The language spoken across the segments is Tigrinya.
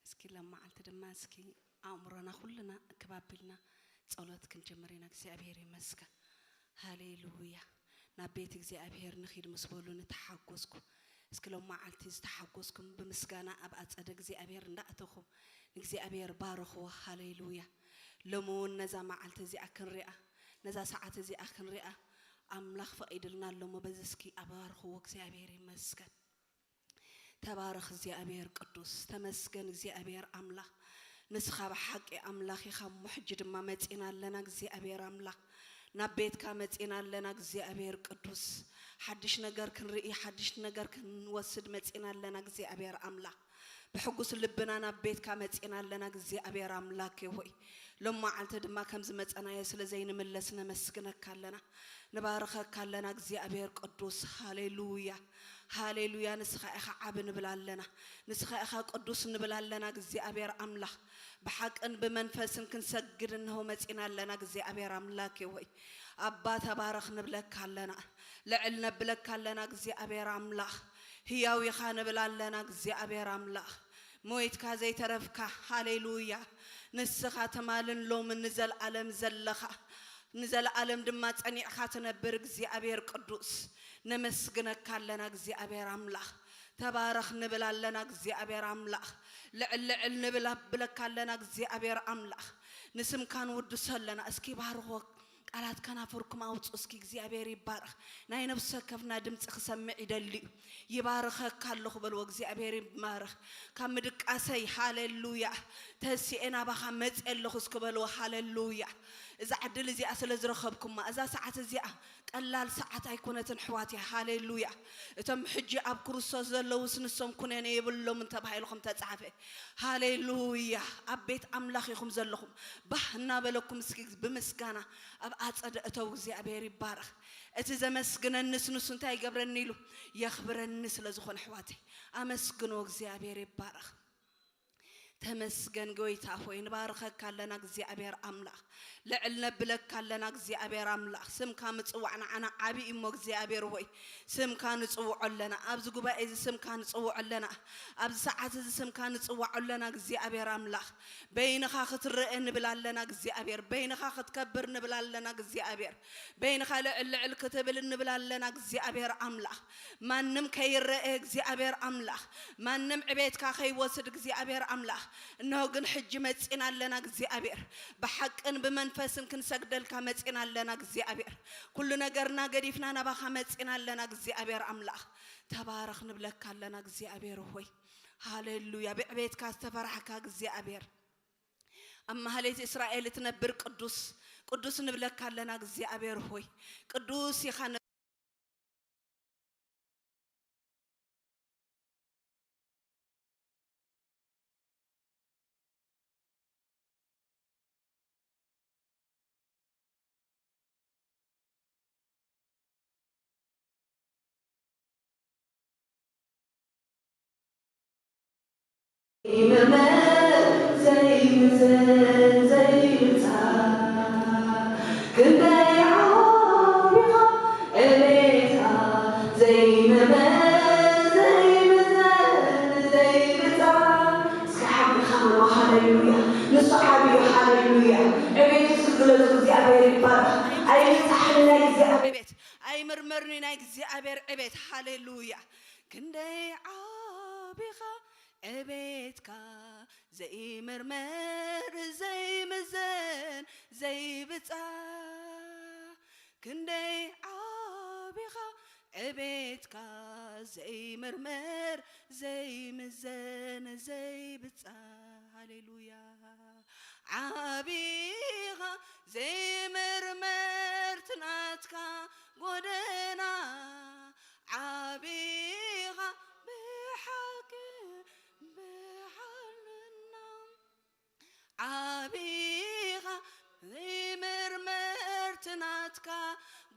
እስኪ ሎም መዓልቲ ድማ እስኪ ኣእምሮና ኩልና እክብ ኣቢልና ጸሎት ክንጅምር ኢና። እግዚኣብሔር ይመስገን። ሃሌሉያ። ናብ ቤት እግዚኣብሔር ንኺድ ምስ በሉ ንተሓጎስኩ። እስኪ ሎም መዓልቲ ዝተሓጎስኩም ብምስጋና ኣብ ኣጸደ እግዚኣብሔር እንዳእተኹም ንእግዚኣብሔር ባርኽዎ። ሃሌሉያ። ሎሚ እውን ነዛ መዓልቲ እዚኣ ክንሪኣ፣ ነዛ ሰዓት እዚኣ ክንሪኣ ኣምላኽ ፈቒድልና ኣሎ እሞ በዚ እስኪ ኣባርኽዎ። እግዚኣብሔር ይመስገን። ተባረኽ እግዚኣብሔር ቅዱስ፣ ተመስገን እግዚኣብሔር ኣምላኽ። ንስኻ ብሓቂ ኣምላኽ ኢኻ እሞ ሕጂ ድማ መጺና ኣለና እግዚኣብሔር ኣምላኽ። ናብ ቤትካ መጺና ኣለና እግዚኣብሔር ቅዱስ። ሓድሽ ነገር ክንርኢ፣ ሓድሽ ነገር ክንወስድ መጺና ኣለና እግዚኣብሔር ኣምላኽ። ብሕጉስ ልብና ናብ ቤትካ መጺና ኣለና እግዚኣብሔር ኣምላክ ሆይ። ሎም መዓልቲ ድማ ከም ዝመጸናዮ ስለ ዘይንምለስ ነመስግነካ ኣለና። ንባርኸካ ኣለና እግዚኣብሔር ቅዱስ። ሃሌሉያ። ሃሌሉያ። ንስኻ ኢኻ ዓቢ ንብል ኣለና። ንስኻ ኢኻ ቅዱስ ንብል ኣለና እግዚኣብሔር ኣምላኽ። ብሓቅን ብመንፈስን ክንሰግድ እንሆ መጺና ኣለና እግዚኣብሔር ኣምላክ ሆይ። ኣባ ተባረኽ ንብለካ ኣለና። ልዕል ነብለካ ኣለና እግዚኣብሔር ኣምላኽ። ህያው ኢኻ ንብል ኣለና እግዚኣብሔር ኣምላኽ። ሞይትካ ዘይተረፍካ፣ ሃሌሉያ። ንስኻ ትማልን ሎምን ንዘለኣለም ዘለኻ፣ ንዘለኣለም ድማ ጸኒዕካ ትነብር እግዚኣብሔር ቅዱስ። ነመስግነካ ኣለና እግዚኣብሔር ኣምላኽ። ተባረኽ ንብል ኣለና እግዚኣብሔር ኣምላኽ። ልዕል ልዕል ንብል ኣብለካ ኣለና እግዚኣብሔር ኣምላኽ። ንስምካ ንውድሶ ኣለና። እስኪ ባርኾ ቃላት ከናፍርኩም ኣውጹ እስኪ እግዚኣብሔር ይባረኽ። ናይ ነፍሲ ወከፍና ድምጺ ክሰምዕ ይደሊ እዩ። ይባርኸካ ኣለኹ በልዎ እግዚኣብሔር ይባረኽ። ካብ ምድቃሰይ ሃሌሉያ ተሲኤ ናባኻ መጽእ ኣለኹ እስኪ በልዎ ሃሌሉያ። እዛ ዕድል እዚኣ ስለ ዝረኸብኩማ እዛ ሰዓት እዚኣ ቀላል ሰዓት ኣይኮነትን ኣሕዋትየ። ሃሌሉያ። እቶም ሕጂ ኣብ ክርስቶስ ዘለዉስ ንሶም ኩነኔ የብሎምን ተባሂሉ ከም ተጻሕፈ። ሃሌሉያ። ኣብ ቤት ኣምላኽ ኢኹም ዘለኹም። ባህ እናበለኩም እስኪ ብምስጋና ኣብ ኣጸደ እተው እግዚኣብሔር ይባረኽ። እቲ ዘመስግነንስ ንሱ እንታይ ይገብረኒ ኢሉ የኽብረኒ ስለ ዝኾነ ኣሕዋተይ ኣመስግኖ እግዚኣብሔር ይባረኽ። ተመስገን ጎይታ ሆይ ንባርኸካ ኣለና እግዚኣብሔር ኣምላኽ። ልዕል ነብለካ ኣለና እግዚኣብሔር ኣምላኽ። ስምካ ምጽዋዕ ንዓና ዓቢ እዩ እሞ እግዚኣብሔር ሆይ ስምካ ንጽውዖ ኣለና። ኣብዚ ጉባኤ እዚ ስምካ ንጽውዖ ኣለና። ኣብዚ ሰዓት እዚ ስምካ ንጽውዖ ኣለና እግዚኣብሔር ኣምላኽ። በይንኻ ክትረአ ንብል ኣለና እግዚኣብሔር። በይንኻ ክትከብር ንብል ኣለና እግዚኣብሔር። በይንኻ ልዕል ልዕል ክትብል ንብል ኣለና እግዚኣብሔር ኣምላኽ። ማንም ከይረአ እግዚኣብሔር ኣምላኽ። ማንም ዕቤትካ ከይወስድ እግዚኣብሔር ኣምላኽ። እነሆ ግን ሕጂ መጺና ኣለና እግዚኣብሔር። ብሓቅን ብመንፈስን ክንሰግደልካ መጺና ኣለና እግዚኣብሔር። ኩሉ ነገርና ገዲፍና ናባኻ መጺና ኣለና እግዚኣብሔር ኣምላኽ። ተባረኽ ንብለካ ኣለና እግዚኣብሔር ሆይ። ሃሌሉያ። ብዕቤትካ ዝተፈራሕካ እግዚኣብሔር። ኣብ ማህሌት እስራኤል እትነብር ቅዱስ፣ ቅዱስ ንብለካ ኣለና እግዚኣብሔር ሆይ። ቅዱስ ኢኻ። ዘይምመር ዘይምዘን ዘይብጻሕ ክንደይ ዓቢኻ ዕቤትካ ዘይምመር ዘይምዘን ዘይብጻሕ። እስኪ ሓቢኻ በልዎ ሃሌሉያ። ንሱ ዓቢ እዩ ሃሌሉያ። ዕቤቱ ዝግለጹ እግዚኣብሔር ይባረኽ። ኣይብጻሕን ናይ እግዚኣብሔር ዕቤት ኣይምርመርን ናይ እግዚኣብሔር ዕቤት ሃሌሉያ። ክንደይ ዓቢኻ ዕቤትካ ዘይምርመር ዘይምዘን ዘይብጻሕ ክንደይ ዓቢኻ ዕቤትካ ዘይምርመር ዘይምዘን ዘይብጻሕ ሃሌሉያ ዓቢኻ ዘይምርመር ትናትካ ጎደና ዓቢኻ ብሓቂ ብሓልና ዓቢኻ ዘይምርመር ትናትካ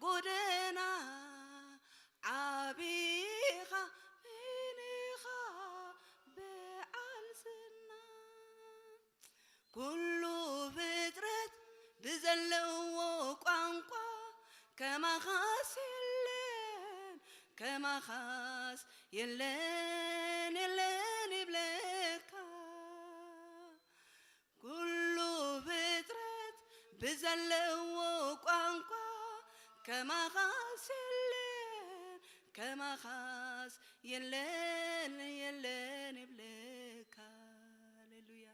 ጎደና ዓቢኻ በይንኻ በዓል ዝና ኩሉ ፍጥረት ብዘለዎ ቋንቋ ከማኻስ የለን ከማኻስ የለን የለን ይብለካ ብዘለዎ ቋንቋ ከማኻስ የለን፣ ከማኻስ የለን፣ የለን ይብለካ። ሃሌሉያ።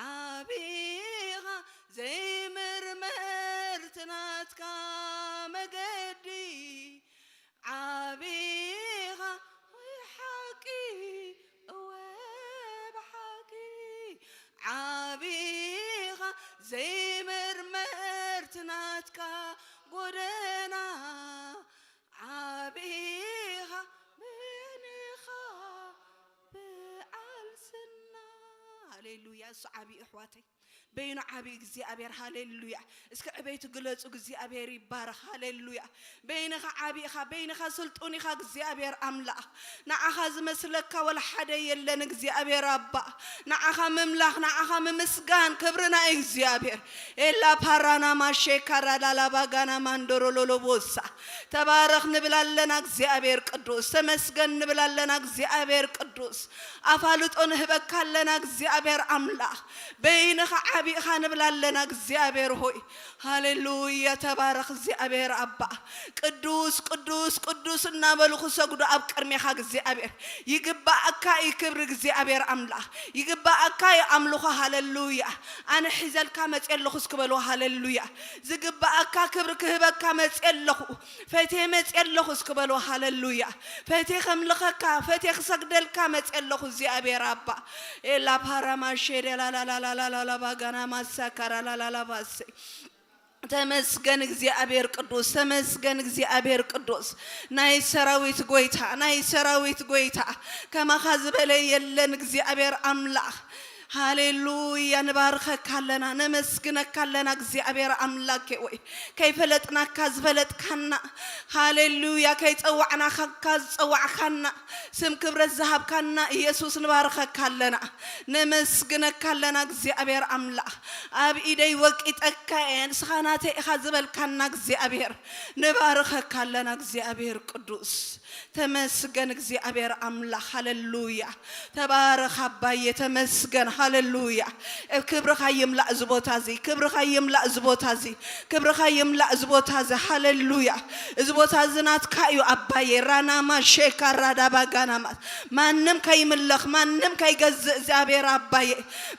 ዓቢኻ ዘይምርመር ትናትካ መገዲ፣ ዓቢኻ ወይ ሓቂ፣ እወ ብሓቂ ዓቢኻ ዘይምርመር ትናትካ ጎደና፣ ዓቢኻ በይንኻ በዓል ስና። ሃሌሉያ። እሱ ዓቢ እዩ ኣሕዋተይ። በይኑ ዓቢ እግዚኣብሔር። ሃሌሉያ። እስኪ ዕቤቱ ግለጹ። እግዚኣብሔር ይባረኽ። ሃሌሉያ። በይንኻ ዓቢ ኢኻ፣ በይንኻ ስልጡን ኢኻ እግዚኣብሔር ኣምላኽ። ንዓኻ ዝመስለካ ወላ ሓደ የለን እግዚኣብሔር ኣባ። ንዓኻ ምምላኽ፣ ንዓኻ ምምስጋን ክብሪ ናይ እግዚኣብሔር። ኤላ ፓራና ማሼ ካራዳላ ባጋና ማንዶሮ ሎሎቦሳ። ተባረኽ ንብል ኣለና እግዚኣብሔር ቅዱስ። ተመስገን ንብል ኣለና እግዚኣብሔር ቅዱስ። ኣፋልጦ ንህበካ ኣለና እግዚኣብሔር ኣምላኽ። በይንኻ ዓቢኻ ንብል ኣለና እግዚኣብሔር ሆይ። ሃሌሉያ። ተባረኽ እግዚኣብሔር ኣባ። ቅዱስ ቅዱስ ቅዱስ እናበሉ ክሰግዱ ኣብ ቅድሜኻ እግዚኣብሔር። ይግባኣካ እዩ ክብሪ እግዚኣብሔር ኣምላኽ። ይግባኣካ እዩ ኣምልኾ። ሃሌሉያ። ኣነ ሒዘልካ መፅየ ኣለኹ እስኪ በልዎ። ሃሌሉያ። ዝግባኣካ ክብሪ ክህበካ መፅየ ኣለኹ። ፈትየ መፅየ ኣለኹ እስኪ በልዎ። ሃሌሉያ። ፈትየ ከምልኸካ፣ ፈትየ ክሰግደልካ መፅየ ኣለኹ እግዚኣብሔር ኣባ። ኤላ ፓራማ ሼደ ላላላላላላ ባጋና ማሳካራ ላላላ ባሴ። ተመስገን እግዚኣብሔር ቅዱስ፣ ተመስገን እግዚኣብሔር ቅዱስ። ናይ ሰራዊት ጎይታ፣ ናይ ሰራዊት ጎይታ። ከማኻ ዝበለ የለን እግዚኣብሔር ኣምላኽ። ሃሌሉያ። ንባርኸካ ኣለና፣ ነመስግነካ ኣለና እግዚኣብሔር ኣምላኬ ወይ። ከይፈለጥናካ ዝፈለጥካና፣ ሃሌሉያ። ከይጸዋዕናካ ዝጸዋዕካና፣ ስም ክብረት ዝሃብካና ኢየሱስ ንባርኸካ ኣለና፣ ነመስግነካ ኣለና እግዚኣብሔር ኣምላኽ። ኣብ ኢደይ ወቂጠካ እየ፣ ንስኻ ናተይ ኢኻ ዝበልካና እግዚኣብሔር ንባርኸካ ኣለና እግዚኣብሔር ቅዱስ። ተመስገን እግዚኣብሔር ኣምላኽ። ሃሌሉያ። ተባረኽ ኣባዬ፣ ተመስገን። ሃሌሉያ። ክብርኻ ይምላእ እዚ ቦታ እዚ፣ ክብርኻ ይምላእ እዚ ቦታ እዚ፣ ክብርኻ ይምላእ እዚ ቦታ እዚ። ሃሌሉያ። እዚ ቦታ እዚ ናትካ እዩ ኣባዬ። ራናማ ሼካ ራዳባ ጋናማ። ማንም ከይምለኽ፣ ማንም ከይገዝእ እግዚኣብሔር ኣባዬ።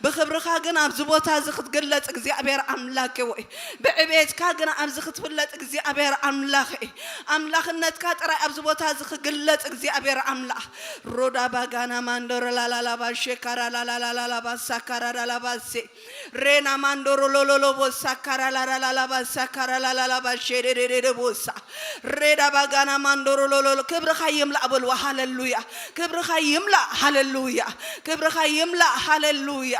ብክብርኻ ግን ኣብዚ ቦታ እዚ ክትግለጽ እግዚኣብሔር ኣምላኬ ወይ። ብዕቤትካ ግን ኣብዚ ክትፍለጥ እግዚኣብሔር ኣምላኸይ። ኣምላኽነትካ ጥራይ ኣብዚ ቦታ እዚ ክግለጽ እግዚኣብሔር ኣምላኽ። ሮዳ ባጋና ማንዶሮ ላላላባ ሼካራ ላላላላባ ሳካራ ላላባሴ። ሬና ማንዶሮ ሎሎሎቦ ሳካራ ላላላባ ሳካራ ላላላባ ሼደደደደቦሳ። ሬዳ ባጋና ማንዶሮ ሎሎሎ። ክብርኻ ይምላእ በልዋ። ሃሌሉያ። ክብርኻ ይምላእ። ሃሌሉያ። ክብርኻ ይምላእ። ሃሌሉያ።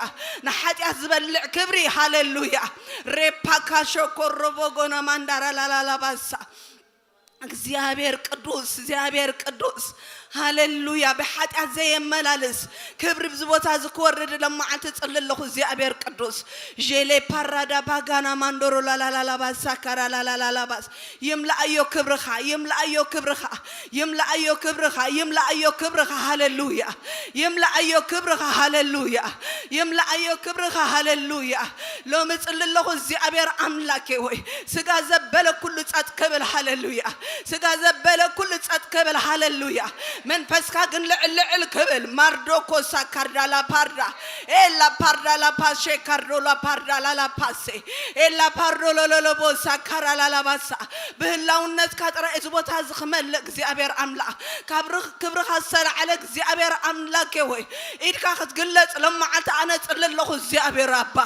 ንሓጢኣት ዝበልዕ ክብሪ። ሃሌሉያ። ሬፓካ ሸኮሮቦ ጎና ማንዳራ ላላላባሳ። እግዚኣብሔር ቅዱስ፣ እግዚኣብሔር ቅዱስ። ሃሌሉያ። ብሓጢኣት ዘየመላልስ ክብሪ ብዚ ቦታ እዚ ክወርድ ሎም መዓልቲ ጽሊ ኣለኹ እግዚኣብሔር ቅዱስ። ዤሌ ፓራዳ ባጋና ማንዶሮ ላላላላባሳ ካራ ላላላላባስ። ይምላኣዮ ክብርኻ፣ ይምላኣዮ ክብርኻ፣ ይምላኣዮ ክብርኻ፣ ይምላኣዮ ክብርኻ። ሃሌሉያ። ይምላኣዮ ክብርኻ። ሃሌሉያ። ይምላኣዮ ክብርኻ። ሃሌሉያ። ሎሚ ጽሊ ኣለኹ እግዚኣብሔር ኣምላኬ ወይ። ስጋ ዘበለ ኩሉ ጸጥ ክብል። ሃሌሉያ። ስጋ ዘበለ ኩሉ ጸጥ ክብል። ሃሌሉያ። መንፈስካ ግን ልዕል ልዕል ክብል። ማርዶኮሳ ካርዳላ ፓርዳ ኤላ ፓርዳ ላፓሴ ካርዶ ላፓርዳ ላላፓሴ ኤላ ፓርዶ ሎሎሎቦሳ ካራ ላላባሳ። ብህላውነትካ ጥራይ እዚ ቦታ እዚ ክመልእ እግዚኣብሔር ኣምላኽ። ካብ ርኽ-፣ ክብርኻ ዝተላዕለ እግዚኣብሔር ኣምላኬ ወይ። ኢድካ ክትግለጽ ሎም መዓልቲ ኣነ ጽሊ ኣለኹ እግዚኣብሔር ኣባ።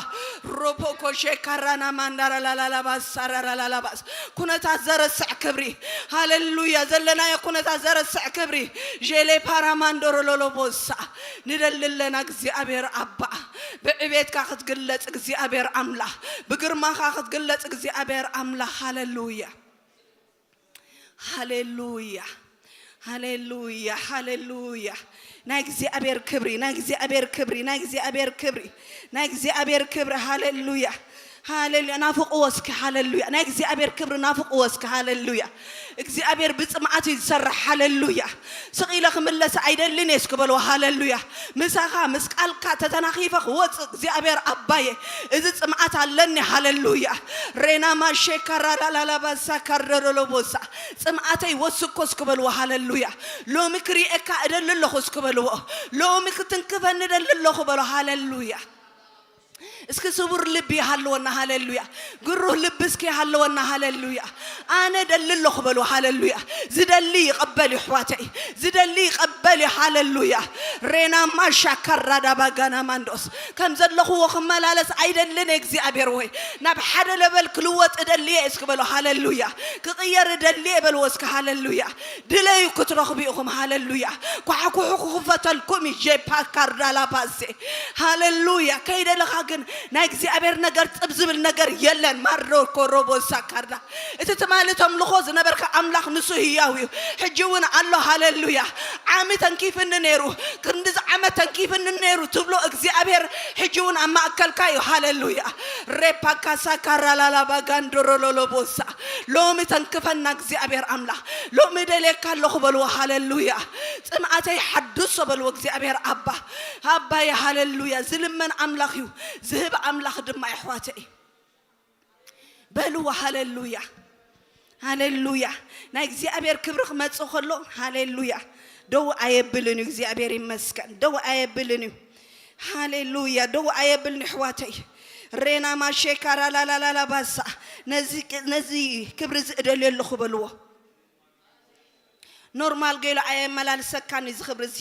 ሮፖኮ ሼካራና ማንዳራ ላላላባሳ ራላላባስ። ኩነታት ዘረስዕ ክብሪ። ሃሌሉያ። ዘለናዮ ኩነታት ዘረስዕ ክብሪ። ዤሌ ፓራማንዶሮ ሎሎቦሳ። ንደሊ ኣለና እግዚኣብሔር ኣባ። ብዕቤትካ ክትግለጽ እግዚኣብሔር ኣምላኽ። ብግርማኻ ክትግለጽ እግዚኣብሔር ኣምላኽ። ሃሌሉያ። ሃሌሉያ። ሃሌሉያ። ሃሌሉያ። ናይ እግዚኣብሔር ክብሪ፣ ናይ እግዚኣብሔር ክብሪ፣ ናይ እግዚኣብሔር ክብሪ፣ ናይ እግዚኣብሔር ክብሪ። ሃሌሉያ። ሃሌሉያ። ናፍቕዎ እስኪ። ሃሌሉያ። ናይ እግዚኣብሔር ክብሪ ናፍቕዎ እስኪ። ሃሌሉያ። እግዚኣብሔር ብጽምኣት እዩ ዝሰርሕ። ሃሌሉያ። ስቕ ኢለ ክምለስ ኣይደልን እየ እስኪ በልዎ። ሃሌሉያ። ምሳኻ ምስ ቃልካ ተተናኺፈ ክወፅእ እግዚኣብሔር ኣባየ፣ እዚ ጽምኣት ኣለኒ። ሃሌሉያ። ሬና ማሼ ካራላላላባሳ ካርደረሎቦሳ። ጽምኣተይ ወስኮ እስኪ በልዎ። ሃሌሉያ። ሎሚ ክሪኤካ እደሊ ኣለኹ እስኪ በልዎ። ሎሚ ክትንክፈኒ እደሊ ኣለኹ በሎ። ሃሌሉያ። እስኪ ስቡር ልቢ ይሃለወና። ሃሌሉያ። ግሩህ ልቢ እስኪ ይሃለወና። ሃሌሉያ። ኣነ ደሊ ኣለኹ በሉ። ሃሌሉያ። ዝደሊ ይቐበል እዩ ኣሕዋተይ። ዝደሊ ይቐበል እዩ። ሃሌሉያ። ሬናማ ሻካራዳ ባጋና ማንዶስ ከም ዘለኹዎ ክመላለስ ኣይደልን እየ እግዚኣብሔር ወይ ናብ ሓደ ለበል ክልወጥ እደሊ እየ እስኪ በሉ። ሃሌሉያ። ክቕየር እደሊ እየ በልዎ እስኪ። ሃሌሉያ። ድለዩ ክትረኽቡ ኢኹም። ሃሌሉያ። ኳሕኩሑ ክኽፈተልኩም እዩ። ጄፓካርዳላባሴ። ሃሌሉያ። ከይደለኻ ግን ናይ እግዚኣብሔር ነገር ጥብ ዝብል ነገር የለን። ማሮ ኮሮቦሳ ካርዳ። እቲ ትማሊ ተምልኾ ዝነበርካ ኣምላኽ ንሱ ህያው እዩ። ሕጂ እውን ኣሎ። ሃሌሉያ። ዓሚ ተንኪፍኒ ነይሩ፣ ክንዲዚ ዓመት ተንኪፍኒ ነይሩ ትብሎ እግዚኣብሔር ሕጂ እውን ኣብ ማእከልካ እዩ። ሃሌሉያ። ሬፓካሳ ካራላላባ ጋንዶሮሎሎቦሳ። ሎሚ ተንክፈና እግዚኣብሔር ኣምላኽ። ሎሚ ደልየካ ኣለኹ በልዎ። ሃሌሉያ። ጽምኣተይ ሓድሶ በልዎ እግዚኣብሔር ኣባ። ኣባየ ሃሌሉያ። ዝልመን ኣምላኽ እዩ፣ ዝህብ ኣምላኽ ድማ የሕዋተይ። በልዎ። ሃሌሉያ። ሃሌሉያ። ናይ እግዚኣብሔር ክብሪ ክመጽእ ከሎ፣ ሃሌሉያ፣ ደው ኣየብልን እዩ። እግዚኣብሔር ይመስገን። ደው ኣየብልን እዩ። ሃሌሉያ። ደው ኣየብልን ኣሕዋተይ። ሬና ማሼካራ ላላላላ ባሳ። ነዚ፣ ነዚ ክብሪ እዚ እደልዮ ኣለኹ በልዎ። ኖርማል ገይሩ ኣየመላልሰካን እዩ እዚ ክብሪ እዚ።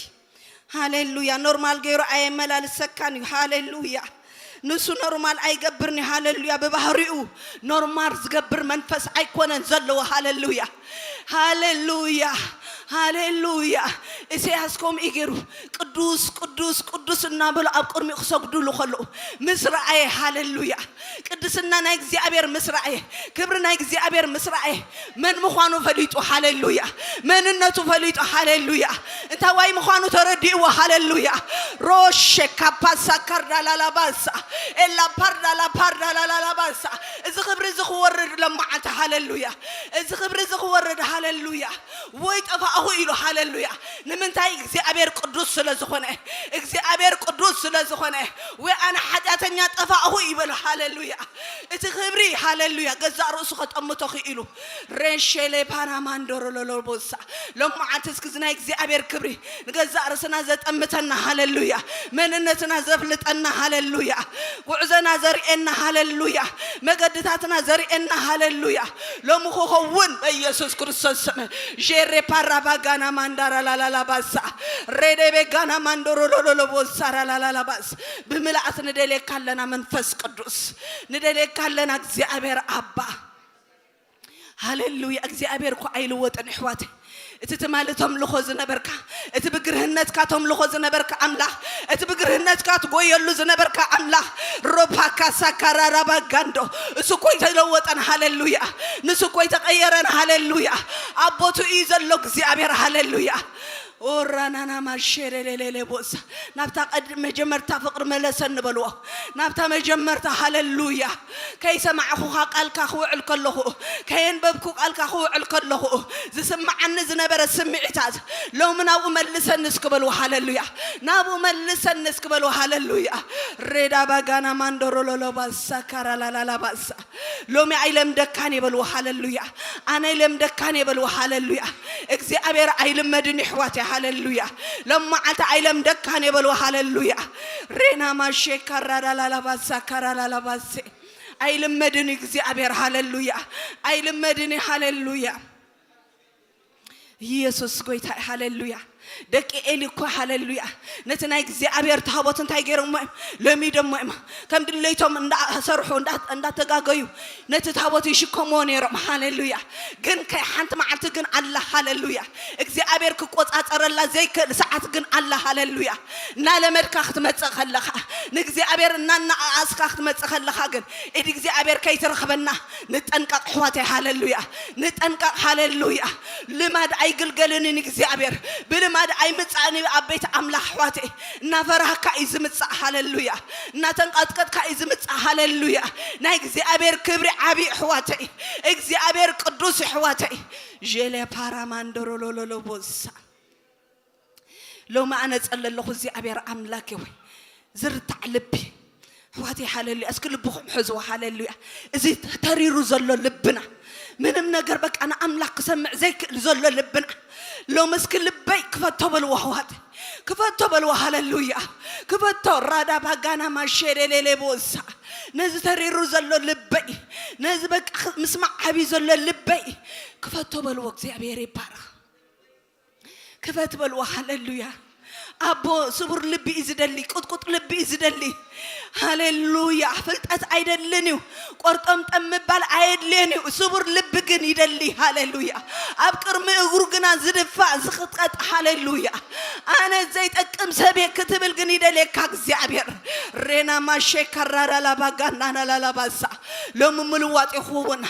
ሃሌሉያ። ኖርማል ገይሩ ኣየመላልሰካን እዩ። ሃሌሉያ። ንሱ ኖርማል ኣይገብርን እዩ። ሃሌሉያ። ብባህሪኡ ኖርማል ዝገብር መንፈስ ኣይኮነን ዘለዎ። ሃሌሉያ። ሃሌሉያ። ሃሌሉያ። ኢሳያስ ከምኡ እዩ ገይሩ፣ ቅዱስ፣ ቅዱስ፣ ቅዱስ እናበሉ ኣብ ቅድሚኡ ክሰግዱሉ ከለዉ ምስ ረኣየ፣ ሃሌሉያ፣ ቅድስና ናይ እግዚኣብሔር ምስ ረኣየ፣ ክብሪ ናይ እግዚኣብሔር ምስ ረኣየ፣ መን ምዃኑ ፈሊጡ። ሃሌሉያ። መንነቱ ፈሊጡ። ሃሌሉያ። እንታዋይ ምዃኑ ተረዲእዎ። ሃሌሉያ። ሮሼ ካፓሳ ካርዳላላባሳ ኤላ ፓርዳላ ፓርዳላላባሳ። እዚ ክብሪ እዚ ክወርድ ለመዓልቲ። ሃሌሉያ። እዚ ክብሪ እዚ ክወርድ። ሃሌሉያ። ወይ ጠፋእኹ ኢሉ። ሃሌሉያ። ንምንታይ? እግዚኣብሔር ቅዱስ ስለ ዝኾነ። እግዚኣብሔር ቅዱስ ስለ ዝኾነ። ወይ ኣነ ሓጢኣተኛ ጠፋእኹ ይበል። ሃሌሉያ። እቲ ክብሪ፣ ሃሌሉያ፣ ገዛእ ርእሱ ከጠምቶ ክኢሉ። ሬሼሌ ፓና ማንዶሮ ሎሎቦሳ። ሎመዓልቲ እስኪ እዚ ናይ እግዚኣብሔር ክብሪ ንገዛእ ርእስና ዘጠምተና። ሃሌሉያ። መንነትና ዘፍልጠና። ሃሌሉያ። ጉዕዞና ዘርእየና። ሃሌሉያ። መገድታትና ዘርእየና። ሃሌሉያ። ሎሚ ክኸውን በኢየሱስ ክርስቶስ ስም። ዤሬ ፓራ ባጋና ማንዳራ ላላላ ባሳ። ሬዴቤ ጋና ማንዶሮ ሎሎሎቦ ሳራ ላላላ ባስ። ብምልኣት ንደልየካ ኣለና መንፈስ ቅዱስ። ንደልየካ ኣለና እግዚኣብሔር ኣባ። ሃሌሉያ። እግዚኣብሔር እኮ ኣይልወጥን ኣሕዋተይ። እቲ ትማሊ ተምልኾ ዝነበርካ፣ እቲ ብግርህነትካ ተምልኾ ዝነበርካ ኣምላኽ፣ እቲ ብግርህነትካ ትጎየሉ ዝነበርካ ኣምላኽ፣ ሮፓካ ሳካራራባ ጋንዶ፣ እሱ እኮ ኣይተለወጠን። ሃሌሉያ። ንሱ እኮ ኣይተቐየረን። ሃሌሉያ። ኣብ ቦትኡ እዩ ዘሎ እግዚኣብሔር። ሃሌሉያ። ኦራናና ማሸረለለለ ቦሳ። ናብታ ቀድ-፣ መጀመርታ ፍቕሪ መለሰኒ በልዎ። ናብታ መጀመርታ። ሃሌሉያ። ከይሰማዕኹኻ ቃልካ ክውዕል ከለኹ፣ ከየንበብኩ ቃልካ ክውዕል ከለኹ፣ ዝስምዓኒ ዝነበረ ስምዒታት ሎሚ ናብኡ መልሰኒ እስኪ በልዎ። ሃሌሉያ። ናብኡ መልሰኒ እስኪ በልዎ። ሃሌሉያ። ሬዳ ባጋና ማንዶሮ ሎሎባሳ ካራላላላባሳ። ሎሚ ኣይለምደካን እየ በልዎ። ሃሌሉያ። ኣነ ኣይለምደካን እየ በልዎ። ሃሌሉያ። እግዚኣብሔር ኣይልመድን ይሕዋት እየ። ሃሌሉያ። ሎመዓልቲ ኣይለምደካን እየ በልዎ። ሃሌሉያ። ሬና ማሼ ካራላላላባሳ ካራላላባሴ። ኣይልመድን እዩ እግዚኣብሔር። ሃሌሉያ። ኣይልመድን እዩ። ሃሌሉያ። ኢየሱስ ጎይታ እዩ። ሃሌሉያ። ደቂ ኤሊ እኮ፣ ሃሌሉያ፣ ነቲ ናይ እግዚኣብሔር ታቦት እንታይ ገይሮሞ እዮም? ለሚዶሞ እዮም። ከም ድሌቶም እንዳሰርሑ፣ እንዳ-፣ እንዳተጋገዩ ነቲ ታቦት ይሽከምዎ ነይሮም። ሃሌሉያ። ግን ከይ ሓንቲ መዓልቲ ግን ኣላ። ሃሌሉያ። እግዚኣብሔር ክቆጻጸረላ ዘይክእል ሰዓት ግን ኣላ። ሃሌሉያ። እናለመድካ ክትመጽእ ከለኻ፣ ንእግዚኣብሔር እናነኣኣስካ ክትመጽእ ከለኻ ግን፣ ኢድ እግዚኣብሔር ከይትረኽበና ንጠንቀቕ ኣሕዋተይ። ሃሌሉያ። ንጠንቀቕ። ሃሌሉያ። ልማድ ኣይግልገልን እግዚኣብሔር። ብልማድ ማድ ኣይምጻእን እዩ ኣብ ቤት ኣምላኽ ኣሕዋተይ። እናፈራህካ እዩ ዝምጻእ። ሃሌሉያ። እናተንቀጥቀጥካ እዩ ዝምጻእ። ሃሌሉያ። ናይ እግዚኣብሔር ክብሪ ዓብዪ ኣሕዋተይ። እግዚኣብሔር ቅዱስ ኣሕዋተይ። ዤለ ፓራማንዶሮሎሎሎቦሳ። ሎሚ ኣነ ጸለለኹ እግዚኣብሔር ኣምላክ ወይ ዝርታዕ ልቢ ኣሕዋተይ። ሃሌሉያ። እስኪ ልብኹም ሕዝዎ። ሃሌሉያ። እዚ ተሪሩ ዘሎ ልብና፣ ምንም ነገር በቃ ንኣምላኽ ክሰምዕ ዘይክእል ዘሎ ልብና፣ ሎሚ እስኪ ልበይ ክፈቶ በልዎ ኣሕዋት። ክፈቶ በልዎ። ሃሌሉያ። ክፈቶ። ራዳ ባጋና ማሸደሌሌ ቦሳ። ነዚ ተሪሩ ዘሎ ልበይ፣ ነዚ በቃ ምስማዕ ዓብዩ ዘሎ ልበይ ክፈቶ በልዎ። እግዚኣብሔር ይባረኽ። ክፈት በልዎ። ሃሌሉያ። ኣቦ ስቡር ልቢ እዩ ዝደሊ፣ ቁጥቁጥ ልቢ እዩ ዝደሊ። ሃሌሉያ። ፍልጠት ኣይደልን እዩ፣ ቆርጠምጠም ምባል ኣየድልየን እዩ። ስቡር ልቢ ግን ይደሊ። ሃሌሉያ። ኣብ ቅድሚ እግሩ ግና ዝድፋእ ዝኽጥቀጥ። ሃሌሉያ። ኣነ ዘይጠቅም ሰብየ ክትብል ግን ይደልየካ እግዚኣብሔር። ሬና ማሼ ካራዳላባጋናናላላባሳ። ሎሚ ምልዋጥ ይኹን፣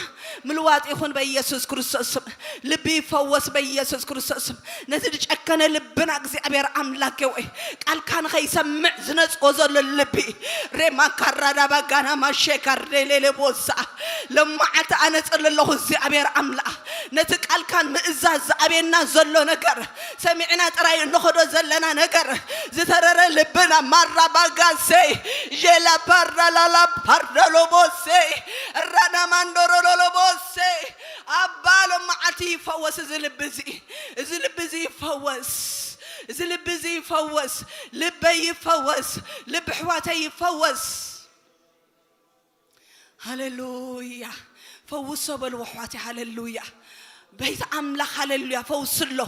ምልዋጥ ይኹን በኢየሱስ ክርስቶስ ስም። ልቢ ይፈወስ በኢየሱስ ክርስቶስ ስም። ነቲ ዝጨከነ ልብና እግዚኣብሔር ኣምላክ ወይ ቃልካ ንኸይሰምዕ ዝነጽጎ ዘሎ ልቢ ሬማ ካራዳ ባጋና ማሼ ካርዴሌሌ ቦሳ። ለመዓልቲ ኣነ ጸለለኹ እግዚኣብሔር ኣምላኽ ነቲ ቃልካን ምእዛዝ ዝኣብየና ዘሎ ነገር ሰሚዕና ጥራይ እንኸዶ ዘለና ነገር ዝተረረ ልብና ማራ ባጋሴ ዤላ ፓርዳላላ ፓርዳሎቦሴ ራና ማንዶሮሎሎቦሴ ኣባ ሎም መዓልቲ ይፈወስ እዚ ልቢ እዚ። እዚ ልቢ እዚ ይፈወስ። እዚ ልቢ እዚ ይፈወስ። ልበይ ይፈወስ። ልቢ ኣሕዋተይ ይፈወስ። ሃሌሉያ። ፈውሶ በልዎ ኣሕዋተይ። ሃሌሉያ። ቤት ኣምላኽ ሃሌሉያ። ፈውሲ ኣሎ።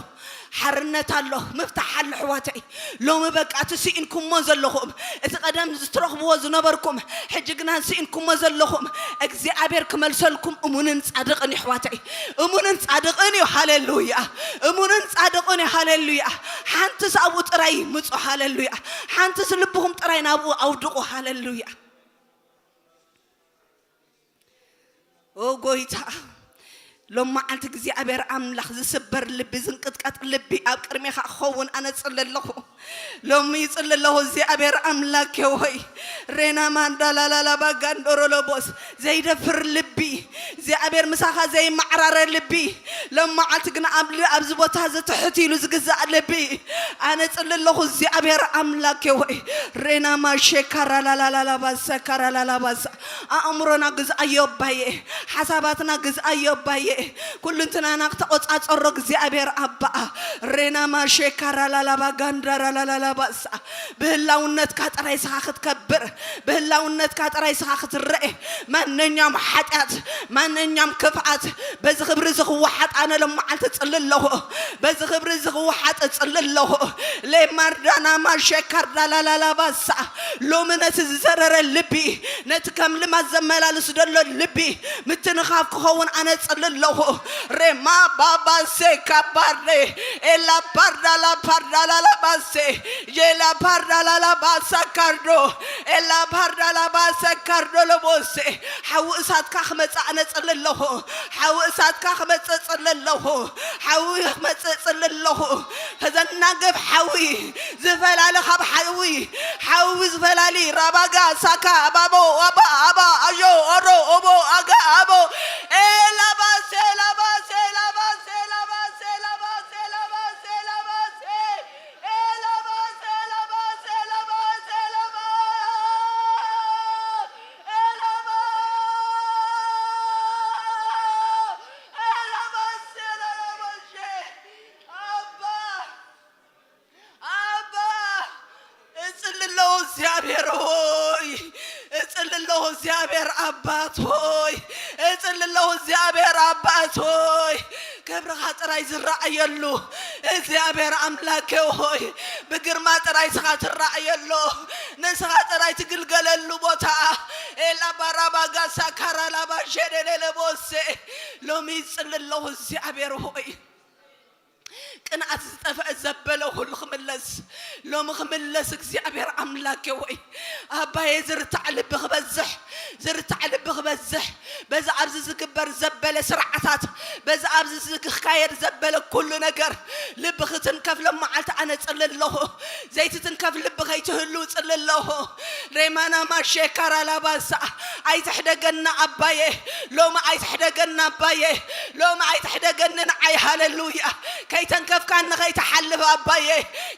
ሓርነት ኣሎ። ምፍታሕ ኣሎ ኣሕዋተይ። ሎሚ በቃ እቲ ስኢንኩሞ ዘለኹም፣ እቲ ቀደም ዝትረኽብዎ ዝነበርኩም፣ ሕጂ ግና ስኢንኩሞ ዘለኹም እግዚኣብሔር ክመልሰልኩም እሙንን ጻድቕን እዩ ኣሕዋተይ። እሙንን ጻድቕን እዩ። ሃሌሉያ። እሙንን ጻድቕን እዩ። ሃሌሉያ። ሓንትስ ኣብኡ ጥራይ ምጹ። ሃሌሉያ። ሓንትስ ልብኹም ጥራይ ናብኡ ኣውድቑ። ሃሌሉያ። ኦ ጎይታ፣ ሎም መዓልቲ እግዚኣብሔር ኣምላኽ ዝስበር ልቢ ዝንቅጥቀጥ ልቢ ኣብ ቅድሜኻ ክኸውን ኣነ ጽለ ኣለኹ። ሎሚ ይጽሊ ኣለኹ እግዚኣብሔር ኣምላክ ሆይ። ሬና ማንዳላላላ ባጋንዶሮሎቦስ ዘይደፍር ልቢ እግዚኣብሔር ምሳኻ ዘይመዓራረ ልቢ ሎም መዓልቲ ግን ኣብ ኣብዚ ቦታ እዚ ትሕት ኢሉ ዝግዛእ ልቢ ኣነ ጽሊ ኣለኹ እግዚኣብሔር ኣምላክ ሆይ። ሬና ማሼ ካራላላላባሳ ካራላላባሳ ኣእምሮና ግዝኣዮ ኣባየ፣ ሓሳባትና ግዝኣዮ ኣባየ፣ ኩልንትናና ክተቆጻጸሮ እግዚኣብሔር ኣባ። ሬና ማሼ ካራላላባ ጋንዳራላላባሳ ብህላውነትካ ጥራይ ስኻ ክትከብር፣ ብህላውነትካ ጥራይ ስኻ ክትረኤ። ማንኛውም ሓጢኣት፣ ማንኛውም ክፍኣት በዚ ክብሪ እዚ ክወሓጥ ኣነ ሎም መዓልቲ ጽሊ ኣለኹ። በዚ ክብሪ እዚ ክወሓጥ ጽሊ ኣለኹ። ሌማርዳና ማሸካርዳላላላባሳ ሎሚ ነቲ ዝዘረረ ልቢ፣ ነቲ ከም ልማት ዘመላልስ ዘሎ ልቢ ምትንኻፍ ክኸውን ኣነ ጽሊ ኣለኹ። ሬማ ባባሴ ካባሬ ኤላ ፓርዳላ ፓርዳላላባሴ ጄላ ፓርዳላላባሳ ካርዶ ኤላ ፓርዳላባሰ ካርዶ ለቦሴ ሓዊ እሳትካ ክመጽእ ኣነ ጽሊ ኣለኹ። ሓዊ እሳትካ ክመጽእ ጽሊ ኣለኹ። ሓዊ ክመጽእ ጽሊ ኣለኹ። ከዘናግፍ ሓዊ ዝፈላሊ ካብ ሓዊ ሓዊ ዝፈላሊ ራባጋ ሳካ ኣባቦ ኣባ ኣባ ኣዮ ኦሮ ኦቦ ኣጋ ኣቦ ኤላባሴ ላባሴ ላባሴ ላባሴ ላባሴ ላባሴ ላባሴ ኤላባሴ ላባሴ ላባሴ ላባ ኤላባ ኤላባሴ ላባሴ ኣባ ኣባ እጽሊ ኣለኹ እግዚኣብሔር ሆይ፣ እጽሊ ኣለኹ እግዚኣብሔር ኣባት ሆይ፣ እጽሊ ኣለኹ እግዚኣብሔር ኣባት ሆይ፣ ክብርኻ ጥራይ ዝረኣየሉ እግዚኣብሔር ኣምላኬ ሆይ፣ ብግርማ ጥራይ ስኻ ትረኣየሉ፣ ንስኻ ጥራይ ትግልገለሉ ቦታ ኤላ ባራባጋሳ ካራላባ ሸደለለ ቦሴ ሎሚ ይጽሊ ኣለኹ እግዚኣብሔር ሆይ። ቅንኣት ዝጠፍአ ዘበለ ኩሉ ክምለስ ሎሚ ክምለስ እግዚኣብሔር ኣምላኬ ወይ ኣባየ ዝርታዕ ልቢ ክበዝሕ ዝርታዕ ልቢ ክበዝሕ፣ በዚ ኣብዚ ዝግበር ዘበለ ስርዓታት፣ በዚ ኣብዚ ዝክካየድ ዘበለ ኩሉ ነገር ልቢ ክትንከፍ ሎም መዓልቲ ኣነ ጽሊ ኣለኹ። ዘይትትንከፍ ልቢ ከይትህሉ ጽሊ ኣለኹ። ሬማና ማሼ ካራላባሳ ኣይትሕደገና ኣባየ፣ ሎሚ ኣይትሕደገና ኣባየ፣ ሎሚ ኣይትሕደገኒ ንዓይ። ሃሌሉያ። ከይተንከፍካኒ ከይትሓልፍ ኣባየ፣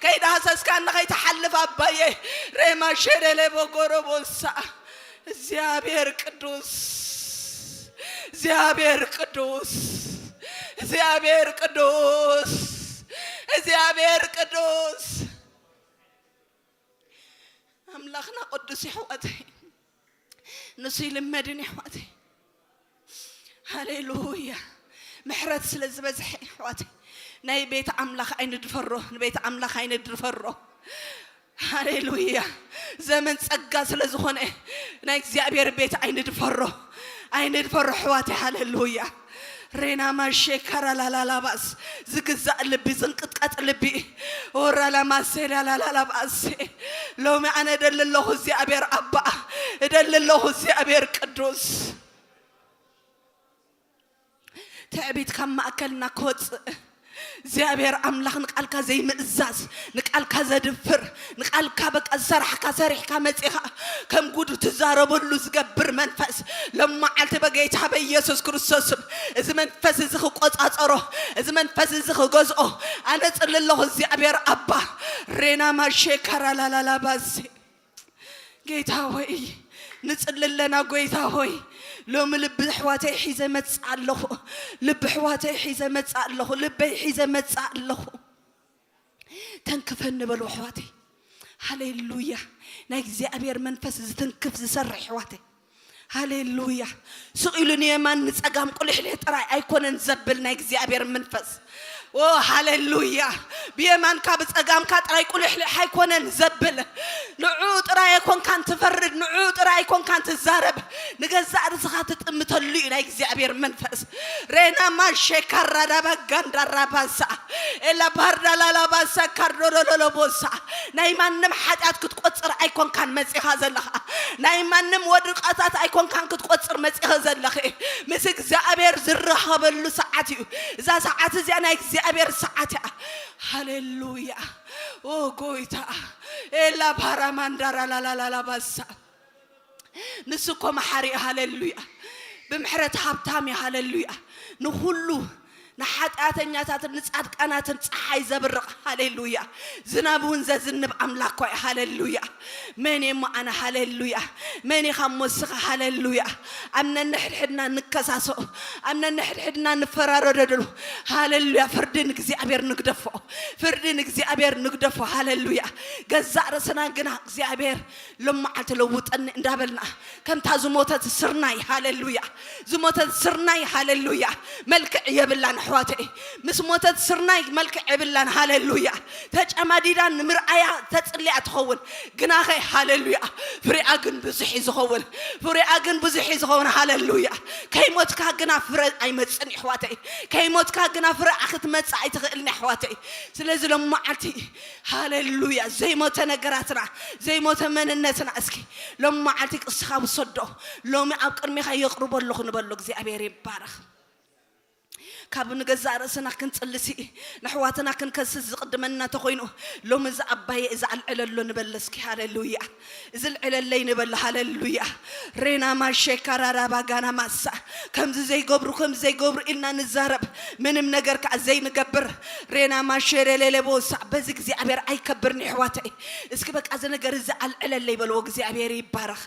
ከይዳህሰስካኒ ከይትሓልፍ ኣባየ። ሬማ ሸደለ ቦጎሮቦሳ። እግዚኣብሔር ቅዱስ፣ እግዚኣብሔር ቅዱስ፣ እግዚኣብሔር ቅዱስ፣ እግዚኣብሔር ቅዱስ። ኣምላኽና ቅዱስ የሕዋተይ፣ ንሱ ይልመድን የሕዋተይ። ሃሌሉያ። ምሕረት ስለ ዝበዝሐ የሕዋተይ፣ ናይ ቤት ኣምላኽ ኣይንድፈሮ፣ ንቤት ኣምላኽ ኣይንድፈሮ። ሃሌሉያ። ዘመን ጸጋ ስለ ዝኾነ ናይ እግዚኣብሔር ቤት ኣይንድፈሮ፣ ኣይንድፈሮ ኣሕዋተይ። ሃሌሉያ። ሬና ማሼ ካራላላላባስ፣ ዝግዛእ ልቢ፣ ዝንቅጥቀጥ ልቢ። ኦራላ ማሴላላላባስ። ሎሚ ኣነ እደሊ ኣለኹ እግዚኣብሔር ኣባ፣ እደሊ ኣለኹ እግዚኣብሔር ቅዱስ። ትዕቢት ካብ ማእከልና ክወጽእ፣ እግዚኣብሔር ኣምላኽ ንቃልካ ዘይምእዛዝ፣ ንቃልካ ዘድፍር፣ ንቃልካ በቃ ዝሰራሕካ ሰሪሕካ መጺኻ ከም ጉድ ትዛረበሉ ዝገብር መንፈስ ሎም መዓልቲ በጌታ በኢየሱስ ክርስቶስ ስም እዚ መንፈስ እዚ ክቆጻጸሮ፣ እዚ መንፈስ እዚ ክገዝኦ ኣነ ጽሊ ኣለኹ። እግዚኣብሔር ኣባ ሬና ማሼ ካራላላላባሴ ጌታ ሆይ ንጽሊ ኣለና። ጌታ ሆይ ሎሚ ልቢ ኣሕዋተይ ሒዘ መጽእ ኣለኹ፣ ልቢ ኣሕዋተይ ሒዘ መጽእ ኣለኹ፣ ልበይ ሒዘ መጽእ ኣለኹ። ተንክፈኒ በሉ ኣሕዋተይ። ሃሌሉያ። ናይ እግዚኣብሔር መንፈስ ዝትንክፍ ዝሰርሕ ኣሕዋተይ። ሃሌሉያ። ስቕ ኢሉ ንየማን ንጸጋም ቁልሕልሕ ጥራይ ኣይኮነን ዘብል ናይ እግዚኣብሔር መንፈስ። ኦ ሃሌሉያ። ብየማንካ ብጸጋምካ ጥራይ ቁልሕልሕ ኣይኮነን ዘብል። ንዑ ጥራይ ኣይኮንካን ትፈርድ፣ ንዑ ጥራይ ኣይኮንካን ትዛረብ። ንገዛእ ርእስኻ ትጥምተሉ እዩ ናይ እግዚኣብሔር መንፈስ። ሬና ማሼ ካራዳባ ጋንዳራባሳ ኤላ ባርዳላላባሳ ካርዶሎሎሎቦሳ። ናይ ማንም ሓጢኣት ክትቆጽር ኣይኮንካን መጺኻ ዘለኻ። ናይ ማንም ወድቃታት ኣይኮንካን ክትቆጽር መጺኺ ዘለኺ። ምስ እግዚኣብሔር ዝራኸበሉ ሰዓት እዩ። እዛ ሰዓት እዚኣ ናይ እግዚኣብሔር ሰዓት እያ። ሃሌሉያ። ኦ ጎይታ። ኤላ ባራማንዳራላላላባሳ። ንሱ እኮ መሓሪ እዩ። ሃሌሉያ። ብምሕረት ሃብታም እዩ። ሃሌሉያ። ንኹሉ ንሓጢኣተኛታትን ንጻድቃናትን ጸሓይ ዘብርቕ። ሃሌሉያ። ዝናብ እውን ዘዝንብ ኣምላኽ እኮ እዩ። ሃሌሉያ። መን እየ እሞ ኣነ? ሃሌሉያ። መን ኢኻ እሞ እስኻ? ሃሌሉያ። ኣብ ነንሕድሕድና ንከሳሶ፣ ኣብ ነንሕድሕድና ንፈራረደሉ። ሃሌሉያ። ፍርዲ ንእግዚኣብሔር ንግደፎ፣ ፍርዲ ንእግዚኣብሔር ንግደፎ። ሃሌሉያ። ገዛእ ርእስና ግና እግዚኣብሔር ሎም መዓልቲ ለውጠኒ እንዳበልና ከምታ ዝሞተት ስርናይ። ሃሌሉያ። ዝሞተት ስርናይ። ሃሌሉያ። መልክዕ የብላን ኣሕዋተይ። ምስ ሞተት ስርናይ መልክዕ የብላን። ሃሌሉያ። ተጨማዲዳ ንምርኣያ ተጽልያ ትኸውን። ግናኸ ሃሌሉያ ፍሬኣ ግን ብዙሕ እዩ ዝኸውን። ፍሬኣ ግን ብዙሕ እዩ ዝኸውን። ሃሌሉያ። ከይሞትካ ግና ፍረ ኣይመጽን ኣሕዋተይ። ከይሞትካ ግና ፍሬኣ ክትመጽእ ኣይትኽእልን ኣሕዋተይ። ስለዚ ሎም መዓልቲ ሃሌሉያ ዘይሞተ ነገራትና ዘይሞተ መንነትና እስኪ ሎም መዓልቲ ቅስኻ ውሰዶ። ሎሚ ኣብ ቅድሚኻ የቕርቦ ኣለኹ ንበሎ። እግዚኣብሔር ይባረኽ። ካብ ንገዛእ ርእስና ክንጽልሲ ንሕዋትና ክንከስስ ዝቕድመና ተኾይኑ ሎሚ እዚ ኣባየ እዚ ኣልዕለሎ ንበል እስኪ። ሃሌሉያ። እዚ ልዕለለይ ንበል። ሃሌሉያ። ሬና ማሼ ካራራባ ጋና ማሳ። ከምዚ ዘይገብሩ ከምዚ ዘይገብሩ ኢልና ንዛረብ ምንም ነገር ከዓ ዘይንገብር። ሬና ማሼ ሬሌሌ ቦሳ። በዚ እግዚኣብሔር ኣይከብርን ይሕዋተይ። እስኪ በቃ እዚ ነገር እዚ ኣልዕለለይ በልዎ። እግዚኣብሔር ይባረኽ።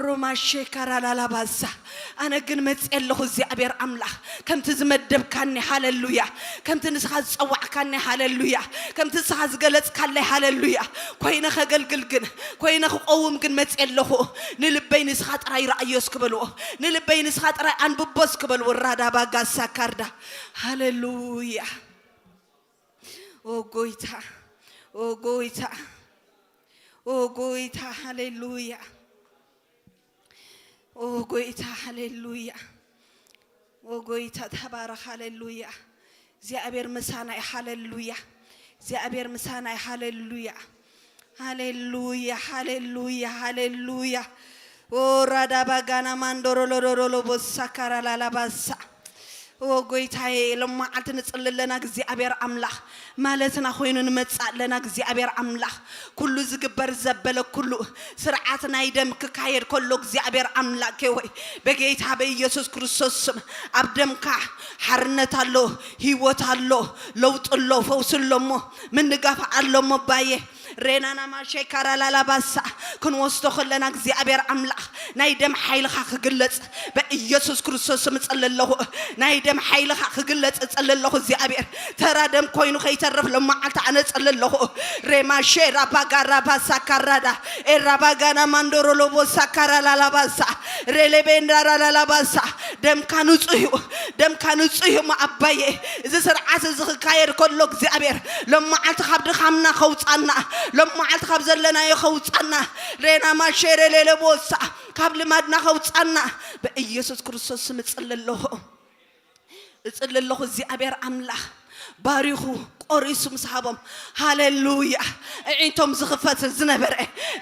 ሮማሼ ካራላላባሳ። ኣነ ግን መጽየ ኣለኹ እግዚኣብሔር ኣምላኽ ከምቲ ዝመደብካኒ። ሃሌሉያ። ከምቲ ንስኻ ዝጸዋዕካኒ። ሃሌሉያ። ከምቲ ንስኻ ዝገለጽካለይ። ሃሌሉያ። ኮይነ ከገልግል ግን ኮይነ ክቆውም ግን መጽየ ኣለኹ። ንልበይ ንስኻ ጥራይ ረኣዮ እስኪ በልዎ። ንልበይ ንስኻ ጥራይ ኣንብቦ እስኪ በልዎ። ራዳባ ጋሳ ካርዳ። ሃሌሉያ። ኦ ጎይታ፣ ኦ ጎይታ፣ ኦ ጎይታ። ሃሌሉያ። ኦ ጎይታ። ሃሌሉያ። ኦ ጎይታ ተባረኽ። ሃሌሉያ። እግዚኣብሔር ምሳና እዩ። ሃሌሉያ። እግዚኣብሔር ምሳና እዩ። ሃሌሉያ። ሃሌሉያ። ሃሌሉያ። ሃሌሉያ። ኦራዳባጋና ማንዶሮሎዶሎቦ ሳካራላላባሳ። ኦ ጎይታዬ፣ ሎም መዓልቲ ንጽሊ ኣለና እግዚኣብሔር ኣምላኽ። ማለትና ኮይኑ ንመጽእ ኣለና እግዚኣብሔር ኣምላኽ። ኩሉ ዝግበር ዘበለ ኩሉ ስርዓት ናይ ደም ክካየድ ከሎ እግዚኣብሔር ኣምላኬ ወይ በጌታ በኢየሱስ ክርስቶስ ስም ኣብ ደምካ ሓርነት ኣሎ፣ ህይወት ኣሎ፣ ለውጢ ኣሎ፣ ፈውሲ ኣሎ እሞ ምንጋፍ ኣሎ እሞ ባየ ሬናና ማሼ ካራላላባሳ ክንወስዶ ከለና እግዚኣብሔር ኣምላኽ ናይ ደም ሓይልኻ ክግለጽ በኢየሱስ ክርስቶስ ስም እጸሊ ኣለኹ። ናይ ደም ሓይልኻ ክግለጽ እጸሊ ኣለኹ እግዚኣብሔር። ተራ ደም ኮይኑ ከይተርፍ ሎም መዓልቲ ኣነ እጸሊ ኣለኹ። ሬማሼ ራባጋ ራባሳ ካራዳ ኤራባጋና ማንዶሮሎቦ ሳካራላላባሳ ሬሌቤንዳራላላባሳ ደምካ ንጹህ እዩ። ደምካ ንጹህ እዩ እሞ ኣባዬ። እዚ ስርዓት እዚ ክካየድ ከሎ እግዚኣብሔር ሎም መዓልቲ ካብ ድኻምና ከውጻና፣ ሎም መዓልቲ ካብ ዘለናዮ ከውጻና። ሬና ማሼረ ሌለቦሳ ካብ ልማድና ከውጻና በኢየሱስ ክርስቶስ ስም እጽሊ ኣለኹ። እጽሊ ኣለኹ እግዚኣብሔር ኣምላኽ ባሪኹ ቆሪሱ ምስ ሃቦም፣ ሃሌሉያ። ኣዒንቶም ዝኽፈት ዝነበረ፣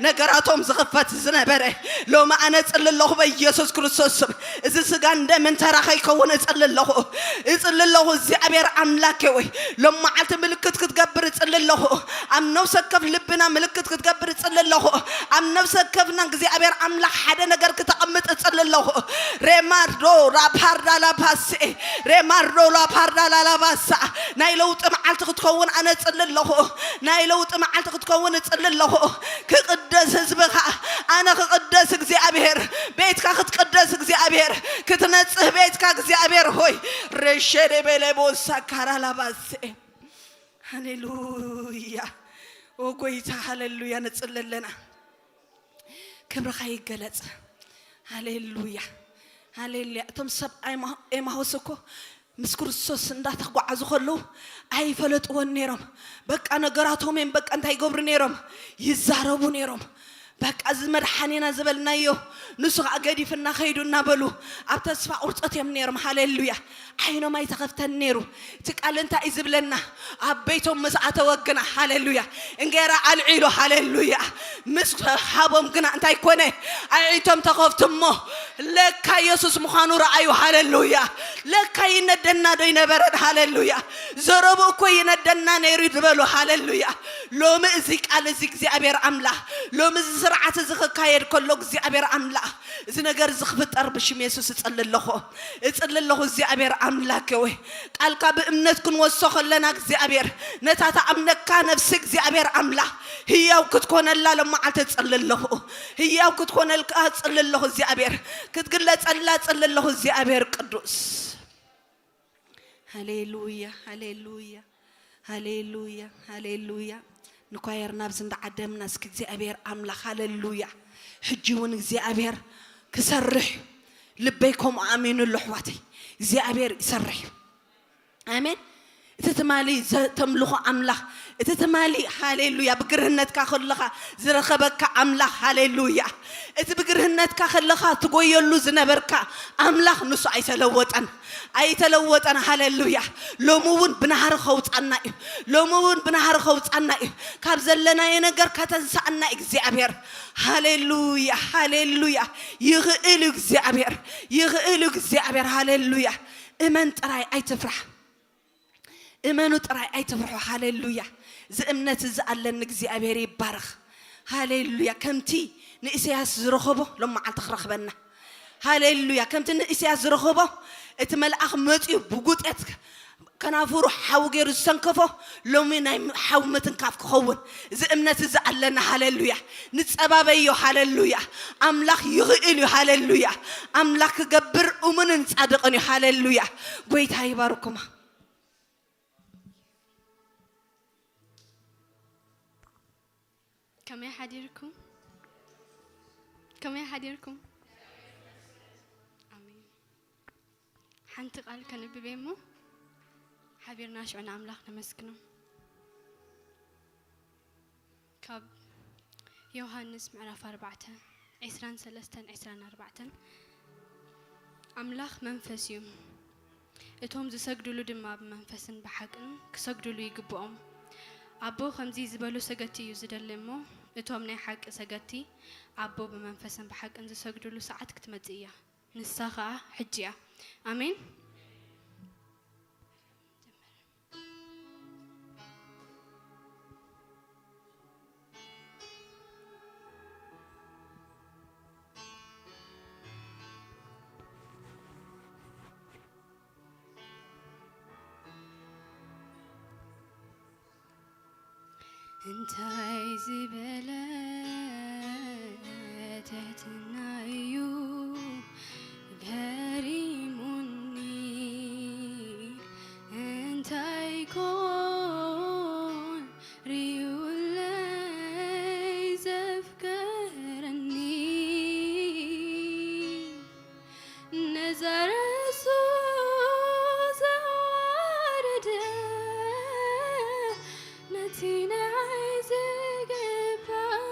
ነገራቶም ዝኽፈት ዝነበረ፣ ሎሚ ኣነ እጽሊ ኣለኹ በኢየሱስ ክርስቶስ ስም። እዚ ስጋን ደምን ተራ ከይከውን እጽሊ ኣለኹ። እጽሊ ኣለኹ እግዚኣብሔር ኣምላኬ ወይ ሎም መዓልቲ ምልክት ክትገብር እጽሊ ኣለኹ። ኣብ ነፍሰ ከፍ ልብና ምልክት ክትገብር እጽሊ ኣለኹ። ኣብ ነፍሰ ከፍና እግዚኣብሔር ኣምላኽ ሓደ ነገር ክተቐምጥ እጽሊ ኣለኹ። ሬማርዶ ራፓርዳ ላባሴ ሬማርዶ ላፓርዳ ላላባሳ ናይ ለውጢ መዓልቲ ክትከውን ኣነ እጽሊ ኣለኹ። ናይ ለውጢ መዓልቲ ክትከውን እጽሊ ኣለኹ። ክቕደስ ህዝብኻ ኣነ ክቕደስ እግዚኣብሔር ቤትካ ክትቅደስ እግዚኣብሔር ክትነጽህ ቤትካ እግዚኣብሔር ሆይ ረሸደ ቤለቦሳ ካራላባሴ ሃሌሉያ። ኦ ጎይታ ሃሌሉያ። ንጽሊ ኣለና። ክብርኻ ይገለጽ። ሃሌሉያ። ሃሌሉያ። እቶም ሰብ ኣይማ- ኤማሁስ እኮ ምስ ክርስቶስ እንዳተጓዓዙ ከለዉ ኣይፈለጥዎን ነይሮም። በቃ ነገራቶም እዮም በቃ እንታይ ይገብሩ ነይሮም? ይዛረቡ ነይሮም። በቃ እዚ መድሓኒና ዝበልናዮ ንሱ ከዓ ገዲፍና ከይዱ እናበሉ ኣብ ተስፋ ቁርፀት እዮም ነይሮም። ሃሌሉያ። ዓይኖም ኣይተኸፍተን ነይሩ። እቲ ቃል እንታይ እዩ ዝብለና? ኣብ ቤቶም ምስ ኣተወ ግና ሃሌሉያ እንጌራ ኣልዒሉ ሃሌሉያ ምስ ሃቦም ግና እንታይ ኮነ? ኣዒንቶም ተኸፍቱ እሞ ለካ ኢየሱስ ምዃኑ ረኣዩ። ሃሌሉያ። ለካ ይነደና ዶ ይነበረን? ሃሌሉያ። ዘረቡ እኮ ይነደና ነይሩ ዝበሉ። ሃሌሉያ። ሎሚ እዚ ቃል እዚ እግዚኣብሔር ኣምላኽ ሎሚ እዚ ስርዓት እዚ ክካየድ ከሎ እግዚኣብሔር ኣምላኽ እዚ ነገር እዚ ክፍጠር ብሽም የሱስ እጽሊ ኣለኹ። እጽሊ ኣለኹ እግዚኣብሔር ኣምላክ ወይ ቃልካ ብእምነት ክንወስዶ ከለና እግዚኣብሔር ነታ ተኣምነካ ነፍሲ እግዚኣብሔር ኣምላኽ ህያው ክትኮነላ ሎም መዓልቲ እጽሊ ኣለኹ። ህያው ክትኮነልካ እጽሊ ኣለኹ እግዚኣብሔር ክትግለጸላ እጽሊ ኣለኹ እግዚኣብሔር ቅዱስ። ሃሌሉያ ሃሌሉያ ሃሌሉያ ሃሌሉያ። ንኳየር ናብዚ እንዳዓደምና እስኪ እግዚኣብሔር ኣምላኽ ሃሌሉያ። ሕጂ እውን እግዚኣብሔር ክሰርሕ እዩ። ልበይ ከምኡ ኣሚኑ ኣሎ ኣሕዋተይ። እግዚኣብሔር ይሰርሕ እዩ። ኣሜን። እቲ ትማሊ ዘተምልኾ ኣምላኽ እቲ ትማሊ ሃሌሉያ ብግርህነትካ ከለኻ ዝረኸበካ ኣምላኽ ሃሌሉያ። እቲ ብግርህነትካ ከለኻ ትጎየሉ ዝነበርካ ኣምላኽ ንሱ ኣይተለወጠን። ኣይተለወጠን። ሃሌሉያ። ሎሚ እውን ብናህሪ ከውፃና እዩ። ሎሚ እውን ብናህሪ ከውፃና እዩ። ካብ ዘለናዮ ነገር ከተንሳእና እዩ እግዚኣብሔር። ሃሌሉያ ሃሌሉያ። ይኽእል እዩ እግዚኣብሔር። ይኽእል እዩ እግዚኣብሔር። ሃሌሉያ። እመን ጥራይ ኣይትፍራሕ። እመኑ ጥራይ ኣይትፍርሑ። ሃሌሉያ። እዚ እምነት እዚ ኣለኒ እግዚኣብሔር ይባረኽ። ሃሌሉያ። ከምቲ ንእስያስ ዝረኸቦ ሎም መዓልቲ ክረኽበና። ሃሌሉያ። ከምቲ ንእስያስ ዝረኸቦ እቲ መልኣኽ መፂኡ ብጉጤት ከናፍሩ ሓዊ ገይሩ ዝሰንከፎ ሎሚ ናይ ሓዊ ምትንካፍ ክኸውን እዚ እምነት እዚ ኣለና። ሃሌሉያ። ንጸባበዮ። ሃሌሉያ። ኣምላኽ ይኽእል እዩ። ሃሌሉያ። ኣምላኽ ክገብር እሙንን ጻድቕን እዩ። ሃሌሉያ። ጎይታ ይባርኩማ። ከመይ ሓዲርኩም? ከመይ ሓዲርኩም? ኣሜን። ሓንቲ ቃል ከንብብ እየ እሞ ሓቢርና ሽዑ ንኣምላኽ ነመስግኖ። ካብ ዮሃንስ ምዕራፍ ኣርባዕተ ዕስራን ሰለስተን ዕስራን ኣርባዕተን ኣምላኽ መንፈስ እዩ፣ እቶም ዝሰግድሉ ድማ ብመንፈስን ብሓቅን ክሰግድሉ ይግብኦም። ኣቦ ከምዚ ዝበሉ ሰገድቲ እዩ ዝደሊ እሞ እቶም ናይ ሓቂ ሰገድቲ ኣቦ ብመንፈስን ብሓቅን ዝሰግድሉ ሰዓት ክትመጽእ እያ። ንሳ ኸኣ ሕጂ እያ። ኣሜን። እንታይ ዝበለ ትሕትና እዩ ገሪሙኒ፣ እንታይ ኮን ርዩለይ ዘፍቀረኒ። ነዛ ርእሱ ዘዋረደ፣ ነቲ ንዓይ ዝግባእ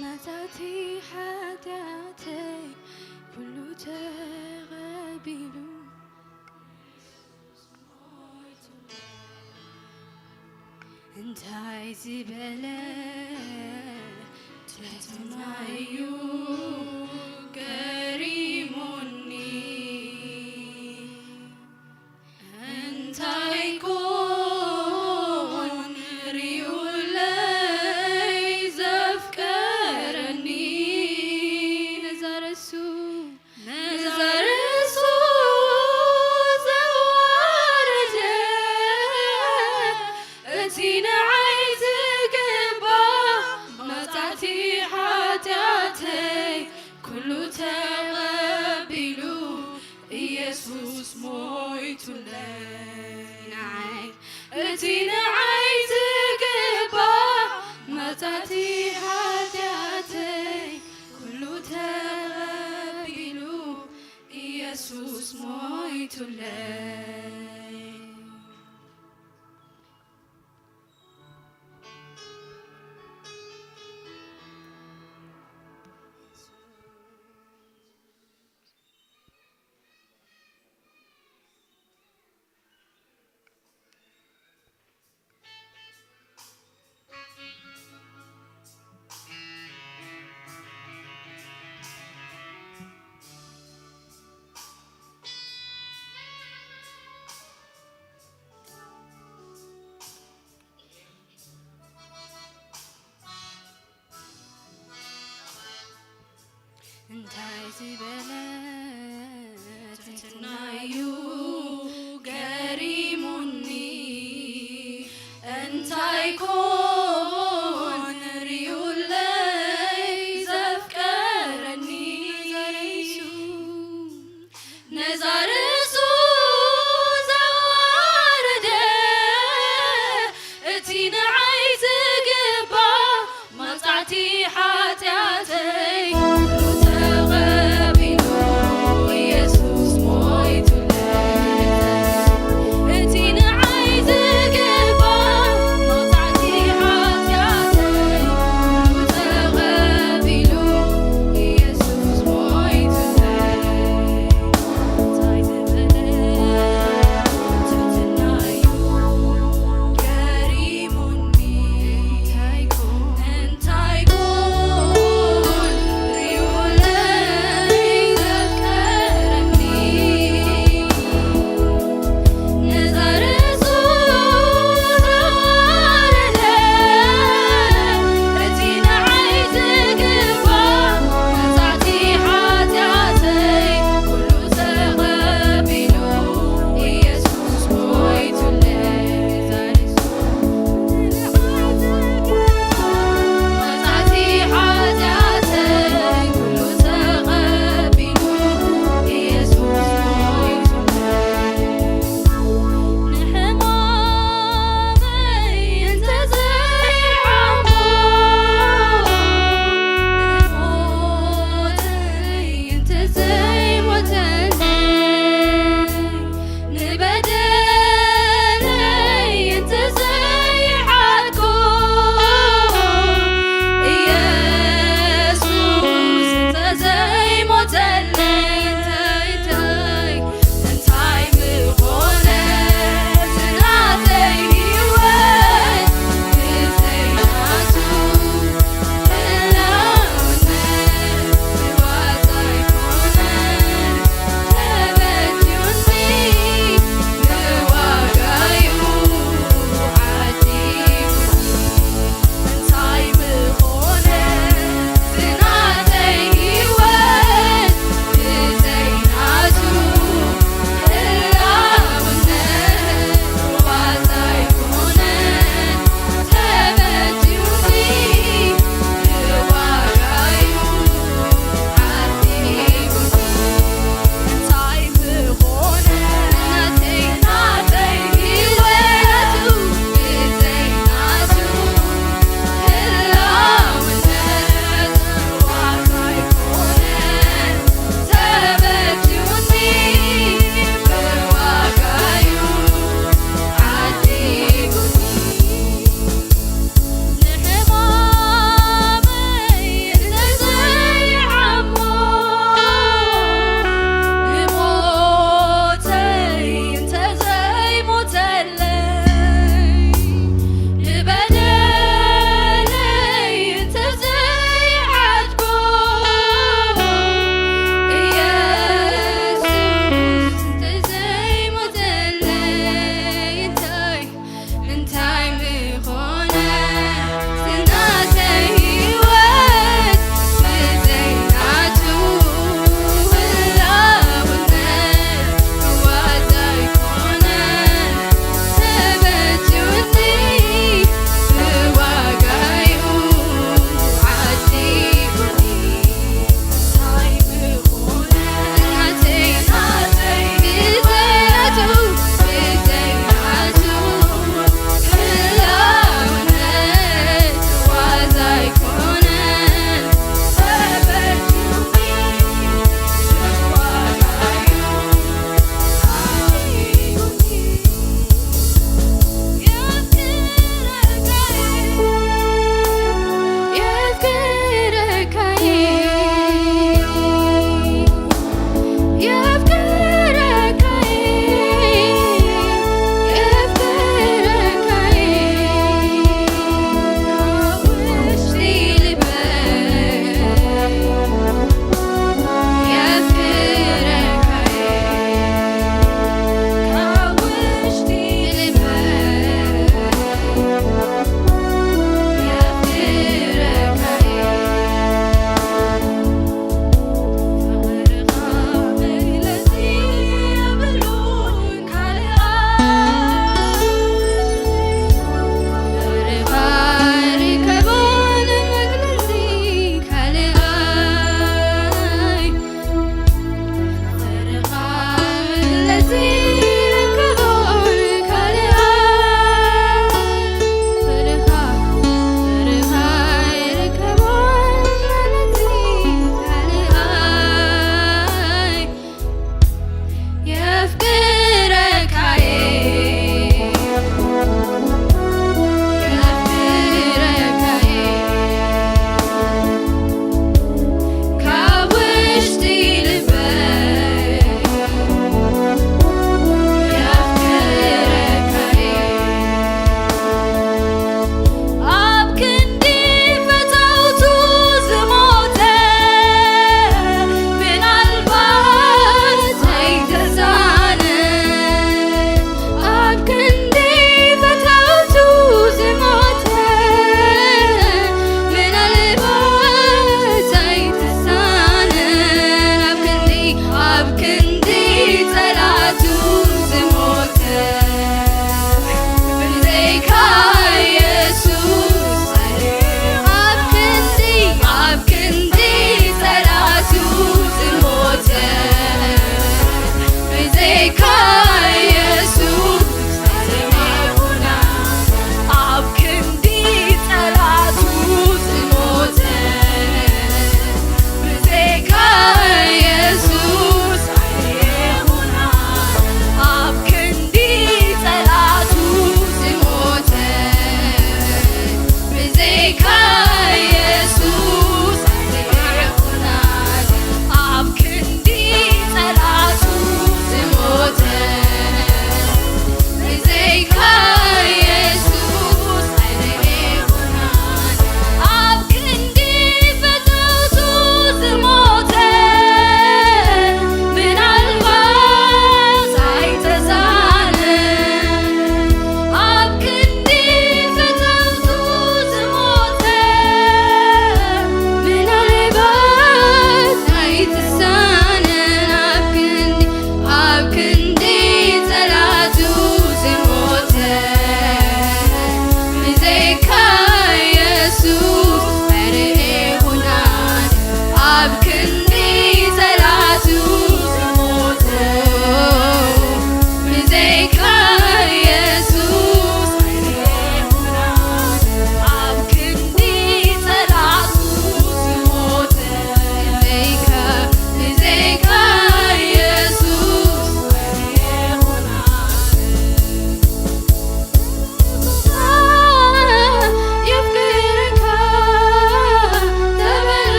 መጻእቲ ሓጢኣተይ ኩሉ ተቐቢሉ። እንታይ ዝበለ ትሕትና እዩ ገሪሙኒ፣ እንታይ ኮን ርዩለይ ዘፍቀረኒ። ነዛ ርእሱ ነዛ ርእሱ ዘዋረደ፣ እቲ ንዓይ ዝግባእ መጻእቲ ሓጢኣተይ ኩሉ ተቐቢሉ ኢየሱስ ሞይቱለይ። ንዓይ እቲ ንዓይ ዝግባእ መጻእቲ ሓጢኣተይ ኩሉ ተቐቢሉ ኢየሱስ ሞይቱለይ። እንታይ ዝበለ ትሕትና እዩ ገሪሙኒ፣ እንታይ ኮን ርዩለይ ዘፍቀረኒ። ነዛ ርእሱ ዘዋረደ፣ እቲ ንዓይ ዝግባእ መጻእቲ ሓጢኣተይ ኩሉ ተቐቢሉ ኢየሱስ ሞይቱለይ። እቲ ንዓይ ዝግባእ መጻእቲ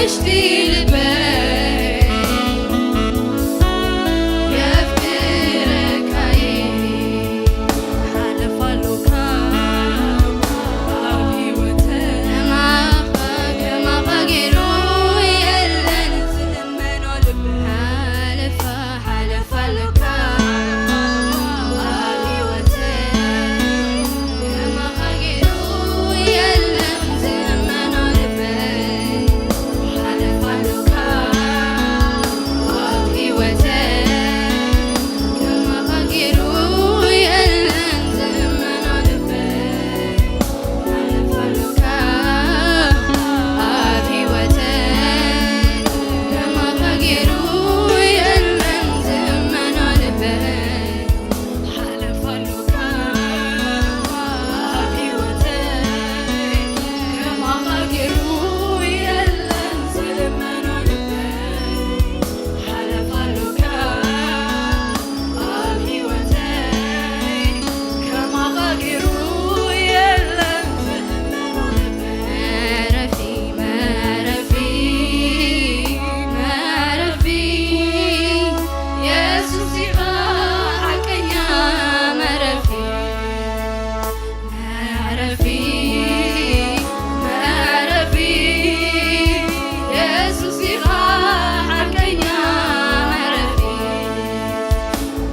ውሽጢ ልበይ የፍቅረካ እየ። ሓለፋሉካ ኣብ ህይወተይ ከማኻ ገይሩ የለን ዝእመኖ ልበይ። ሓለፋ ሓለፋ ኣሉካ ኣብ ህይወተይ ከማኻ ገይሩ የለን ዝእመኖ ልበይ። ሓለፋ ኣሉካ ኣብ ህይወተይ ከማኻ ገይሩ የለን ዝእመኖ ልበይ። ሓለፋሉካ ኣብ ህይወተይ ከማኻ ገይሩ የለን ዝእመኖ ልበይ። ሓለፋሉካ ኣብ ህይወተይ ከማኻ ገይሩ የለን ዝእመኖ ልበይ። ሓለፋሉካ ኣብ ህይወተይ ከማኻ ገይሩ የለን ዝእመኖ ልበይ። መዕረፊ መዕረፊ መዕረፊ የሱስ ኢኻ ሓቀኛ መዕረፊ። መዕረፊ መዕረፊ የሱስ ኢኻ ሓቀኛ መዕረፊ።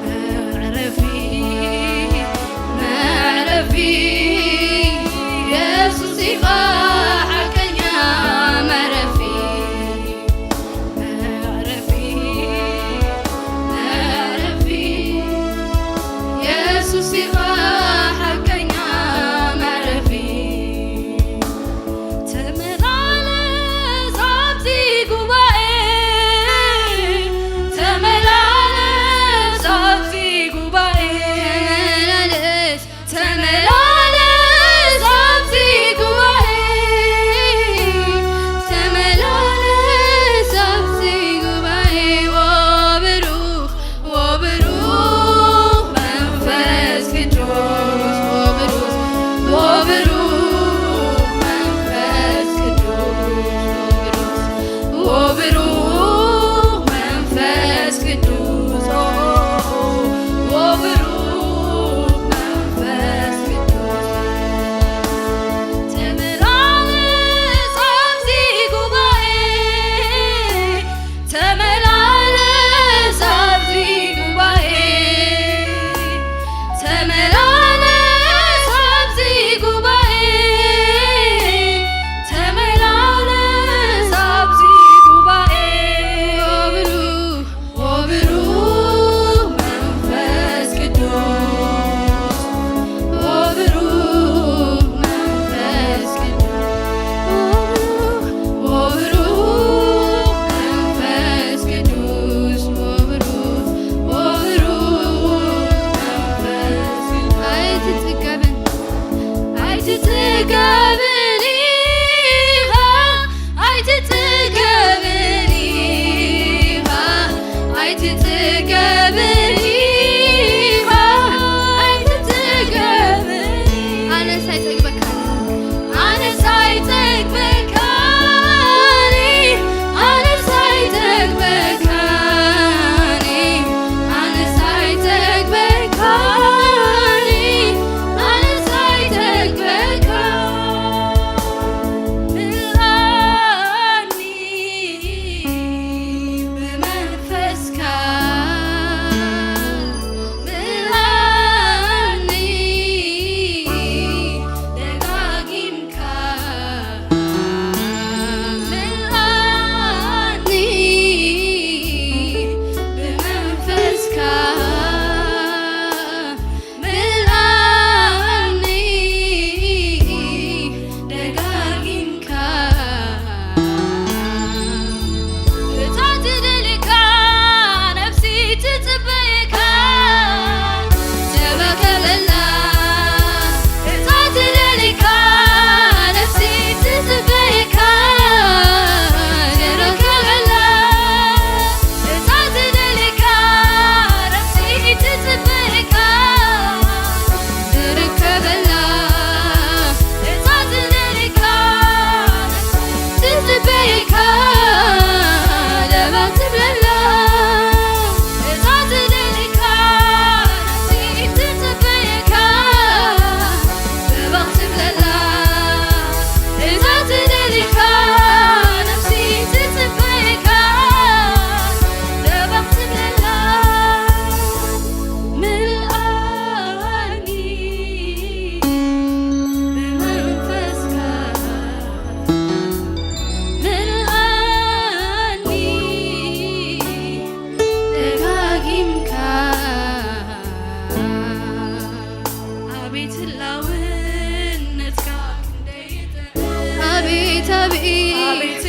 መዕረፊ መዕረፊ የሱስ ኢኻ ሓቀኛ መዕረፊ። መዕረፊ መዕረፊ የሱስ ኢኻ ሓቀኛ መዕረፊ። ተመላለስ ኣብዚ ጉባኤ፣ ተመላለስ ኣብዚ ጉባኤ፣ ተመላለስ፣ ተመላለስ ኣብዚ ጉባኤ፣ ተመላለስ ኣብዚ ጉባኤ። ወብሩኽ ወብሩኽ መንፈስ ቅዱስ፣ ወብሩኽ፣ ወብሩኽ መንፈስ ቅዱስ፣ ወብሩኽ፣ ወብሩኽ መንፈስ ቅዱስ፣ ወብሩኽ መንፈስ ቅዱስ። ተመላለስ ኣብዚ ጉባኤ፣ ተመላለስ ኣብዚ ጉባኤ፣ ተመላለስ ኣብዚ ጉባኤ፣ ተመላለስ ኣብዚ ጉባኤ። ወብሩኽ ወብሩኽ መንፈስ ቅዱስ፣ ወብሩኽ መንፈስ ቅዱስ፣ ወብሩኽ መንፈስ ቅዱስ፣ ወብሩኽ፣ ወብሩኽ መንፈስ ቅዱስ። ኣይትጽገብን፣ ኣይትጽገብን ኢኻ፣ ኣይትጽገብን ኢኻ፣ ኣይትጽገብን ኢኻ፣ ኣይትጽገብን። ኣነስ ኣይጸግበካን፣ ኣነስ ኣይጸግበካን፣ ኣነስ ኣይጸግበካን፣ ኣነስ ኣይጸግበካን፣ ኣነስ ኣይጸግበካን። ምልኣኒ ብመንፈስካ፣ ምልኣኒ ደጋጊምካ፣ ምልኣኒ ብመንፈስካ። ምልኣኒ ደጋጊምካ። እታ ትደልየካ ነፍሲ ትጽበየካ፣ ተረከበላ። እታ ትደልየካ ነፍሲ ትጽበየካ፣ ተረከበላ። እታ ትደልየካ ነፍሲ ትጽበየካ፣ ትርከበላ። እታ ትደልየካ ትጽበየካ፣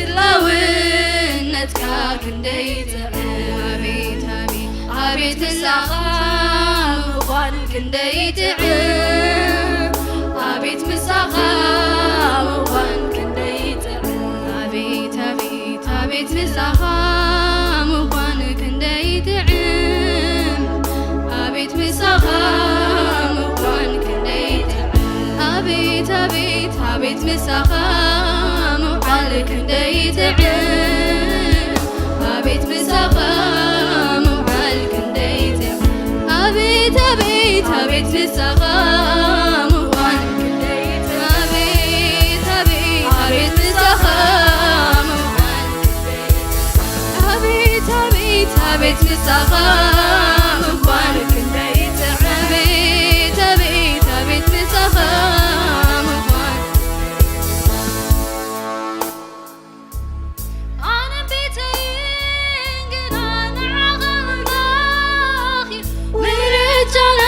ህላውነትካ ክንደይ ጥዑም። ኣቤት ኣቤት ኣቤት ምሳኻ ምዃን ክንደይ ጥዑም። ኣቤት ምሳኻ ምዃን ክንደይ ጥዑም። ኣቤት ኣቤት ኣቤት ምሳኻ ምዃን ክንደይ ጥዑም። ኣቤት ምሳኻ ምዃን ክንደይ ጥዑም። ኣቤት ኣቤት ኣቤት ምሳኻ ምውዓል ክንደይ ጥዑም። ኣቤት ምሳኻ ምውዓል ክንደይ ጥዑም። ኣቤት ኣቤት ኣቤት ምሳኻ ምውዓል ክንደይ ጥዑም። ኣቤት ኣቤት ኣቤት ምሳኻ ምውዓል ክንደይ ጥዑም። ኣቤት ኣቤት ኣቤት ምሳኻ ምዃን ክንደይ ጥዑም። ኣቤት ኣቤት ኣቤት ምሳኻ ምዃን ኣነ ቤተይን ግና ንዓኻ ኣምላኽ እዩ ምርጫና።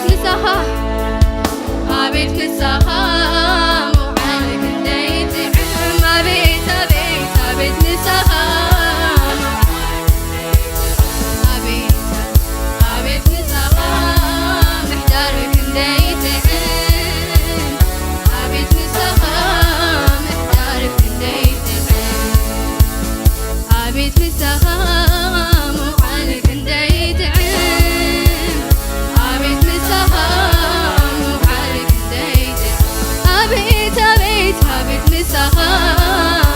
ምሳኻ፣ ኣቤት ምሳኻ ምውዓል ክንደይ ጥዕም። ኣቤት፣ ኣቤት፣ ኣቤት ምሳኻ ምውዓል፣ ኣቤት፣ ኣቤት ምሳኻ ምሕዳር ክንደይ ጥዕም። ኣቤት ምሳኻ ምሕዳር ክንደይ ጥዕም። ኣቤት ምሳኻ ምውዓል ክንደይ ጥዕም። ኣቤት ምሳኻ ምውዓል ክንደይ ጥዕም። ኣቤት፣ ኣቤት፣ ኣቤት ምሳኻ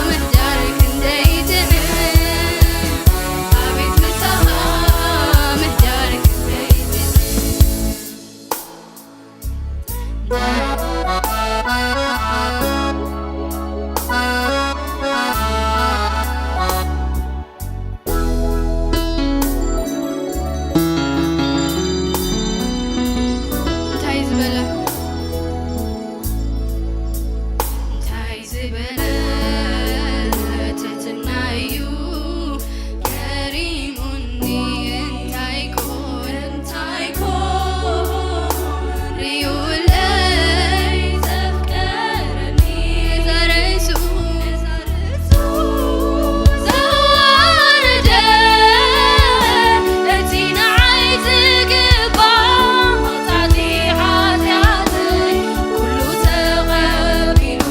ምሕዳር ክንደይ ጥዕም። ኣቤት ምሳኻ ምሕዳር ክንደይ ጥዕም። እንታይ ዝበለ፣ እንታይ ዝበለ ትሕትና እዩ ገሪሙኒ። እንታይ ኮን፣ እንታይ ኮን ርእዩለይ ዘፍቀረኒ። ዛረሱ፣ ዛረሱ ዘዋረደ እቲ ንዓይ ዝግባእ መቕጻዕቲ ሓጢኣተይ ኩሉ ተቐቢሉ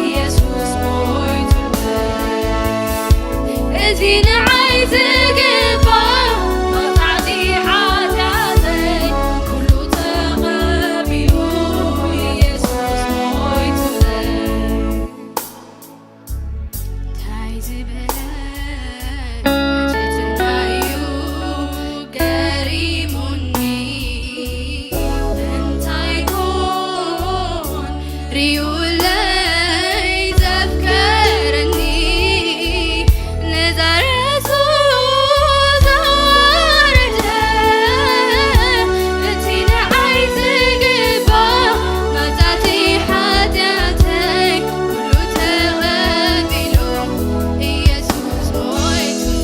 ኢየሱስ ሞይቱለይ። እዚ ንዓይ ዝግባእ መቕጻዕቲ ሓጢኣተይ ኩሉ ተቐቢሉ ኢየሱስ ሞይቱለይ። እንታይ ዝበለ ትሕትና እዩ ገሪሙኒ። እንታይ ኮን ርእዩለይ ዘፍቀረኒ። ነዛ ርእሱ ዘዋረደ እቲ ንዓይ ዝግባእ መቕጻዕቲ ሓጢኣተይ ኩሉ ተቐቢሉ ኢየሱስ ሞይቱለይ።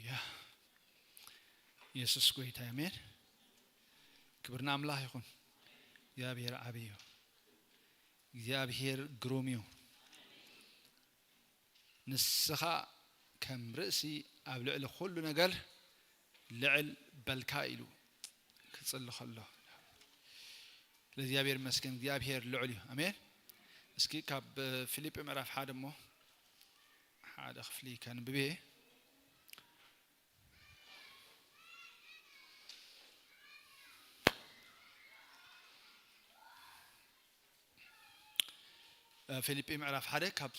ያ፣ የሱስ ጎይታ፣ ኣሜን። ክብር ንኣምላኽ ይኹን። እግዚኣብሔር ዓብዪ እዩ። እግዚኣብሔር ግሩም እዩ። ንስኻ ከም ርእሲ ኣብ ልዕሊ ኩሉ ነገር ልዕል በልካ ኢሉ ክጽሊ ከሎ፣ ለእግዚኣብሔር ይመስገን። እግዚኣብሔር ልዑል እዩ። ኣሜን። እስኪ ካብ ፊልጲ ምዕራፍ ሓደ እሞ ሓደ ክፍሊ ከንብብ እየ። ፊልጲ ምዕራፍ ሓደ ካብ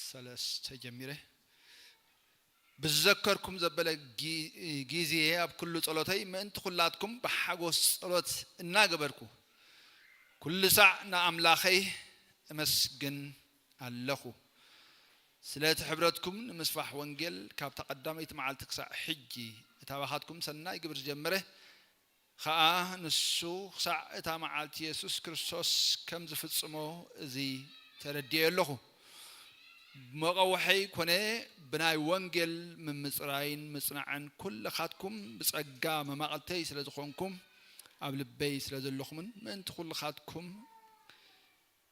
ሰለስተ ጀሚረ። ብዝዘከርኩም ዘበለ ጊ-፣ ጊዜ ኣብ ኩሉ ጸሎተይ ምእንቲ ኩላትኩም ብሓጎስ ጸሎት እናገበርኩ ኩሉ ሳዕ ንኣምላኸይ እመስግን ኣለኹ። ስለቲ ሕብረትኩም ንምስፋሕ ወንጌል ካብታ ቀዳመይቲ መዓልቲ ክሳዕ ሕጂ እታ ባኻትኩም ሰናይ ግብሪ ዝጀመረ ኸኣ ንሱ ክሳዕ እታ መዓልቲ የሱስ ክርስቶስ ከም ዝፍጽሞ እዚ ተረዲኤ ኣለኹ። መቐውሐይ ኮነ ብናይ ወንጌል ምምጽራይን ምጽናዕን ኩልኻትኩም ብጸጋ መማቕልተይ ስለ ዝኾንኩም ኣብ ልበይ ስለ ዘለኹምን ምእንቲ ኩልኻትኩም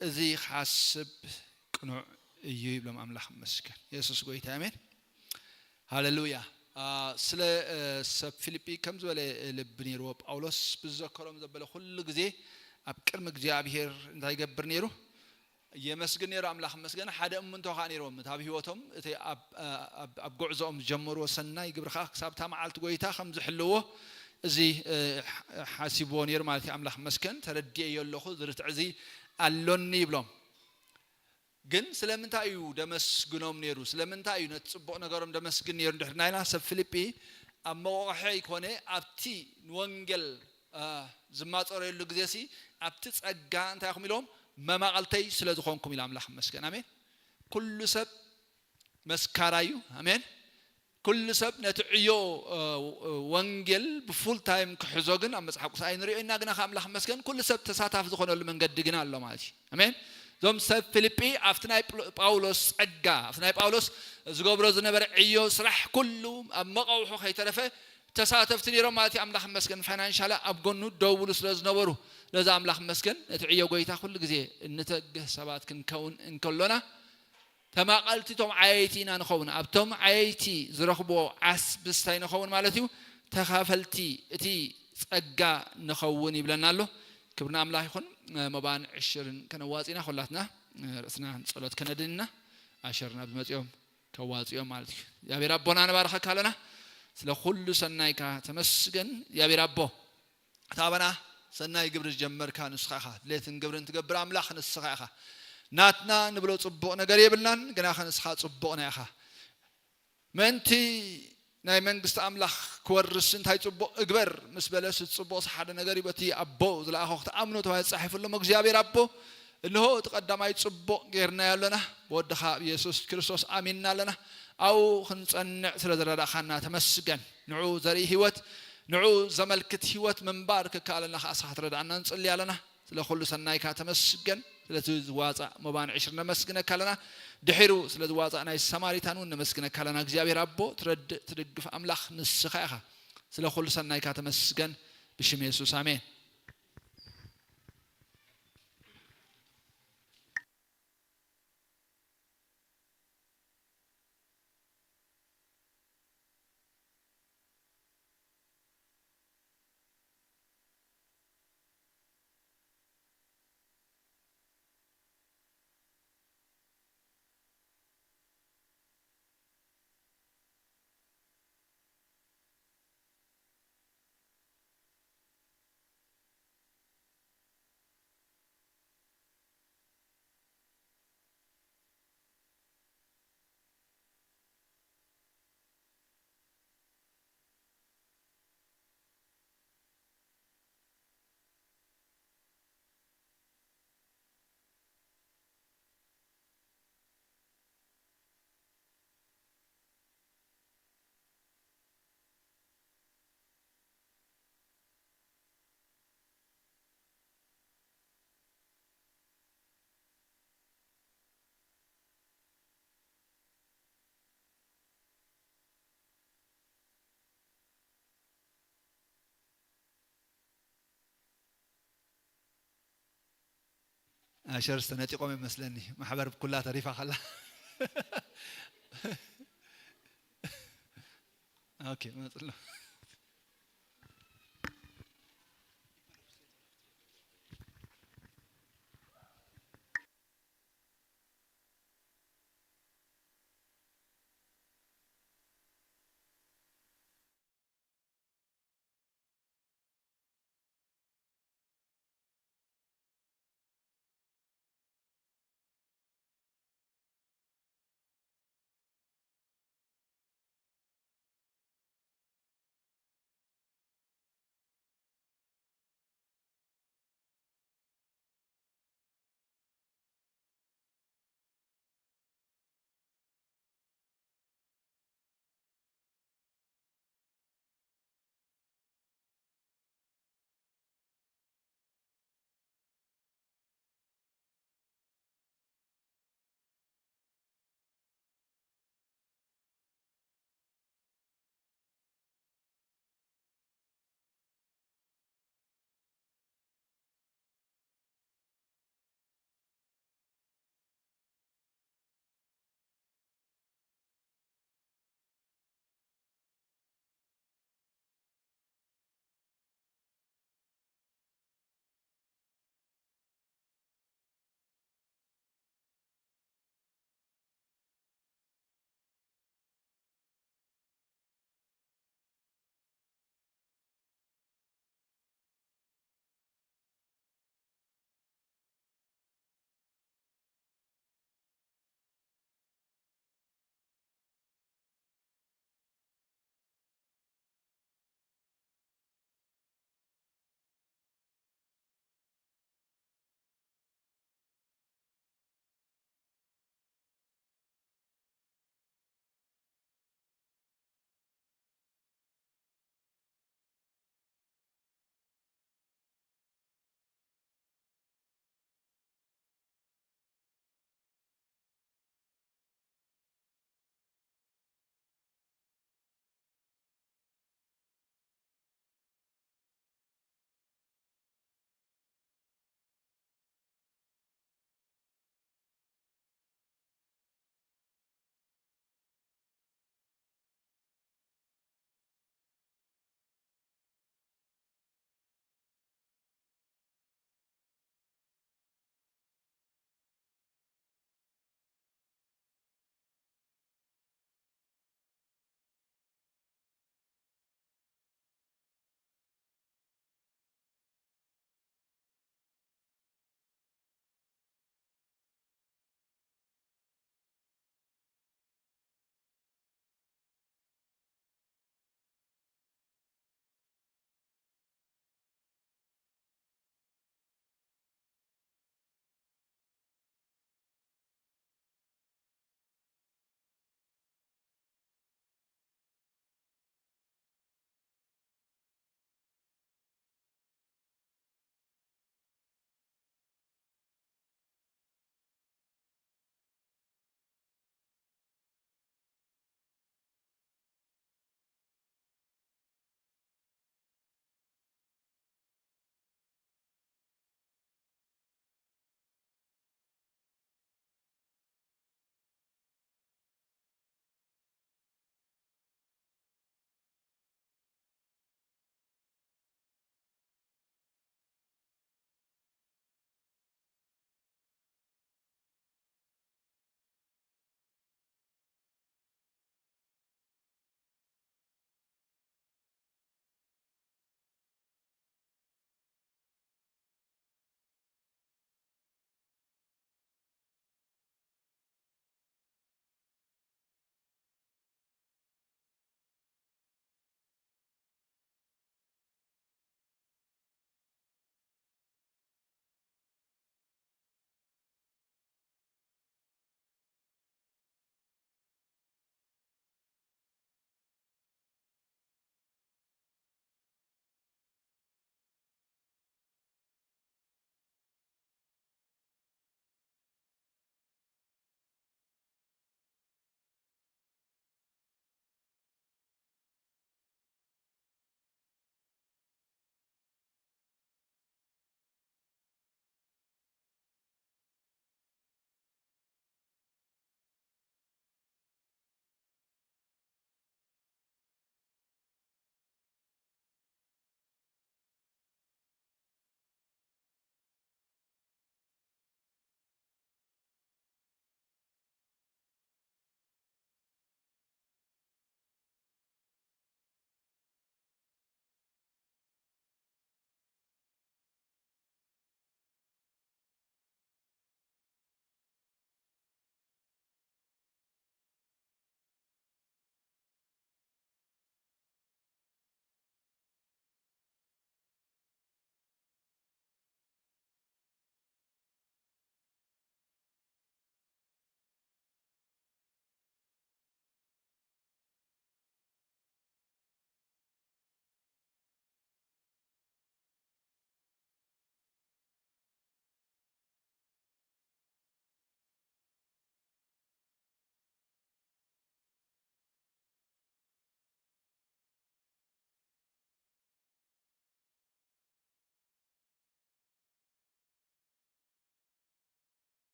እዚ ክሓስብ ቅኑዕ እዩ ይብሎም ኣምላኽ መስገን። የሱስ ጎይታ ኣሜን። ሃሌሉያ። ስለ ሰብ ፊልጲ ከም ዝበለ ልቢ ነይርዎ ጳውሎስ ብዝዘከሮም ዘበለ ኩሉ ግዜ ኣብ ቅድሚ እግዚኣብሔር እንታይ ይገብር ነይሩ? የመስግን ነይሩ ኣምላኽ መስገን። ሓደ እምንቶ ከዓ ነይርዎም እቲ ኣብ ህይወቶም እቲ ኣብ ጉዕዞኦም ዝጀመርዎ ሰናይ ግብሪ ከዓ ክሳብ እታ መዓልቲ ጎይታ ከም ዝሕልዎ እዚ ሓሲብዎ ነይሩ ማለት እዩ። ኣምላኽ መስገን ተረዲኤዮ ኣለኹ ዝርትዕ እዚ ኣሎኒ ይብሎም። ግን ስለምንታይ እዩ ደመስግኖም ነይሩ? ስለምንታይ እዩ ነቲ ጽቡቕ ነገሮም ደመስግን ነይሩ? እንድሕር ናይና ሰብ ፊልጲ ኣብ መቆቕሐ ይኮነ ኣብቲ ንወንጌል ዝማፀረሉ ግዜ ሲ ኣብቲ ጸጋ እንታይ ኹም ኢሎም መማቐልተይ ስለ ዝኾንኩም ኢሉ ኣምላኽ መስገን። ኣሜን። ኩሉ ሰብ መስካራ እዩ። ኣሜን። ኩሉ ሰብ ነቲ ዕዮ ወንጌል ብፉል ታይም ክሕዞ ግን ኣብ መጽሓፍ ቅዱስ ኣይንሪኦ ኢና። ግና ከኣምላኽ መስገን ኩሉ ሰብ ተሳታፊ ዝኾነሉ መንገዲ ግን ኣሎ ማለት እዩ። ኣሜን። እዞም ሰብ ፊልጲ ኣብቲ ናይ ጳውሎስ ጸጋ ኣብቲ ናይ ጳውሎስ ዝገብሮ ዝነበረ ዕዮ ስራሕ ኩሉ ኣብ መቐውሑ ከይተረፈ ተሳተፍቲ ነይሮም ማለት እዩ። ኣምላኽ መስገን ፋይናንሻላ ኣብ ጎኑ ደውሉ ስለ ዝነበሩ ነዚ ኣምላኽ መስገን ነቲ ዕዮ ጎይታ ኩሉ ግዜ እንተግህ ሰባት ክንከውን እንከሎና ተማቐልቲ እቶም ዓየይቲ ኢና ንኸውን። ኣብቶም ዓየይቲ ዝረኽብዎ ዓስብስታይ ንኸውን ማለት እዩ። ተኻፈልቲ እቲ ጸጋ ንኸውን ይብለና ኣሎ። ክብርና ኣምላኽ ይኹን። መባን ዕሽርን ከነዋጽእና ኩላትና ርእስና ንጸሎት ከነድንና ኣሸርና ብመጺኦም ከዋጽኦም ማለት እዩ። እግዚኣብሔር ኣቦና ንባርኸካ ኣለና። ስለ ኩሉ ሰናይካ ተመስገን እግዚኣብሔር ኣቦ። እታ ኣባና ሰናይ ግብሪ ዝጀመርካ ንስኻ ኢኻ። ድሌትን ግብርን ትገብር ኣምላኽ ንስኻ ኢኻ። ናትና ንብሎ ጽቡቕ ነገር የብልናን፣ ግና ንስኻ ጽቡቕና ኢኻ። ምእንቲ ናይ መንግስቲ ኣምላኽ ክወርስ እንታይ ጽቡቕ እግበር ምስ በለስ ጽቡቕስ ሓደ ነገር እዩ። በቲ ኣቦ ዝለኣኾ ክትኣምኑ ተባሂሉ ተጻሒፉ ኣሎ። እግዚኣብሔር ኣቦ እንሆ እቲ ቀዳማይ ጽቡቕ ጌርናዮ ኣለና። ብወድኻ ኣብ የሱስ ክርስቶስ ኣሚንና ኣለና። ኣብኡ ክንጸንዕ ስለ ዝረዳእኻና ተመስገን። ንዑ ዘርኢ ህይወት ንዑ ዘመልክት ህይወት ምንባር ክከኣለና ከኣ ስኻ ትረድኣና ንጽሊ ኣለና። ስለ ኩሉ ሰናይካ ተመስገን። ስለቲ ዝዋጻእ መባን ዕሽር ነመስግነካ ኣለና። ድሒሩ ስለ ዝዋጻእ ናይ ሰማሪታን እውን ነመስግነካ ኣለና። እግዚኣብሔር ኣቦ ትረድእ ትድግፍ ኣምላኽ ንስኻ ኢኻ። ስለ ኩሉ ሰናይካ ተመስገን። ብሽም የሱስ ኣሜን። ኣሸር ዝተነጢቆም ይመስለኒ። ማሕበር ኩላ ተሪፋ ከላ። ኦኬ፣ መጽሎ።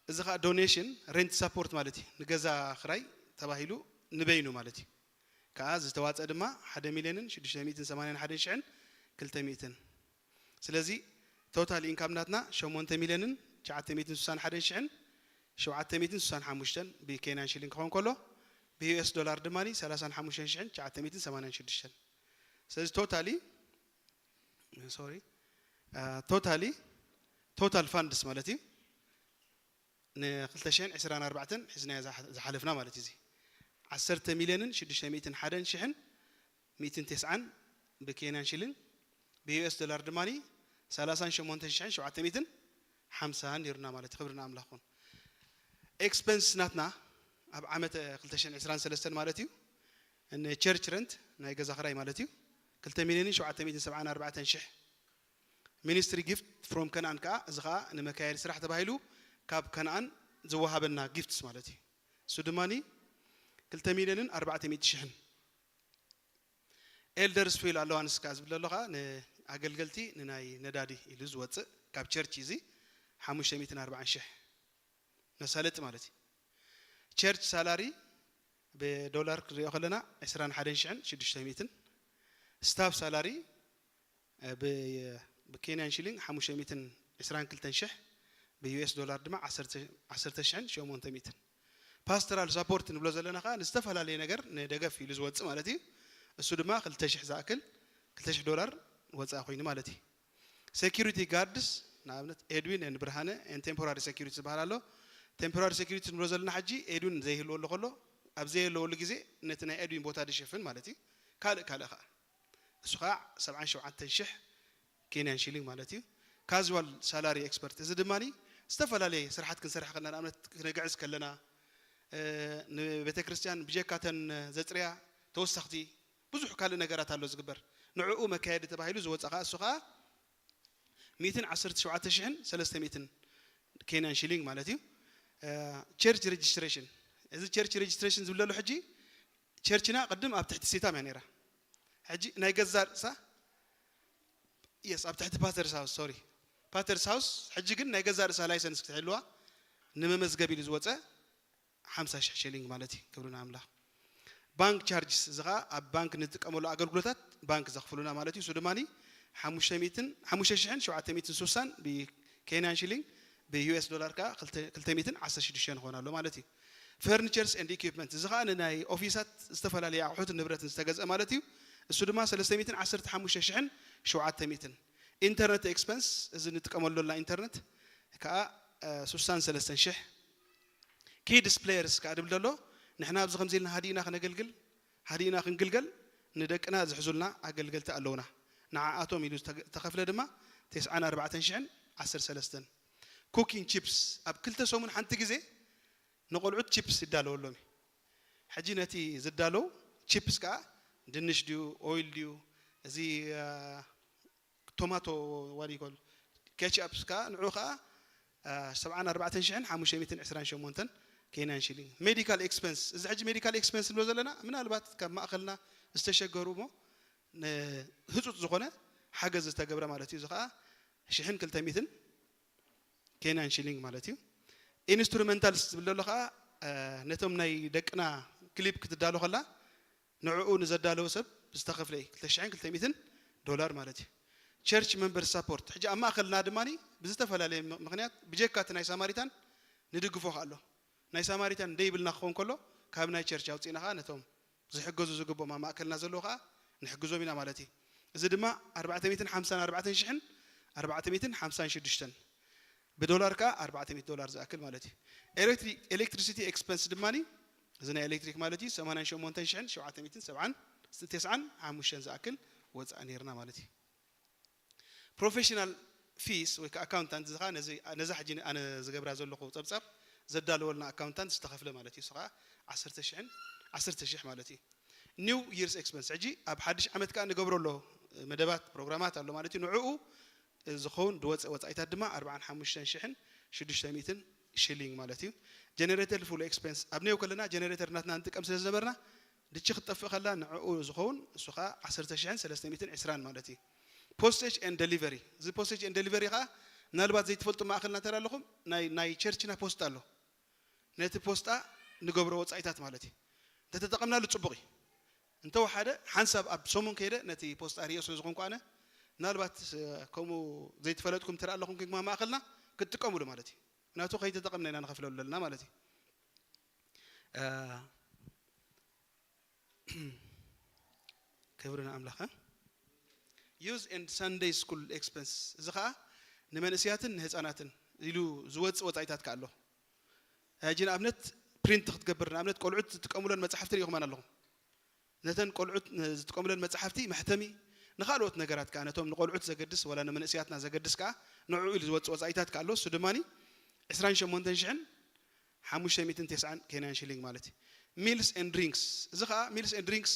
እዚ ከዓ ዶኔሽን ሬንት ሳፖርት ማለት እዩ። ንገዛ ክራይ ተባሂሉ ንበይኑ ማለት እዩ። ከዓ ዝተዋፀ ድማ ሓደ ሚልዮንን ሽዱሽተ ሚእትን ሰማንያን ሓደን ሽሕን ክልተ ሚእትን። ስለዚ ቶታል ኢንካም ናትና ሸሞንተ ሚልዮንን ትሽዓተ ሚእትን ስሳን ሓደን ሽሕን ሸውዓተ ሚእትን ስሳን ሓሙሽተን ብኬንያን ሽሊንግ ክኸውን ከሎ፣ ብዩ ኤስ ዶላር ድማ ሰላሳን ሓሙሽተን ሽሕን ትሽዓተ ሚእትን ሰማንያን ሽዱሽተን። ስለዚ ቶታሊ ሶሪ ቶታሊ ቶታል ፋንድስ ማለት እዩ ን ክልተ ሽሕን ዕስራን ኣርባዕተን ሒዝናዮ ዝሓ- ዝሓለፍና ማለት እዩ። እዚ ዓሰርተ ሚልዮንን ሽዱሽተ ሚእትን ሓደን ሽሕን ሚእትን ተስዓን ብኬንያን ሽሊንግ፣ ብዩ ኤስ ዶላር ድማ ሰላሳን ሸሞንተን ሽሕን ሸውዓተ ሚእትን ሓምሳን ነይሩና ማለት እዩ። ክብሪ ንኣምላኽ ይኹን። ኤክስፐንስ ናትና ኣብ ዓመት ክልተ ሽሕን ዕስራን ሰለስተን ማለት እዩ ንቸርች ረንት ናይ ገዛ ክራይ ማለት እዩ ክልተ ሚልዮንን ሸውዓተ ሚእትን ሰብዓን ኣርባዕተን ሽሕ። ሚኒስትሪ ጊፍት ፍሮም ከነኣን ከዓ፣ እዚ ከዓ ንመካየዲ ስራሕ ተባሂሉ ካብ ከነኣን ዝወሃበና ጊፍትስ ማለት እዩ። እሱ ድማ ክልተ ሚልዮንን ኣርባዕተ ሚእቲ ሽሕን። ኤልደርስ ፊል ኣለዋንስ ከዓ ዝብል ኣሎ ከዓ ንኣገልገልቲ ንናይ ነዳዲ ኢሉ ዝወፅእ ካብ ቸርች እዚ ሓሙሽተ ሚእትን ኣርባዓን ሽሕ መሳለጢ ማለት እዩ። ቸርች ሳላሪ ብዶላር ክንሪኦ ከለና ዕስራን ሓደን ሽሕን ሽዱሽተ ሚእትን፣ ስታፍ ሳላሪ እ፣ ብ- ብኬንያን ሽሊንግ ሓሙሽተ ሚእትን ዕስራን ክልተን ሽሕ፣ ብዩ ኤስ ዶላር ድማ ዓሰርተ ዓሰርተ ሽሕን ሸሞንተ ሚእትን። ፓስተራል ሳፖርት ንብሎ ዘለና ከዓ ንዝተፈላለየ ነገር ንደገፍ ኢሉ ዝወፅእ ማለት እዩ። እሱ ድማ ክልተ ሽሕ ዝኣክል ክልተ ሽሕ ዶላር ወፃኢ ኮይኑ ማለት እዩ። ሴኪሪቲ ጋርድስ ንኣብነት ኤድዊን ን ብርሃነ ን ቴምፖራሪ ሴኪሪቲ ዝበሃል ኣሎ። ቴምፖራሪ ሴኪሪቲ ንብሎ ዘለና ሕጂ ኤድዊን ዘይህልወሉ ከሎ፣ ኣብ ዘየለወሉ ግዜ ነቲ ናይ ኤድዊን ቦታ ዝሽፍን ማለት እዩ። ካልእ ካልእ ከዓ እሱ ከዓ ሰብዓን ሸውዓተን ሽሕ ኬንያን ሽሊንግ ማለት እዩ። ካዝዋል ሳላሪ ኤክስፐርት፣ እዚ ድማ ዝተፈላለየ ስራሓት ክንሰርሕ ከለና፣ ንኣብነት ክነግዕዝ ከለና፣ እ፣ ንቤተ ክርስቲያን ብጀካተን ዘፅርያ ተወሰኽቲ ብዙሕ ካልእ ነገራት ኣሎ ዝግበር። ንዕኡ መካየዲ ተባሂሉ ዝወፀ ከዓ እሱ ከዓ ሚእትን ዓሰርተ ሸውዓተ ሽሕን ሰለስተ ሚእትን ኬንያን ሽሊንግ ማለት እዩ። ቸርች ሬጅስትሬሽን፣ እዚ ቸርች ሬጅስትሬሽን ዝብለሉ ሕጂ ቸርችና ቅድም ኣብ ትሕቲ ሲታም እያ ነይራ። ሕጂ ናይ ገዛ ርእሳ፣ የስ፣ ኣብ ትሕቲ ፓተርስ ሃውስ፣ ሶሪ፣ ፓተርስ ሃውስ። ሕጂ ግን ናይ ገዛ ርእሳ ላይሰንስ ክትህልዋ ንመመዝገብ ኢሉ ዝወፀ ሓምሳ ሽሕ ሽሊንግ ማለት እዩ። ክብሪ ንኣምላኽ። ባንክ ቻርጅስ፣ እዚ ኸዓ ኣብ ባንክ ንጥቀመሉ ኣገልግሎታት ባንክ ዘኽፍሉና ማለት እዩ። እሱ ድማ ሓሙሽተ ሚእትን ሓሙሽተ ሽሕን ሸውዓተ ሚእትን ስሳን ብኬንያን ሽሊንግ፣ ብዩ ኤስ ዶላር ከዓ ክልተ- ክልተ ሚእትን ዓሰርተ ሽዱሽተን ይኾን ኣሎ ማለት እዩ። ፈርኒቸርስ ኤንድ ኢኩፕመንት፣ እዚ ከዓ ንናይ ኦፊሳት ዝተፈላለዩ ኣቑሑትን ንብረትን ዝተገዝአ ማለት እዩ። እሱ ድማ ሰለስተ ሚእትን ዓሰርተ ሓሙሽተ ሽሕን ሸውዓተ ሚእትን። ኢንተርነት ኤክስፐንስ፣ እዚ ንጥቀመሉ ዘለና ኢንተርነት ከዓ እ፣ ስሳን ሰለስተን ሽሕ። ኪድስ ፕሌየርስ ከዓ ድብል ዘሎ፣ ንሕና ኣብዚ ከምዚ ኢልና ሃዲእና ክነገልግል፣ ሃዲእና ክንግልገል፣ ንደቅና ዝሕዙልና ኣገልገልቲ ኣለውና። ንዓኣቶም ኢሉ ዝተገ- ዝተኸፍለ ድማ ተስዓን ኣርባዕተን ሽሕን ዓሰርተ ሰለስተን። ኩኪንግ ቺፕስ፣ ኣብ ክልተ ሰሙን ሓንቲ ግዜ ንቆልዑት ቺፕስ ይዳለወሎም እዩ። ሕጂ ነቲ ዝዳለው ቺፕስ ከዓ ድንሽ ድዩ፣ ኦይል ድዩ፣ እዚ እ፣ ቶማቶ ዋዲኮል፣ ኬችኣፕስ ከዓ ንዑ ከዓ እ፣ ሰብዓን ኣርባዕተን ሽሕን ሓሙሽተ ሚእትን ዕስራን ሸሞንተን ኬንያን ሽሊንግ። ሜዲካል ኤክስፐንስ፣ እዚ ሕጂ ሜዲካል ኤክስፐንስ ንብሎ ዘለና ምናልባት ካብ ማእኸልና ዝተሸገሩ እሞ ንህፁፅ ዝኾነ ሓገዝ ዝተገብረ ማለት እዩ። እዚ ከዓ ሽሕን ክልተ ሚእትን ኬንያን ሽሊንግ ማለት እዩ። ኢንስትሩመንታልስ ዝብል ዘሎ ከዓ እ፣ ነቶም ናይ ደቅና ክሊፕ ክትዳሎ ከላ ንዕኡ ንዘዳለወ ሰብ ዝተኸፍለ እዩ። ክልተ ሽሕን ክልተ ሚእትን ዶላር ማለት እዩ። ቸርች መንበር ሳፖርት፣ ሕጂ ኣብ ማእኸልና ድማ ብዝተፈላለየ ም- ምኽንያት ብጀካ እቲ ናይ ሳማሪታን ንድግፎ ከ ኣሎ። ናይ ሳማሪታን ደይብልና ክኸውን ከሎ ካብ ናይ ቸርች ኣውፂእና ከዓ ነቶም ዝሕገዙ ዝግብኦም ኣብ ማእከልና ዘለዉ ከዓ ንሕግዞም ኢና ማለት እዩ። እዚ ድማ ኣርባዕተ ሚእትን ሓምሳን ኣርባዕተን ሽሕን ኣርባዕተ ሚእትን ሓምሳን ሽዱሽተን፣ ብዶላር ከዓ ኣርባዕተ ሚእቲ ዶላር ዝኣክል ማለት እዩ። ኤሌክትሪ- ኤሌክትሪሲቲ ኤክስፐንስ ድማ እዚ ናይ ኤሌክትሪክ ማለት እዩ ሰማንያን ሸሞንተን ሽሕን ሸውዓተ ሚእትን ሰብዓን ተስዓን ሓሙሽተን ዝኣክል ወፃኢ ነይርና ማለት እዩ። ፕሮፌሽናል ፊስ ወይ ከዓ ኣካውንታንት እዚ ከዓ ነዚ- ነዛ ሕጂ ኣነ ዝገብራ ዘለኹ ፀብፃብ ዘዳለወልና ኣካውንታንት ዝተኸፍለ ማለት እዩ። እሱ ከዓ ዓሰርተ ሽሕን ዓሰርተ ሽሕ ማለት እዩ። ኒው ይርስ ኤክስፐንስ፣ ሕጂ ኣብ ሓድሽ ዓመት ከዓ ንገብሮ ኣሎ መደባት ፕሮግራማት ኣሎ ማለት እዩ። ንዕኡ ዝኸውን ዝወፀ ወፃኢታት ድማ ኣርባዓን ሓሙሽተን ሽሕን ሽዱሽተ ሚእትን ሽሊንግ ማለት እዩ። ጀነሬተር ፉል ኤክስፐንስ፣ ኣብ ኔው ከለና ጀነሬተር ናትና ንጥቀም ስለ ዝነበርና ድቺ ክትጠፍእ ከላ ንዕኡ ዝኸውን እሱ ከዓ ዓሰርተ ሽሕን ሰለስተ ሚእትን ዕስራን ማለት እዩ። ፖስቴጅ ኤንድ ደሊቨሪ፣ እዚ ፖስቴጅ ኤንድ ደሊቨሪ ከዓ ምናልባት ዘይትፈልጡ ማእኸልና እንተ ኣለኹም ናይ ናይ ቸርችና ፖስጣ ኣሎ። ነቲ ፖስጣ ንገብሮ ወፃኢታት ማለት እዩ። እንተተጠቐምናሉ ፅቡቕ እዩ። እንተወሓደ ሓንሳብ ኣብ ሰሙን ከይደ ነቲ ፖስጣ ርእዮ ስለ ዝኾንኩ ኣነ ምናልባት ከምኡ ዘይትፈለጥኩም ትርኢ ኣለኹም ግን ማእኸልና ክትጥቀሙሉ ማለት እዩ። ምክንያቱ ከይተጠቐምና ኢና ንኸፍለሉ ዘለና ማለት እዩ። ክብሪ ንኣምላኽ። Youth and Sunday School Expense፣ እዚ ኸዓ ንመንእስያትን ንህፃናትን ኢሉ ዝወፅእ ወፃኢታት ከኣ ኣሎ። ሕጂ ንኣብነት ፕሪንት ክትገብር ንኣብነት ቆልዑት ዝጥቀሙለን መፅሓፍቲ ሪኢኹመን ኣለኹም። ነተን ቆልዑት ዝጥቀሙለን መፅሓፍቲ መሕተሚ ንካልኦት ነገራት ከዓ ነቶም ንቆልዑት ዘገድስ ወላ ንመንእስያትና ዘገድስ ከዓ ንዕኡ ኢሉ ዝወፅእ ወፃኢታት ከዓ ኣሎ። እሱ ድማ ዕስራን ሸሞንተን ሽሕን ሓሙሽተ ሚእትን ተስዓን ኬንያን ሽሊንግ ማለት እዩ። ሚልስ ኤንድ ድሪንክስ፣ እዚ ከዓ ሚልስ ኤንድ ድሪንክስ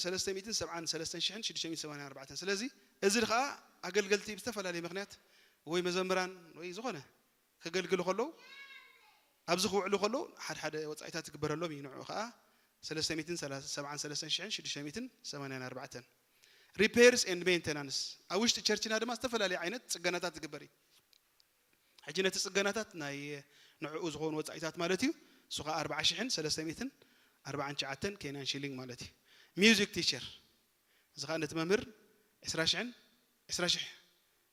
ሰለስተ ሚእትን ሰብዓን ሰለስተን ሽሕን ሽዱሽተ ሚእትን ሰማንያን ኣርባዕተን። ስለዚ እዚ ከዓ ኣገልገልቲ ብዝተፈላለየ ምክንያት ወይ መዘምራን ወይ ዝኾነ ከገልግሉ ከለዉ ኣብዚ ክውዕሉ ከለዉ ሓደ ሓደ ወፃኢታት ዝግበረሎም እዩ። ንዑ ከዓ ሰለስተ ሚእትን ሰብዓን ሰለስተን ሽሕን ሽዱሽተ ሚእትን ሰማንያን ኣርባዕተን። Repairs and maintenance፣ ኣብ ውሽጢ ቸርችና ድማ ዝተፈላለዩ ዓይነት ፅገናታት ዝግበር እዩ። ሕጂ ነቲ ፅገናታት ናይ ንዕኡ ዝኾኑ ወፃኢታት ማለት እዩ። እሱ ከዓ ኣርብዓ ሽሕን ሰለስተ ሚእትን ኣርብዓን ትሽዓተን ኬንያን ሽሊንግ ማለት እዩ። ሚውዚክ ቲቸር፣ እዚ ከዓ ነቲ መምህር ዕስራ ሽሕን ዕስራ ሽሕ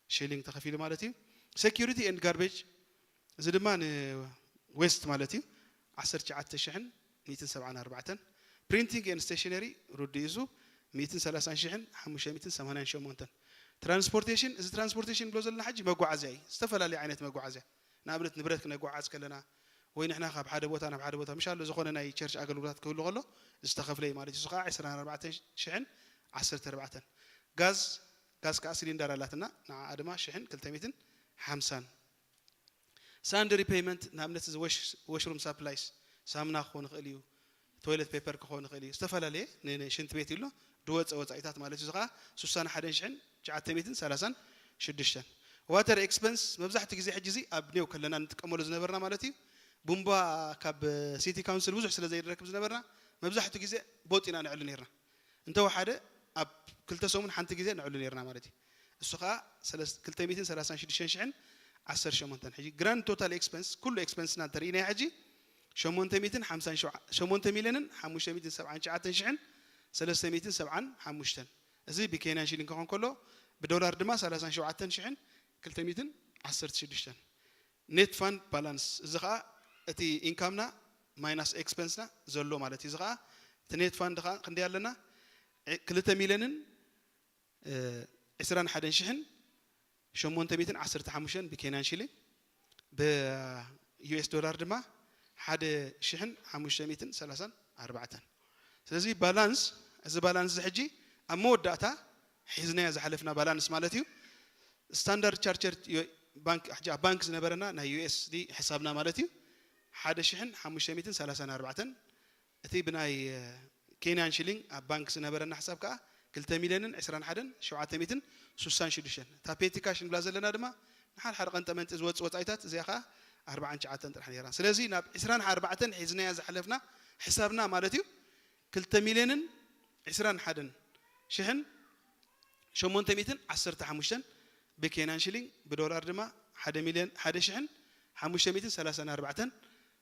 ሽሊንግ ተኸፊሉ ማለት እዩ። ሴኪሪቲ ኤንድ ጋርቤጅ፣ እዚ ድማ ንዌስት ማለት እዩ። ዓሰርተ ትሽዓተ ሽሕን ሚእትን ሰብዓን ኣርባዕተን። ፕሪንቲንግ ኤንድ ስቴሽነሪ ርዱእ እዩ፣ እሱ ሚእትን ሰላሳን ሽሕን ሓሙሽተ ሚእትን ሰማንያን ሸሞንተን። ትራንስፖርቴሽን፣ እዚ ትራንስፖርቴሽን ንብሎ ዘለና ሕጂ መጓዓዝያ እዩ። ዝተፈላለዩ ዓይነት መጓዓዝያ፣ ንኣብነት ንብረት ክነጓዓዝ ከለና ወይ ንሕና ካብ ሓደ ቦታ ናብ ሓደ ቦታ ምሽ ኣሎ ዝኾነ ናይ ቸርች ኣገልግሎታት ክህሉ ከሎ ዝተኸፍለ እዩ ማለት እዩ። እሱ ከዓ ዕስራን ኣርባዕተን ሽሕን ዓሰርተ ኣርባዕተን። ጋዝ፣ ጋዝ ከዓ ሲሊንደር ኣላትና፣ ንዓኣ ድማ ሽሕን ክልተ ሚእትን ሓምሳን። ሳንድ ሪፔይመንት፣ ንኣብነት እዚ ወሽ- ወሽሩም ሳፕላይስ፣ ሳሙና ክኾን ይኽእል እዩ፣ ቶይለት ፔፐር ክኾን ይኽእል እዩ፣ ዝተፈላለየ ን- ንሽንት ቤት ኢሉ ድወፀ ወፃኢታት ማለት እዩ። እዚ ከዓ ሱሳን ሓደን ሽሕን ትሽዓተ ሚእትን ሰላሳን ሽዱሽተን። ዋተር ኤክስፐንስ፣ መብዛሕትኡ ግዜ ሕጂ እዚ ኣብ ኔው ከለና እንጥቀመሉ ዝነበርና ማለት እዩ። ቡምባ ካብ ሲቲ ካውንስል ብዙሕ ስለ ዘይንረክብ ዝነበርና መብዛሕትኡ ግዜ ቦጥ ኢና ንዕሉ ነርና። እንተወሓደ ኣብ ክልተ ሰሙን ሓንቲ ግዜ ንዕሉ ነርና ማለት እዩ። እሱ ከዓ ክልተ ሚእትን ሰላሳን ሽዱሽተን ሽሕን ዓሰርተ ሸሞንተን። ሕጂ ግራንድ ቶታል ኤክስፐንስ፣ ኩሉ ኤክስፐንስና እንተርኢናዮ ሕጂ ሸሞንተ ሚእትን ሓምሳን ሸውዓን ሸሞንተ ሚልዮንን ሓሙሽተ ሚእትን ሰብዓን ትሽዓተን ሽሕን ሰለስተ ሚእትን ሰብዓን ሓሙሽተን። እዚ ብኬንያን ሽሊንግ ክኾን ከሎ ብዶላር ድማ ሰላሳን ሸውዓተን ሽሕን ክልተ ሚእትን ዓሰርተ ሽዱሽተን። ኔት ፋንድ ባላንስ፣ እዚ ከዓ እቲ ኢንካምና ማይናስ ኤክስፐንስና ዘሎ ማለት እዩ። እዚ ከዓ እቲ ኔት ፋንድ ከዓ ክንደይ ኣለና? ዕ- ክልተ ሚልዮንን እ፣ ዕስራን ሓደን ሽሕን ሸሞንተ ሚእትን ዓሰርተ ሓሙሽተን ብኬንያን ሽሊንግ፣ ብዩኤስ ዶላር ድማ ሓደ ሽሕን ሓሙሽተ ሚእትን ሰላሳን ኣርባዕተን። ስለዚ ባላንስ፣ እዚ ባላንስ እዚ ሕጂ ኣብ መወዳእታ ሒዝናዮ ዝሓለፍና ባላንስ ማለት እዩ። ስታንዳርድ ቻርቸር ዮ- ባንክ ሕጂ ኣብ ባንክ ዝነበረና ናይ ዩኤስዲ ሕሳብና ማለት እዩ ሓደ ሽሕን ሓሙሽተ ሚእትን ሰላሳን ኣርባዕተን። እቲ ብናይ ኬንያን ሽሊንግ ኣብ ባንክ ዝነበረና ሕሳብ ከዓ ክልተ ሚልዮንን ዕስራን ሓደን ሸውዓተ ሚእትን ሱሳን ሽዱሽተን። እታ ፔቲ ካሽ ንብላ ዘለና ድማ ንሓድሓደ ቀንጠመንጢ ዝወፅእ ወፃኢታት እዚኣ ከዓ ኣርባዓን ትሽዓተን ጥራሕ ነይራ። ስለዚ ናብ ዕስራን ኣርባዕተን ሒዝናያ ዝሓለፍና ሕሳብና ማለት እዩ ክልተ ሚልዮንን ዕስራን ሓደን ሽሕን ሸሞንተ ሚእትን ዓሰርተ ሓሙሽተን ብኬንያን ሽሊንግ፣ ብዶላር ድማ ሓደ ሚልዮን ሓደ ሽሕን ሓሙሽተ ሚእትን ሰላሳን ኣርባዕተን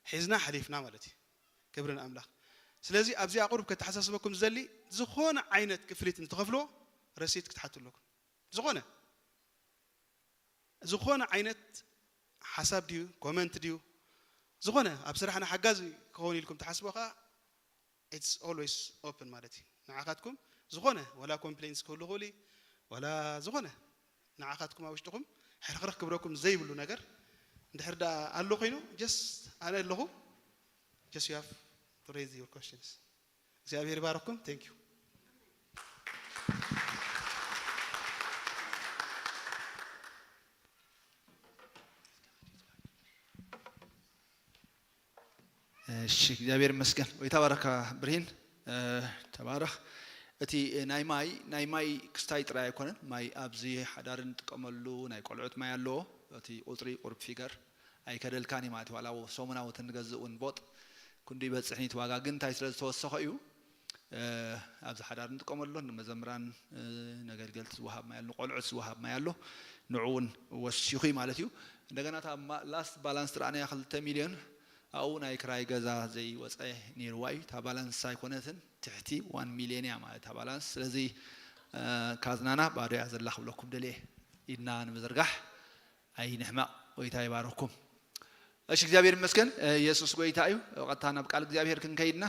ሒዝና ሓሊፍና ማለት እዩ። ክብሪ ንኣምላኽ። ስለዚ ኣብዚ ኣቕሩብ ከተሓሳስበኩም ዝደሊ ዝኾነ ዓይነት ክፍሊት እንትኸፍልዎ ረሲት ክትሓቱ ኣለኩም። ዝኾነ ዝኾነ ዓይነት ሓሳብ ድዩ ኮመንት ድዩ ዝኾነ ኣብ ስራሕና ሓጋዚ ክኸውን ኢልኩም ትሓስቦ ከዓ it's always open ማለት እዩ። ንዓኻትኩም ዝኾነ ወላ ኮምፕሌንስ ክህሉ ክእል እዩ ወላ ዝኾነ ንዓኻትኩም ኣብ ውሽጥኹም ሕርኽርኽ ክብረኩም ዘይብሉ ነገር እንድሕር ደኣ ኣሎ ኮይኑ just ኣነ ኣለኹ just you have to raise your questions። እግዚኣብሔር ይባርኩም። Thank you። እሺ እግዚኣብሔር ይመስገን። ወይ ተባረካ ብርሂን ተባረኽ። እቲ ናይ ማይ ናይ ማይ ክስታይ ጥራይ ኣይኮነን። ማይ ኣብዚ ሓዳር እንጥቀመሉ ናይ ቆልዑት ማይ ኣለዎ። እቲ ቁፅሪ ቁርብ ፊገር ኣይከደልካን እዩ ማለት እዩ። ዋላ ሰሙናዊ እንገዝእ እውን ቦጥ ክንዱ ይበፅሕ ኒቲ ዋጋ ግን እንታይ ስለ ዝተወሰኸ እዩ። ኣብዚ ሓዳር ንጥቀመሉ ኣሎ፣ ንመዘምራን፣ ነገልገልቲ ዝወሃብ ማይ ኣሎ፣ ንቆልዑት ዝወሃብ ማይ ኣሎ። ንዑ እውን ወሲኹ እዩ ማለት እዩ። እንደገና እታ ላስት ባላንስ ጥራንያ ክልተ ሚልዮን ኣብኡ ናይ ክራይ ገዛ ዘይወፀ ነይርዋ እዩ። እታ ባላንስ ኣይኮነትን፣ ትሕቲ ዋን ሚልዮን እያ ማለት እታ ባላንስ። ስለዚ ካዝናና ባዶ እያ ዘላ ክብለኩም ደልየ። ኢድና ንምዝርጋሕ ኣይንሕመቕ። ጎይታ ይባርኽኩም። እሺ፣ እግዚኣብሔር ይመስገን። የሱስ ጎይታ እዩ። ቀጥታ ናብ ቃል እግዚኣብሔር ክንከይድና፣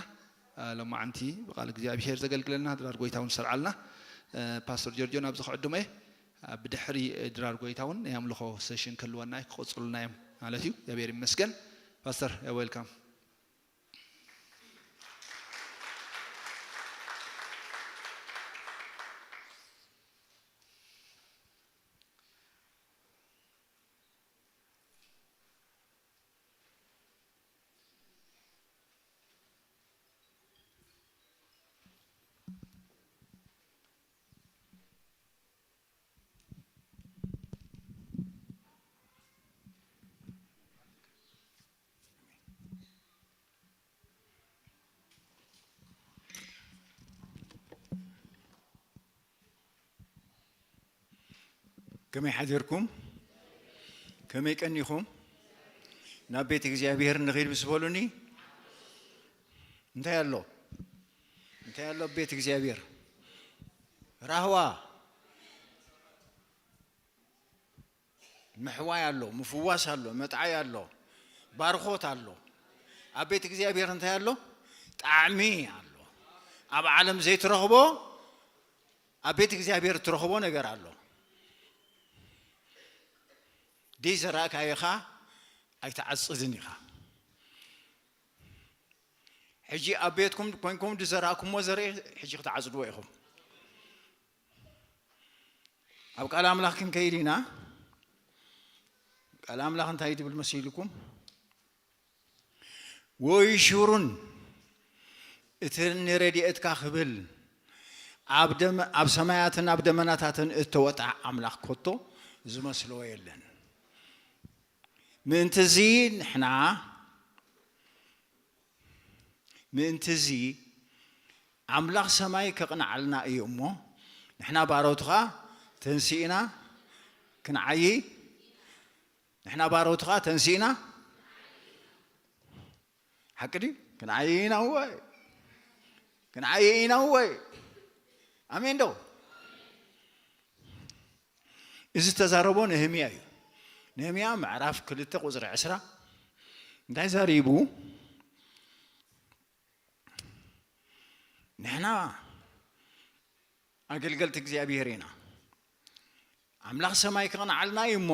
ሎማዓንቲ ብቃል እግዚኣብሔር ዘገልግለና ድራር ጎይታ እውን ዝሰርዓልና ፓስተር ጆርጆ ናብዚ ክዕድሞ እየ። ብድሕሪ ድራር ጎይታ እውን ናይ ኣምልኾ ሴሽን ክህልወና እዩ፣ ክቕፅሉና እዮም ማለት እዩ። እግዚኣብሔር ይመስገን። ፓስተር፣ ዌልካም። ከመይ ሓዲርኩም? ከመይ ቀኒኹም? ናብ ቤት እግዚኣብሔር ንኺድ ምስ በሉኒ፣ እንታይ ኣሎ? እንታይ ኣሎ ኣብ ቤት እግዚኣብሔር? ራህዋ፣ ምሕዋይ ኣሎ፣ ምፍዋስ ኣሎ፣ መጥዓይ ኣሎ፣ ባርኾት ኣሎ። ኣብ ቤት እግዚኣብሔር እንታይ ኣሎ? ጣዕሚ ኣሎ። ኣብ ዓለም ዘይትረኽቦ ኣብ ቤት እግዚኣብሔር እትረኽቦ ነገር ኣሎ። ድይ ዘራእካዮ ኢኻ ኣይትዓጽድን ኢኻ። ሕጂ ኣብ ቤትኩም ኮንኩም ዝዘራእኩሞ ዘርኢ ሕጂ ክትዓጽድዎ ኢኹም። ኣብ ቃል ኣምላኽ ክንከይድ ኢና። ቃል ኣምላኽ እንታይ ትብል መሲልኩም? ወይ ሽሩን እቲ ንረድኤትካ ክብል ኣብ ደመ-፣ ኣብ ሰማያትን ኣብ ደመናታትን እተወጥዐ ኣምላኽ ከቶ ዝመስሎ የለን። ምእንቲ እዚ ንሕና፣ ምእንቲ እዚ ኣምላኽ ሰማይ ከቕንዓልና እዩ እሞ፣ ንሕና ባሮትኻ ተንሲእና ክንዓዪ፣ ንሕና ባሮትኻ ተንሲእና፣ ሓቂ ድዩ? ክንዓዪ ኢና እወ፣ ክንዓዪ ኢና እወ። ኣሜን ዶ? እዚ ዝተዛረቦ ነህምያ እዩ። ነህምያ ምዕራፍ ክልተ ቁጽሪ ዕስራ እንታይ ዘሪቡ? ንሕና ኣገልገልቲ እግዚኣብሔር ኢና። ኣምላኽ ሰማይ ከቕንዓልና እዩ እሞ፣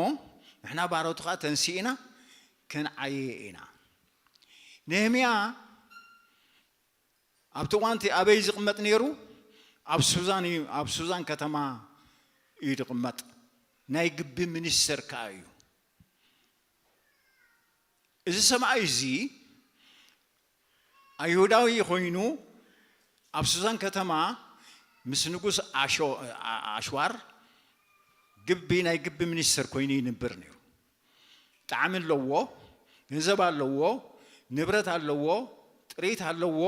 ንሕና ባሮትኻ ተንሲእና ክንዓዪ ኢና። ነህምያ ኣብቲ እዋንቲ ኣበይ ዝቕመጥ ነይሩ? ኣብ ሱዛን እዩ፣ ኣብ ሱዛን ከተማ እዩ ዝቕመጥ። ናይ ግቢ ሚኒስተር ከኣ እዩ። እዚ ሰብኣይ እዚ ኣይሁዳዊ ኮይኑ ኣብ ሱዛን ከተማ ምስ ንጉስ ኣሾ-፣ ኣ-፣ ኣሽዋር ግቢ፣ ናይ ግቢ ሚኒስተር ኮይኑ ይንብር ነይሩ። ጣዕሚ ኣለዎ፣ ገንዘብ ኣለዎ፣ ንብረት ኣለዎ፣ ጥሪት ኣለዎ።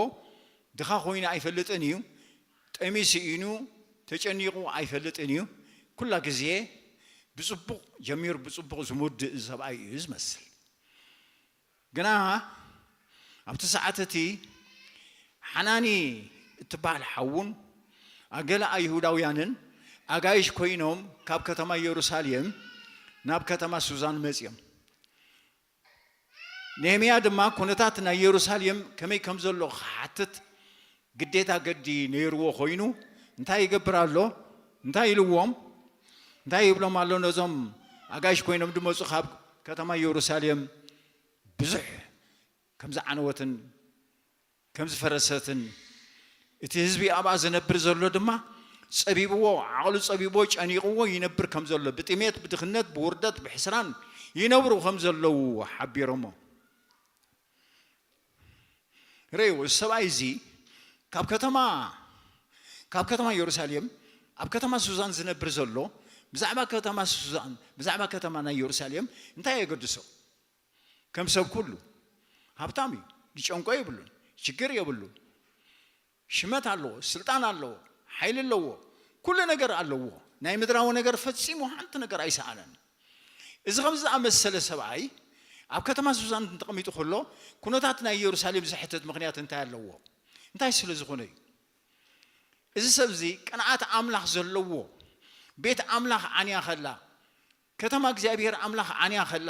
ድኻ ኮይኑ ኣይፈልጥን እዩ። ጠሚ ስኢኑ፣ ተጨኒቑ ኣይፈልጥን እዩ። ኩላ ግዜ ብጽቡቕ ጀሚሩ ብጽቡቕ ዝምውድእ ሰብኣይ እዩ ዝመስል። ግና ኣብቲ ሰዓት እቲ ሓናኒ እትበሃል ሓዉን ኣገለ ኣይሁዳውያንን ኣጋይሽ ኮይኖም ካብ ከተማ የሩሳሌም ናብ ከተማ ሱዛን መጺኦም። ነህምያ ድማ ኩነታት ናይ የሩሳሌም ከመይ ከም ዘሎ ክሓትት ግዴታ ገዲ ነይርዎ ኮይኑ እንታይ ይገብር ኣሎ? እንታይ ኢልዎም? እንታይ ይብሎም ኣሎ ነዞም ኣጋይሽ ኮይኖም ዝመጹ ካብ ከተማ የሩሳሌም? ብዙሕ ከም ዝዓነወትን ከም ዝፈረሰትን እቲ ህዝቢ ኣብኣ ዝነብር ዘሎ ድማ ጸቢብዎ፣ ዓቕሉ ጸቢብዎ፣ ጨኒቕዎ ይነብር ከም ዘሎ፣ ብጥሜት፣ ብድኽነት፣ ብውርደት፣ ብሕስራን ይነብሩ ከም ዘለዉ ሓቢሮሞ። ርእዩ፣ እዚ ሰብኣይ እዚ ካብ ከተማ፣ ካብ ከተማ የሩሳሌም ኣብ ከተማ ሱዛን ዝነብር ዘሎ ብዛዕባ ከተማ ሱዛን፣ ብዛዕባ ከተማ ናይ የሩሳሌም እንታይ የገድሶ? ከም ሰብ ኩሉ ሃብታም እዩ፣ ዝጨንቆ የብሉን፣ ሽግር የብሉን። ሽመት ኣለዎ፣ ስልጣን ኣለዎ፣ ሓይሊ ኣለዎ፣ ኩሉ ነገር ኣለዎ። ናይ ምድራዊ ነገር ፈጺሙ ሓንቲ ነገር ኣይሰኣነን። እዚ ከምዚ ዝኣመሰለ ሰብኣይ ኣብ ከተማ ሱሳን ተቐሚጡ ከሎ፣ ኩነታት ናይ ኢየሩሳሌም ዝሕተት ምኽንያት እንታይ ኣለዎ? እንታይ ስለ ዝኾነ እዩ? እዚ ሰብ እዚ ቅንዓት ኣምላኽ ዘለዎ፣ ቤት ኣምላኽ ዓንያ ከላ፣ ከተማ እግዚኣብሔር ኣምላኽ ዓንያ ከላ፣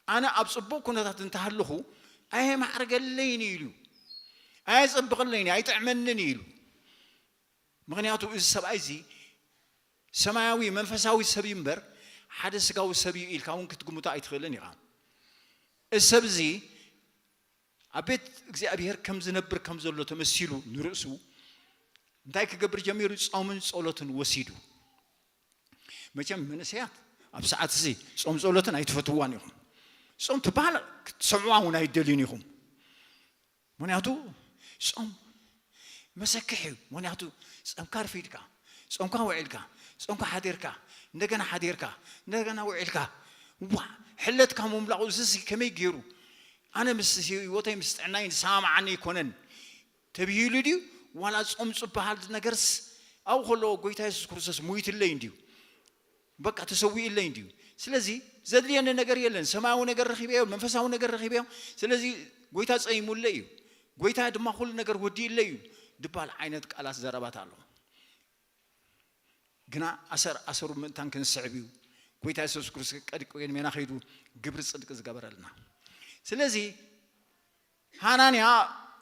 ኣነ ኣብ ጽቡቕ ኩነታት እንተሃለኹ ኣየማዕርገለይን እዩ ኢሉ፣ ኣየጸብቐለይን እዩ፣ ኣይጥዕመንን እዩ ኢሉ። ምኽንያቱ እዚ ሰብኣይ እዚ ሰማያዊ መንፈሳዊ ሰብ እዩ እምበር ሓደ ስጋዊ ሰብ እዩ ኢልካ እውን ክትግምቶ ኣይትኽእልን ኢኻ። እዚ ሰብ እዚ ኣብ ቤት እግዚኣብሔር ከም ዝነብር ከም ዘሎ ተመሲሉ ንርእሱ እንታይ ክገብር ጀሚሩ? ጾምን ጸሎትን ወሲዱ። መቸም መንእሰያት ኣብ ሰዓት እዚ ጾም ጸሎትን ኣይትፈትዋን ኢኹም። ጾም ትበሃል ክትሰምዑዋ እውን ኣይደልዩን ኢኹም። ምክንያቱ ጾም መሰክሕ እዩ። ምክንያቱ ጾምካ ኣርፊድካ፣ ጾምካ ውዒልካ፣ ጾምካ ሓዲርካ፣ እንደገና ሓዲርካ፣ እንደገና ውዒልካ፣ ዋ፣ ሕለትካ ምምላቑ፣ እዚሲ ከመይ ገይሩ ኣነ ምስ ህይወተይ ምስ ጥዕናይ ዝሰማማዓኒ ኣይኮነን ተብሂሉ ድዩ? ዋላ ጾም ዝበሃል ነገርስ ኣብኡ ከሎ ጎይታ የሱስ ክርስቶስ ሙይትለይ እንድዩ፣ በቃ ተሰዊእለይ እንድዩ። ስለዚ ዘድልየኒ ነገር የለን፣ ሰማያዊ ነገር ረኺበዮ፣ መንፈሳዊ ነገር ረኺበዮ። ስለዚ ጎይታ ጸይሙለይ እዩ፣ ጎይታ ድማ ኩሉ ነገር ወዲእለይ እዩ ድባል ዓይነት ቃላት ዘረባት ኣሎ። ግና ኣሰር ኣሰሩ ምእንታን ክንስዕብ እዩ። ጎይታ የሱስ ክርስቶስ ቀድቂ ቅድሜና ከይዱ ግብሪ ጽድቂ ዝገበረልና። ስለዚ ሃናንያ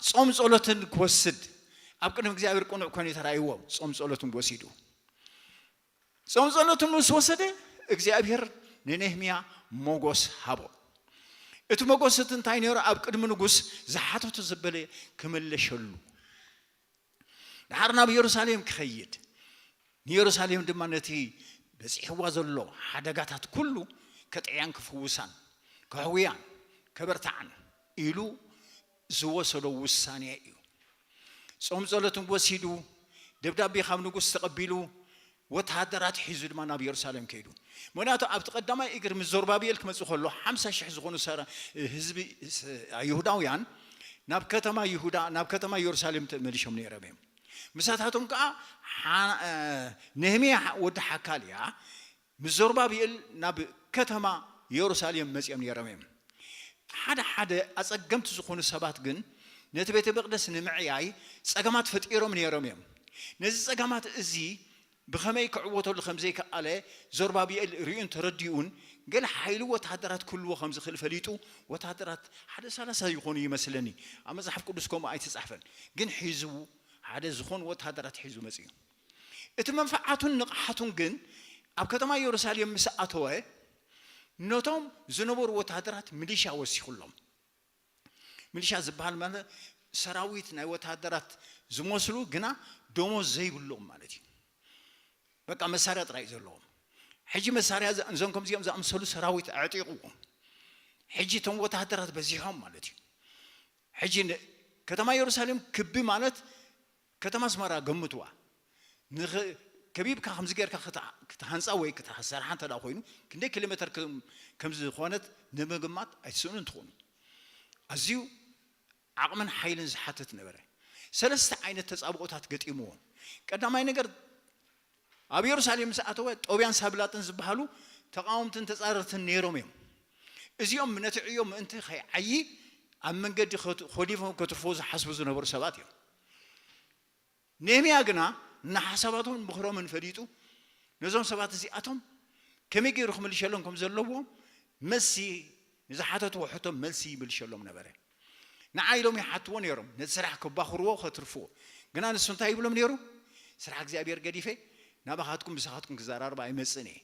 ጾም ጸሎትን ክወስድ ኣብ ቅድሚ እግዚኣብሔር ቅኑዕ ኮይኑ ተራእይዎ። ጾም ጸሎትን ወሲዱ፣ ጾም ጸሎትን ምስ ወሰደ እግዚኣብሔር ንነህምያ ሞጎስ ሃቦ። እቲ ሞጎስ እቲ እንታይ ነይሩ? ኣብ ቅድሚ ንጉስ ዝሓተቶ ዘበለ ክምለሸሉ። ድሓር ናብ ኢየሩሳሌም ክኸይድ፣ ንኢየሩሳሌም ድማ ነቲ በጺሕዋ ዘሎ ሓደጋታት ኩሉ ከጥዕያን ክፍውሳን ከሕውያን ከበርትዓን ኢሉ ዝወሰዶ ውሳኔ እዩ። ጾም ጸሎትን ወሲዱ፣ ደብዳቤ ካብ ንጉስ ተቐቢሉ፣ ወተሃደራት ሒዙ ድማ ናብ ኢየሩሳሌም ከይዱ። ምክንያቱ ኣብቲ ቀዳማይ እግሪ ምስ ዞርባብኤል ክመጽእ ከሎ ሓምሳ ሽሕ ዝኾኑ ሰራ-፣ ህዝቢ ስ-፣ ኣይሁዳውያን ናብ ከተማ ይሁዳ፣ ናብ ከተማ ኢየሩሳሌም ተመሊሾም ነይሮም እዮም። ምሳታቶም ከዓ ሓ-፣ እ፣ ነህምያ ወዲ ሓካልያ ምስ ዞርባብኤል ናብ ከተማ ኢየሩሳሌም መጺኦም ነይሮም እዮም። ሓደ ሓደ ኣጸገምቲ ዝኾኑ ሰባት ግን ነቲ ቤተ መቕደስ ንምዕያይ ጸገማት ፈጢሮም ነይሮም እዮም። ነዚ ጸገማት እዚ ብኸመይ ክዕወተሉ ከም ዘይከኣለ ዞርባብኤል ርእዩን ተረዲኡን፣ ገለ ሓይሊ ወተሃደራት ክህልዎ ከም ዝኽእል ፈሊጡ፣ ወተሃደራት ሓደ ሰላሳ ይኾኑ ይመስለኒ፣ ኣብ መጽሓፍ ቅዱስ ከምኡ ኣይተጻሕፈን፣ ግን ሒዙ፣ ሓደ ዝኾኑ ወተሃደራት ሒዙ መጺኡ። እቲ መንፈዓቱን ንቕሓቱን ግን ኣብ ከተማ ኢየሩሳሌም ምስ ኣተወ፣ ነቶም ዝነበሩ ወተሃደራት ሚሊሻ ወሲኹሎም። ሚሊሻ ዝበሃል ማለት ሰራዊት ናይ ወተሃደራት ዝመስሉ ግና ደሞዝ ዘይብሎም ማለት እዩ። በቃ መሳርያ ጥራይ እዩ ዘለዎም። ሕጂ መሳርያ ዘ-፣ እዞም ከምዚኦም ዝኣመሰሉ ሰራዊት ኣዕጢቕዎም። ሕጂ እቶም ወተሃደራት በዚሖም ማለት እዩ። ሕጂ ን-፣ ከተማ ኢየሩሳሌም ክቢ ማለት ከተማ ኣስመራ ገምትዋ። ንኽ-፣ ከቢብካ ከምዚ ጌርካ ክት-፣ ክትሃንጻ ወይ ክትሰርሓ እንተ ደኣ ኮይኑ፣ ክንደይ ኪሎ ሜተር ከም፣ ከም ዝኾነት ንምግማት ኣይትስእኑን ትኾኑ። ኣዝዩ ዓቕምን ሓይልን ዝሓትት ነበረ። ሰለስተ ዓይነት ተጻብኦታት ገጢምዎ። ቀዳማይ ነገር፣ ኣብ ኢየሩሳሌም ምስ ኣተወ፣ ጦብያን ሳብላጥን ዝበሃሉ ተቓወምትን ተጻረርትን ነይሮም እዮም። እዚኦም ነቲ ዕዮ ምእንቲ ከይዓዪ ኣብ መንገዲ ከት-፣ ኮሊፎም ከትርፍዎ ዝሓስቡ ዝነበሩ ሰባት እዮም። ነህምያ ግና ንሓሳባቶምን ምኽሮምን ፈሊጡ፣ ነዞም ሰባት እዚኣቶም ከመይ ገይሩ ክምልሸሎም ከም ዘለዎ መልሲ፣ ንዝሓተትዎ ሕቶ መልሲ ይምልሸሎም ነበረ። ንዓ ኢሎም ይሓትዎ ነይሮም፣ ነቲ ስራሕ ከባኽርዎ፣ ከትርፍዎ። ግና ንሱ እንታይ ይብሎም ነይሩ? ስራሕ እግዚኣብሔር ገዲፈ ናባኻትኩም ምሳኻትኩም ክዘራረብ ኣይመጽእን እየ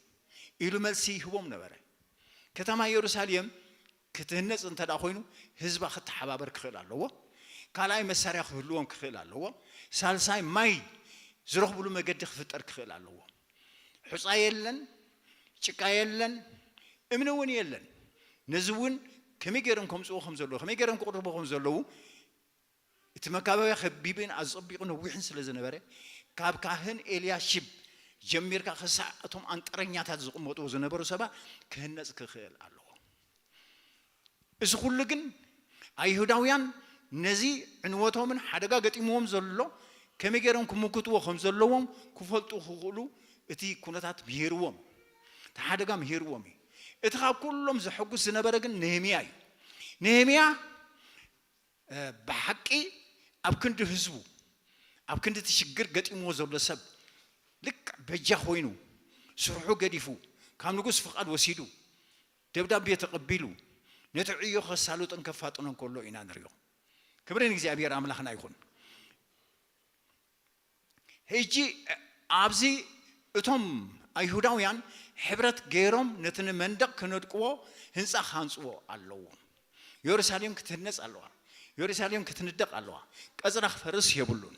ኢሉ መልሲ ይህቦም ነበረ። ከተማ ኢየሩሳሌም ክትህነጽ እንተ ደኣ ኮይኑ፣ ህዝባ ክተሓባበር ክኽእል ኣለዎ። ካልኣይ መሳርያ ክህልዎም ክኽእል ኣለዎ። ሳልሳይ ማይ ዝረኽብሉ መገዲ ክፍጠር ክኽእል ኣለዎ። ሑጻ የለን፣ ጭቃ የለን፣ እምኒ እውን የለን። ነዚ እውን ከመይ ገይሮም ከምጽእዎ ከም ዘለዉ፣ ከመይ ገይሮም ክቕርብዎ ከም ዘለዉ፣ እቲ መካበብያ ከቢብን ኣጸቢቑ ነዊሕን ስለ ዝነበረ፣ ካብ ካህን ኤልያሺብ ጀሚርካ ክሳዕ እቶም ኣንጠረኛታት ዝቕመጥዎ ዝነበሩ ሰባት ክህነጽ ክኽእል ኣለዎ። እዚ ኩሉ ግን ኣይሁዳውያን ነዚ ዕንወቶምን ሓደጋ ገጢምዎም ዘሎ ከመይ ገይሮም ክምክትዎ ከም ዘለዎም ክፈልጡ ክኽእሉ እቲ ኩነታት ምሂርዎም፣ እቲ ሓደጋ ምሂርዎም እዩ። እቲ ካብ ኩሎም ዘሐጉስ ዝነበረ ግን ነህምያ እዩ። ነህምያ ብሓቂ ኣብ ክንዲ ህዝቡ፣ ኣብ ክንዲ እቲ ሽግር ገጢምዎ ዘሎ ሰብ ልክዕ በጃ ኮይኑ፣ ስርሑ ገዲፉ፣ ካብ ንጉስ ፍቓድ ወሲዱ፣ ደብዳቤ ተቐቢሉ፣ ነቲ ዕዮ ከሳልጦን ከፋጥኖን ከሎ ኢና ንሪኦ። ክብሪ ንእግዚኣብሔር ኣምላኽና ይኹን። ሕጂ ኣብዚ እቶም ኣይሁዳውያን ሕብረት ገይሮም ነቲ ንመንደቕ ክነድቅዎ ህንፃ ክሃንፅዎ ኣለዎም። የሩሳሌም ክትህነፅ ኣለዋ። የሩሳሌም ክትንደቕ ኣለዋ። ቀፅራ ክፈርስ የብሉን።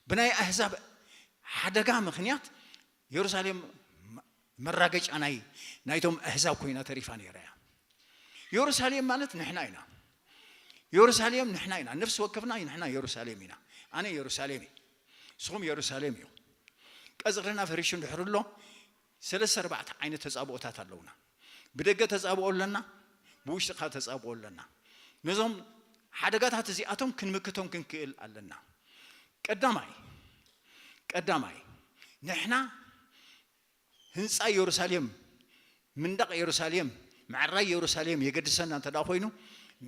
ብናይ ኣህዛብ ሓደጋ ምኽንያት የሩሳሌም መራገጫ ናይ ናይቶም ኣህዛብ ኮይና ተሪፋ ነይራ እያ። የሩሳሌም ማለት ንሕና ኢና። የሩሳሌም ንሕና ኢና። ነፍሲ ወከፍና ንሕና የሩሳሌም ኢና። ኣነ የሩሳሌም እየ። ንስኹም የሩሳሌም እዩ። ቀጽርና ፈሪሹ እንድሕር ኣሎ ሰለስተ ኣርባዕተ ዓይነት ተጻብኦታት ኣለውና። ብደገ ተጻብኦ ኣለና፣ ብውሽጥኻ ተጻብኦ ኣለና። ነዞም ሓደጋታት እዚኣቶም ክንምክቶም ክንክእል ኣለና። ቀዳማይ ቀዳማይ ንሕና ህንፃ የሩሳሌም፣ ምንዳቕ የሩሳሌም፣ ምዕራይ የሩሳሌም የገድሰና እንተ ደኣ ኮይኑ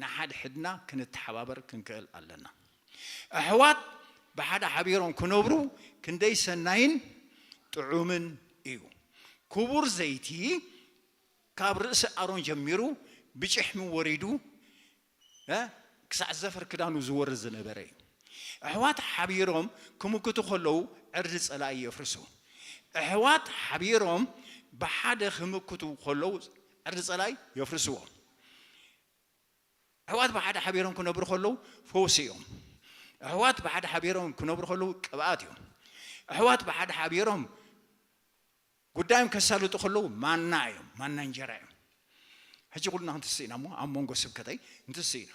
ንሓድሕድና ክንተሓባበር ክንክእል ኣለና። ኣሕዋት ብሓደ ሓቢሮም ክነብሩ ክንደይ ሰናይን ጥዑምን እዩ። ክቡር ዘይቲ ካብ ርእሲ ኣሮን ጀሚሩ ብጭሕሚ ወሪዱ ክሳዕ ዘፈር ክዳኑ ዝወርድ ዝነበረ እዩ። ኣሕዋት ሓቢሮም ክምክቱ ከለዉ ዕርዲ ጸላኢ የፍርሱ። ኣሕዋት ሓቢሮም ብሓደ ክምክቱ ከለዉ ዕርዲ ጸላኢ የፍርስዎ። ኣሕዋት ብሓደ ሓቢሮም ክነብሩ ከለዉ ፈውሲ እዮም። ኣሕዋት ብሓደ ሓቢሮም ክነብሩ ከለዉ ቅብኣት እዮም። ኣሕዋት ብሓደ ሓቢሮም ጉዳዮም ከሳልጡ ከለዉ ማና እዮም፣ ማና እንጀራ እዮም። ሕጂ ኩልና ክንትስእ ኢና እሞ ኣብ መንጎ ስብከተይ ንትስእ ኢና።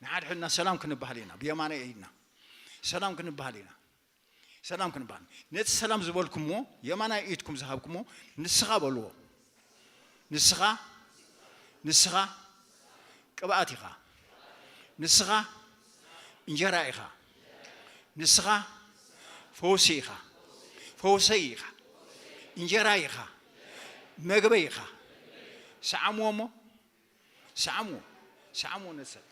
ንሓድሕድና ሰላም ክንበሃል ኢና፣ ብየማናይ ኢድና ሰላም ክንበሃል ኢና። ሰላም ክንበሃል። ነቲ ሰላም ዝበልኩምዎ የማናይ ኢድኩም ዝሃብኩምዎ ንስኻ በልዎ። ንስኻ ንስኻ ቅብኣት ኢኻ። ንስኻ እንጀራ ኢኻ። ንስኻ ፈውሲ ኢኻ። ፈውሰይ ኢኻ። እንጀራ ኢኻ። መግበይ ኢኻ። ሰዓምዎ እሞ ሰዓምዎ። ሰዓምዎ ነቲ ሰብ።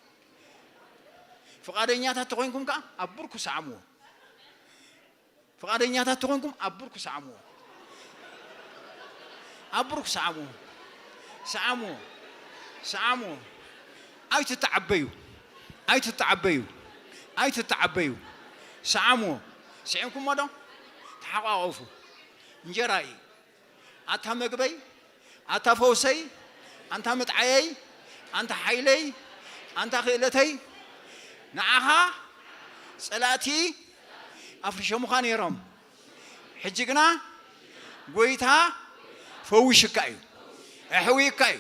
ፍቓደኛታት ተኾይንኩም ከኣ ኣብ ብርኩ ሰዓምዎ። ፍቓደኛታት ተኾንኩም ኣብ ብርኩ ሰዓምዎ። ኣብ ብርኩ ሰዓምዎ። ሰዓምዎ። ሰዓምዎ። ኣይትተዓበዩ። ኣይትተዓበዩ። ኣይትተዓበዩ። ሰዓምዎ። ስዒምኩሞ ዶ? ተሓቋቐፉ። እንጀራ እዩ። ኣታ መግበይ፣ ኣታ ፈውሰይ፣ ኣንታ ምጥዓየይ፣ ኣንታ ሓይለይ፣ ኣንታ ክእለተይ፣ ንዓኻ ጸላእቲ ኣፍሪሾምኻ ነይሮም። ሕጂ ግና ጎይታ ፈዊሽካ እዩ፣ ኣሕውይካ እዩ፣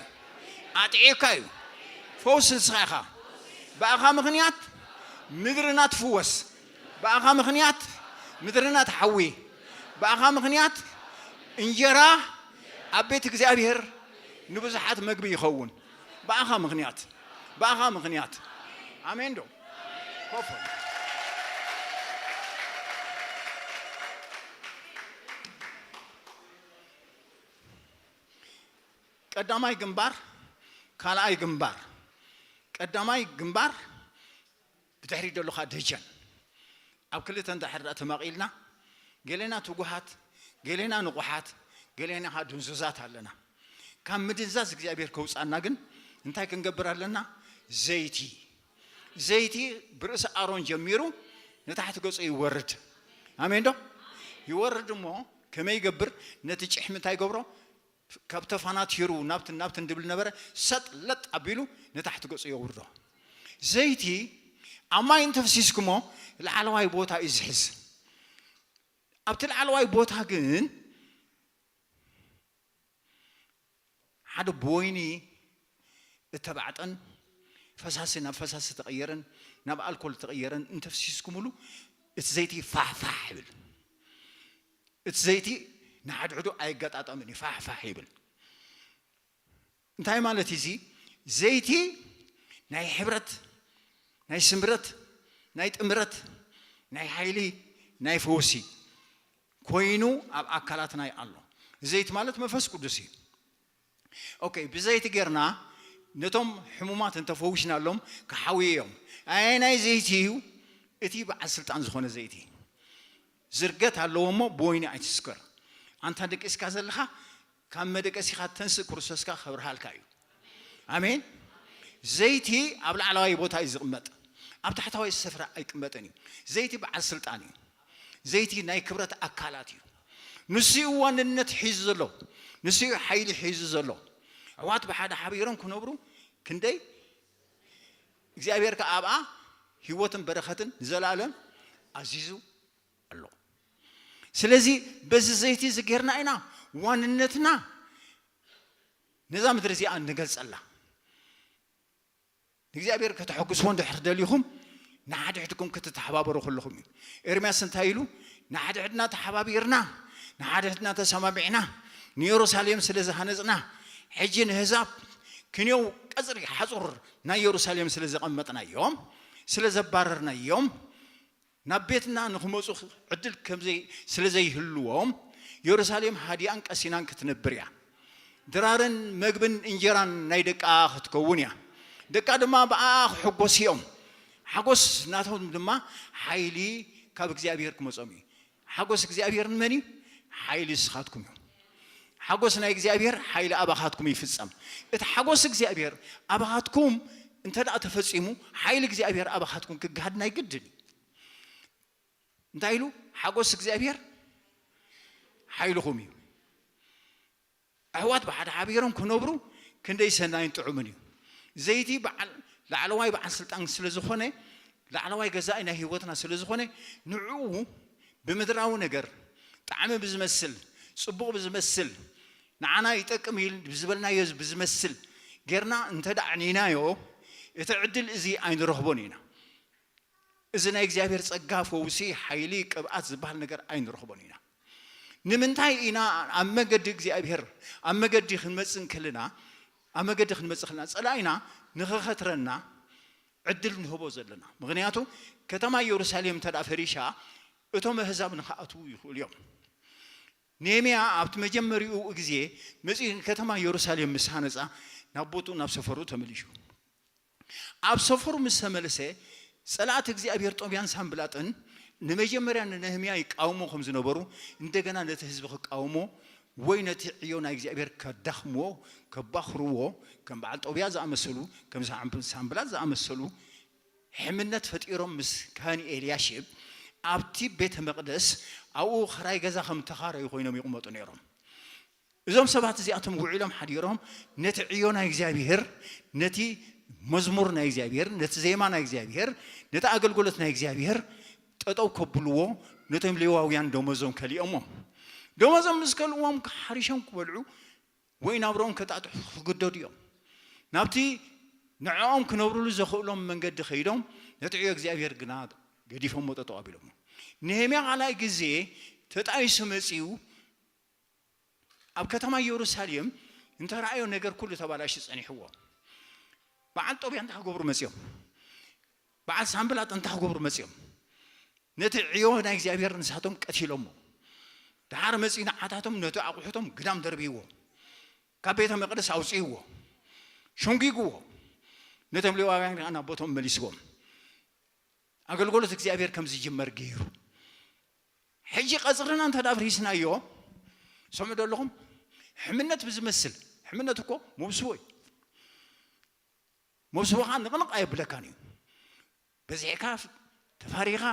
ኣጥዒካ እዩ። ፈውስ ንስኻ ኢኻ። ብኣኻ ምኽንያት ምድርና ትፍወስ። ብኣኻ ምኽንያት ምድርና ትሓዊ። ብኣኻ ምኽንያት እንጀራ ኣብ ቤት እግዚኣብሔር ንብዙሓት መግቢ ይኸውን። ብኣኻ ምኽንያት፣ ብኣኻ ምኽንያት። ኣሜን ዶ? ኮፍ በሉ። ቀዳማይ ግንባር፣ ካልኣይ ግንባር። ቀዳማይ ግንባር ብድሕሪት ዘሎ ኸኣ ደጀን። ኣብ ክልተ እንድሕር ደኣ ተመቒልና፣ ገሌና ትጉሃት፣ ገሌና ንቑሓት፣ ገሌና ኸኣ ድንዙዛት ኣለና። ካብ ምድንዛዝ እግዚኣብሔር ከውጽኣና ግን እንታይ ክንገብር ኣለና? ዘይቲ። ዘይቲ ብርእሲ ኣሮን ጀሚሩ ንታሕቲ ገጹ ይወርድ። ኣሜን ዶ? ይወርድ እሞ ከመይ ይገብር? ነቲ ጭሕሚ እንታይ ይገብሮ? ካብ ተፋናቲሩ ናብትን ናብትን ድብል ነበረ፣ ሰጥ ለጥ ኣቢሉ ንታሕቲ ገጹ የውርዶ። ዘይቲ ኣብ ማይ እንተፍሲስኩሞ ላዕለዋይ ቦታ እዩ ዝሕዝ። ኣብቲ ላዕለዋይ ቦታ ግን ሓደ ብወይኒ እተባዕጠን ፈሳሲ ናብ ፈሳሲ ተቐየረን ናብ ኣልኮል ተቐየረን እንተፍሲስኩምሉ እቲ ዘይቲ ፋሕፋሕ ይብል። እቲ ዘይቲ ንሓድሕዱ ኣይገጣጠምን እዩ፣ ፋሕፋሕ ይብል። እንታይ ማለት እዩ እዚ? ዘይቲ ናይ ሕብረት፣ ናይ ስምረት፣ ናይ ጥምረት፣ ናይ ሓይሊ፣ ናይ ፈውሲ ኮይኑ ኣብ ኣካላትና ኣሎ። ዘይቲ ማለት መንፈስ ቅዱስ እዩ። ኦኬ፣ ብዘይቲ ጌርና ነቶም ሕሙማት እንተፈዊስናሎም ክሓውዩ እዮም። ኣየናይ ዘይቲ እዩ? እቲ በዓል ስልጣን ዝኾነ ዘይቲ። ዝርገት ኣለዎ እሞ ብወይኒ ኣይትስከር። ኣንታ ደቂስካ ዘለኻ ካብ መደቀሲኻ ተንስእ፣ ክርስቶስካ ከብርሃልካ እዩ። ኣሜን። ዘይቲ ኣብ ላዕለዋይ ቦታ እዩ ዝቕመጥ፣ ኣብ ታሕታዋይ ስፍራ ኣይቅመጥን እዩ። ዘይቲ በዓል ስልጣን እዩ። ዘይቲ ናይ ክብረት ኣካላት እዩ። ንሱ እዩ ዋንነት ሒዙ ዘሎ፣ ንሱ እዩ ሓይሊ ሒዙ ዘሎ። ኣሕዋት ብሓደ ሓቢሮም ክነብሩ ክንደይ እግዚኣብሔር ከኣ ኣብኣ ህይወትን በረኸትን ንዘለኣለም ኣዚዙ ኣሎ። ስለዚ በዚ ዘይቲ እዚ ጌርና ኢና ዋንነትና ነዛ ምድሪ እዚኣ እንገልጸላ። ንእግዚኣብሔር ከተሐጉስዎ እንድሕር ደሊኹም ንሓድሕድኩም ክትተሓባበሩ ከለኹም እዩ። ኤርምያስ እንታይ ኢሉ? ንሓድሕድና ተሓባቢርና፣ ንሓድሕድና ተሰማሚዕና ንየሩሳሌም ስለ ዝሃነጽና፣ ሕጂ ንህዛብ ክንየው ቀጽሪ ሓጹር ናይ የሩሳሌም ስለ ዘቐመጥናዮም፣ ስለ ዘባረርናዮም፣ ናብ ቤትና ንኽመጹ ዕድል ከም ዘይ-፣ ስለ ዘይህልዎም፣ የሩሳሌም ሃዲኣን ቀሲናን ክትነብር እያ። ድራርን መግብን እንጀራን ናይ ደቃ ክትከውን እያ። ደቃ ድማ ብኣኣ ክሕጎሱ እዮም። ሓጎስ ናቶም ድማ ሓይሊ ካብ እግዚኣብሔር ክመጾም እዩ። ሓጎስ እግዚኣብሔር ንመን እዩ? ሓይሊ ንስኻትኩም እዩ። ሓጎስ ናይ እግዚኣብሔር ሓይሊ ኣባኻትኩም ይፍጸም። እቲ ሓጎስ እግዚኣብሔር ኣባኻትኩም እንተ ደኣ ተፈጺሙ፣ ሓይሊ እግዚኣብሔር ኣባኻትኩም ክገሃድ ናይ ግድን እዩ። እንታይ ኢሉ? ሓጎስ እግዚኣብሔር ሓይልኹም እዩ። ኣሕዋት ብሓደ ሓቢሮም ክነብሩ ክንደይ ሰናይን ጥዑምን እዩ። ዘይቲ በዓል፣ ላዕለዋይ በዓል ስልጣን ስለ ዝኾነ፣ ላዕለዋይ ገዛኢ ናይ ህይወትና ስለ ዝኾነ፣ ንዕኡ ብምድራዊ ነገር ጣዕሚ ብዝመስል፣ ጽቡቕ ብዝመስል፣ ንዓና ይጠቅም ኢል ብዝበልናዮ ብዝመስል ጌርና እንተ ደኣ ኣዕኒናዮ፣ እቲ ዕድል እዚ ኣይንረኽቦን ኢና። እዚ ናይ እግዚኣብሔር ጸጋ፣ ፈውሲ፣ ሓይሊ፣ ቅብኣት ዝበሃል ነገር ኣይንረኽቦን ኢና። ንምንታይ ኢና ኣብ መገዲ እግዚኣብሔር፣ ኣብ መገዲ ክንመጽእ እንከለና፣ ኣብ መገዲ ክንመጽእ ከለና፣ ጸላኢና ንኽኸትረና ዕድል ንህቦ ዘለና? ምኽንያቱ፣ ከተማ ኢየሩሳሌም እንተ ደኣ ፈሪሻ፣ እቶም ኣህዛብ ንኽኣትዉ ይኽእሉ እዮም። ነህምያ ኣብቲ መጀመሪኡ ግዜ መጺኡ ከተማ ኢየሩሳሌም ምስ ሃነጻ፣ ናብ ቦትኡ፣ ናብ ሰፈሩ ተመሊሹ። ኣብ ሰፈሩ ምስ ተመልሰ፣ ጸላእቲ እግዚኣብሔር ጦብያን ሳንብላጥን ንመጀመርያ ንነህምያ ይቃወሞ ከም ዝነበሩ፣ እንደገና ነቲ ህዝቢ ክቃወሞ ወይ ነቲ ዕዮ ናይ እግዚኣብሔር ከዳኽምዎ፣ ከባኽርዎ፣ ከም በዓል ጦብያ ዝኣመሰሉ፣ ከም ሳንብ-፣ ሳንብላጥ ዝኣመሰሉ ሕምነት ፈጢሮም ምስ ካህን ኤልያሽብ ኣብቲ ቤተ መቕደስ ኣብኡ ኽራይ ገዛ ከም ተኻረዩ ኮይኖም ይቕመጡ ነይሮም። እዞም ሰባት እዚኣቶም ውዒሎም ሓዲሮም ነቲ ዕዮ ናይ እግዚኣብሔር፣ ነቲ መዝሙር ናይ እግዚኣብሔር፣ ነቲ ዜማ ናይ እግዚኣብሔር፣ ነቲ ኣገልግሎት ናይ እግዚኣብሔር ጠጠው ከብልዎ ነቶም ሌዋውያን ደሞዞም ከሊኦሞም። ደሞዞም ምስ ከልእዎም ሓሪሾም ክበልዑ ወይ ናብርኦም ከጣጥሑ ክግደዱ እዮም። ናብቲ ንዕኦም ክነብርሉ ዘኽእሎም መንገዲ ከይዶም ነቲ ዕዮ እግዚኣብሔር ግና ገዲፎሞ ጠጠው ኣቢሎሞ። ነህምያ ካልኣይ ግዜ ተጣይሱ መጺኡ ኣብ ከተማ ኢየሩሳሌም እንተረኣዮ ነገር ኩሉ ተባላሹ ጸኒሕዎ። በዓል ጦብያ እንታይ ክገብሩ መጺኦም? በዓል ሳንብላጥ እንታይ ክገብሩ መጺኦም? ነቲ ዕዮ ናይ እግዚኣብሔር ንሳቶም ቀቲሎሞ። ደሓር መጺኡ ንዓታቶም ነቲ ኣቑሑቶም ግዳም ደርብይዎ። ካብ ቤተ መቕደስ ኣውጽእዎ። ሸንጊግዎ። ነቶም ሌዋውያን ከኣ ናብ ቦቶም መሊስዎም። ኣገልግሎት እግዚኣብሔር ከም ዝጅመር ገይሩ። ሕጂ ቀጽርና እንተ ደኣ ኣፍሪስናዮ፣ ሰምዑ ዶ ኣለኹም? ሕምነት ብዝመስል፣ ሕምነት እኮ መብስቦ እዩ። መብስቦኻ ንቕንቕ ኣየብለካን እዩ። በዚሕካ፣ ተፋሪኻ፣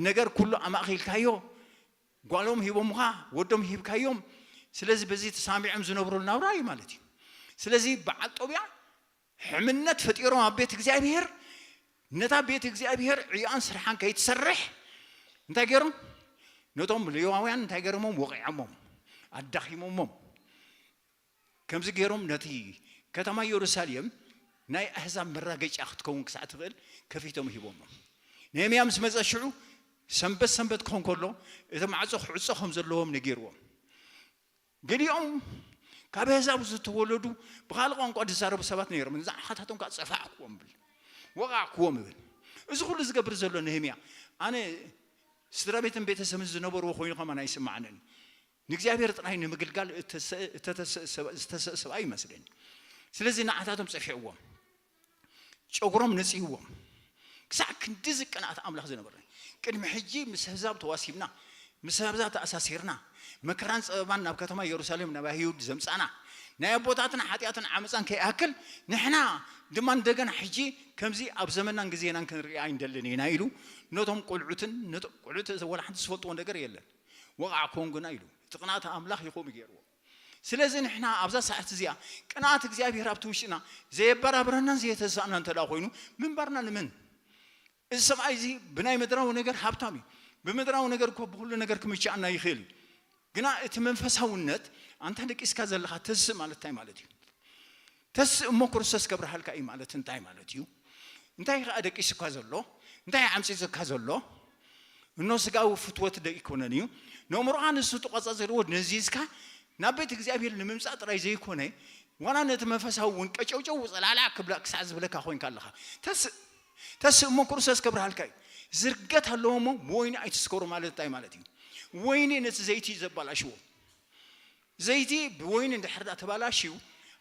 ነገር ኩሉ ኣማእኺልካዮ፣ ጓሎም ሂቦምኻ፣ ወዶም ሂብካዮም። ስለዚ በዚ ተሳሚዖም ዝነብሩሉ ናብራ እዩ ማለት እዩ። ስለዚ በዓል ጦብያ ሕምነት ፈጢሮም ኣብ ቤት እግዚኣብሔር፣ ነታ ቤት እግዚኣብሔር ዕዮኣን ስርሓን ከይትሰርሕ እንታይ ገይሮም? ነቶም ሌዋውያን እንታይ ገይሮሞም? ወቒዖሞም፣ ኣዳኺሞሞም። ከምዚ ገይሮም ነቲ ከተማ ኢየሩሳሌም ናይ ኣህዛብ መራገጫ ክትከውን ክሳዕ ትኽእል ከፊቶም ሂቦሞም። ነህምያ ምስ መጸ ሽዑ ሰንበት ሰንበት ክኾን ከሎ እቲ ማዕጾ ክዕጾ ከም ዘለዎም ነጊርዎም። ገሊኦም ካብ ኣህዛብ ዝተወለዱ ብኻልእ ቋንቋ ዝዛረቡ ሰባት ነይሮም። ንዓኻታቶም ከዓ ጸፋዕኩዎም ብል፣ ወቓዕኩዎም ብል። እዚ ኩሉ ዝገብር ዘሎ ነህምያ፣ ኣነ ስድራ ቤትን ቤተሰብን ዝነበርዎ ኮይኑ ከማን ኣይስማዓንን። ንእግዚኣብሔር ጥራይ ንምግልጋል እተሰ-፣ እተተሰ-፣ ሰብ-፣ ዝተሰእ ሰብኣይ ይመስለኒ። ስለዚ ንዓታቶም ጸፊዕዎም። ጨጉሮም ነጺህዎም። ክሳዕ ክንድዚ ቅንኣት ኣምላኽ ዝነበረ። ቅድሚ ሕጂ ምስ ኣህዛብ ተዋሲብና፣ ምስ ኣህዛብ ተኣሳሲርና፣ መከራን ጸበባን ናብ ከተማ ኢየሩሳሌም፣ ናብ ኣይሁድ ዘምጻና፣ ናይ ኣቦታትና ሓጢኣትን ዓመጻን ከይኣክል፣ ንሕና ድማ እንደገና ሕጂ ከምዚ ኣብ ዘመናን ግዜናን ክንርኢ ኣይንደልን ኢና ኢሉ፣ ነቶም ቆልዑትን፣ ነቶ-፣ ቆልዑት ወላ ሓንቲ ዝፈልጥዎ ነገር የለን። ወቓዕኮም ግና ኢሉ። እቲ ቅንኣት ኣምላኽ እዩ ከምኡ ገይርዎ። ስለዚ ንሕና ኣብዛ ሰዓት እዚኣ ቅንኣት እግዚኣብሔር ኣብቲ ውሽጥና ዘየበራብረናን ዘየተሳእናን እንተ ደኣ ኮይኑ፣ ምንባርና ንመን? እዚ ሰብኣይ እዚ ብናይ ምድራዊ ነገር ሃብታም እዩ። ብምድራዊ ነገር እኮ ብኹሉ ነገር ክምችኣና ይኽእል እዩ። ግና እቲ መንፈሳውነት፣ ኣንታ ደቂስካ ዘለኻ ተስእ ማለት እንታይ ማለት እዩ? ተስእ እሞ ክርስቶስ ከብርሃልካ እዩ ማለት እንታይ ማለት እዩ? እንታይ ከኣ ደቂሱካ ዘሎ? እንታይ ዓምጺጹካ ዘሎ? እኖ ስጋዊ ፍትወት ዶ ኣይኮነን እዩ? ነእምሮኻ ንሱ ተቖጻጺርዎ ነዚዝካ ናብ ቤት እግዚኣብሔር ንምምጻእ ጥራይ ዘይኮነ፣ ዋላ ነቲ መንፈሳዊ እውን ቀጨውጨው ጸላዕላዕ ክብላ ክሳዕ ዝብለካ ኮይንካ ኣለኻ። ተስእ፣ ተስእ እሞ ክርስቶስ ከብርሃልካ እዩ። ዝርገት ኣለዎ እሞ ብወይኒ ኣይትስከሩ ማለት እንታይ ማለት እዩ? ወይኒ ነቲ ዘይቲ እዩ ዘባላሽዎ። ዘይቲ ብወይኒ እንድሕር ደኣ ተባላሽዩ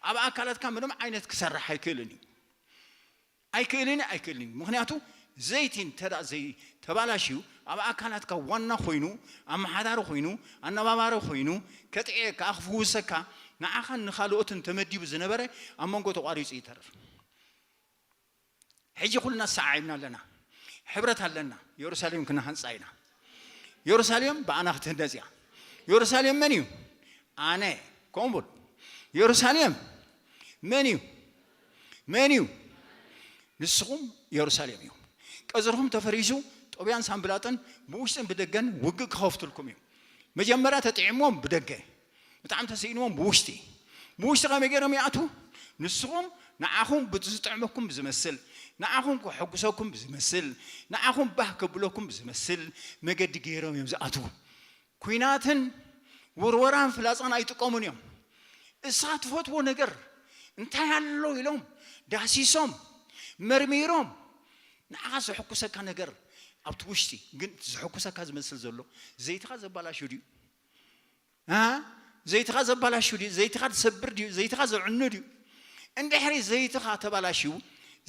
ኣብ ኣካላትካ ምንም ዓይነት ክሰርሕ ኣይክእልን እዩ። ኣይክእልን፣ ኣይክእልን እዩ። ምኽንያቱ ዘይቲ እንተ ደኣ ዘይ-፣ ተባላሽዩ ኣብ ኣካላትካ ዋና ኮይኑ፣ ኣመሓዳሪ ኮይኑ፣ ኣነባባሪ ኮይኑ፣ ከጥዕየካ፣ ክፍውሰካ፣ ንዓኻን ንኻልኦትን ተመዲቡ ዝነበረ ኣብ መንጎ ተቋሪጹ ይተርፍ። ሕጂ ኩልና ተሰዓዒብና ኣለና። ሕብረት ኣለና። የሩሳሌም ክንሃንጻ ኢና። የሩሳሌም ብኣና ክትህነጽ እያ። የሩሳሌም መን እዩ? ኣነ። ከምኡ በሉ። የሩሳሌም መን እዩ? መን እዩ? ንስኹም የሩሳሌም እዩ። ቀጽርኹም ተፈሪሱ፣ ጦብያን ሳንብላጥን ብውሽጥን ብደገን ውግእ ክኸፍቱልኩም እዩ። መጀመርያ ተጥዒሞም ብደገ፣ ብጣዕሚ ተስኢንዎም ብውሽጢ። ብውሽጢ ከመይ ገይሮም ይኣትዉ? ንስኹም ንዓኹም ብዝጥዕመኩም ብዝመስል፣ ንዓኹም ከሐጉሰኩም ብዝመስል፣ ንዓኹም ባህ ከብለኩም ብዝመስል መገዲ ገይሮም እዮም ዝኣትዉ። ኲናትን ውርወራን ፍላጻን ኣይጥቀሙን እዮም። እሳ ትፈትዎ ነገር እንታይ ኣሎ ኢሎም ዳሲሶም መርሚሮም ንዓኻ ዘሐኩሰካ ነገር ኣብቲ ውሽጢ ግን እቲ ዘሐኩሰካ ዝመስል ዘሎ ዘይትኻ ዘባላሹ ድዩ? እ? ዘይትኻ ዘባላሹ ድዩ? ዘይትኻ ዝሰብር ድዩ? ዘይትኻ ዘዕኑ ድዩ? እንድሕሪ ዘይትኻ ተባላሽዩ፣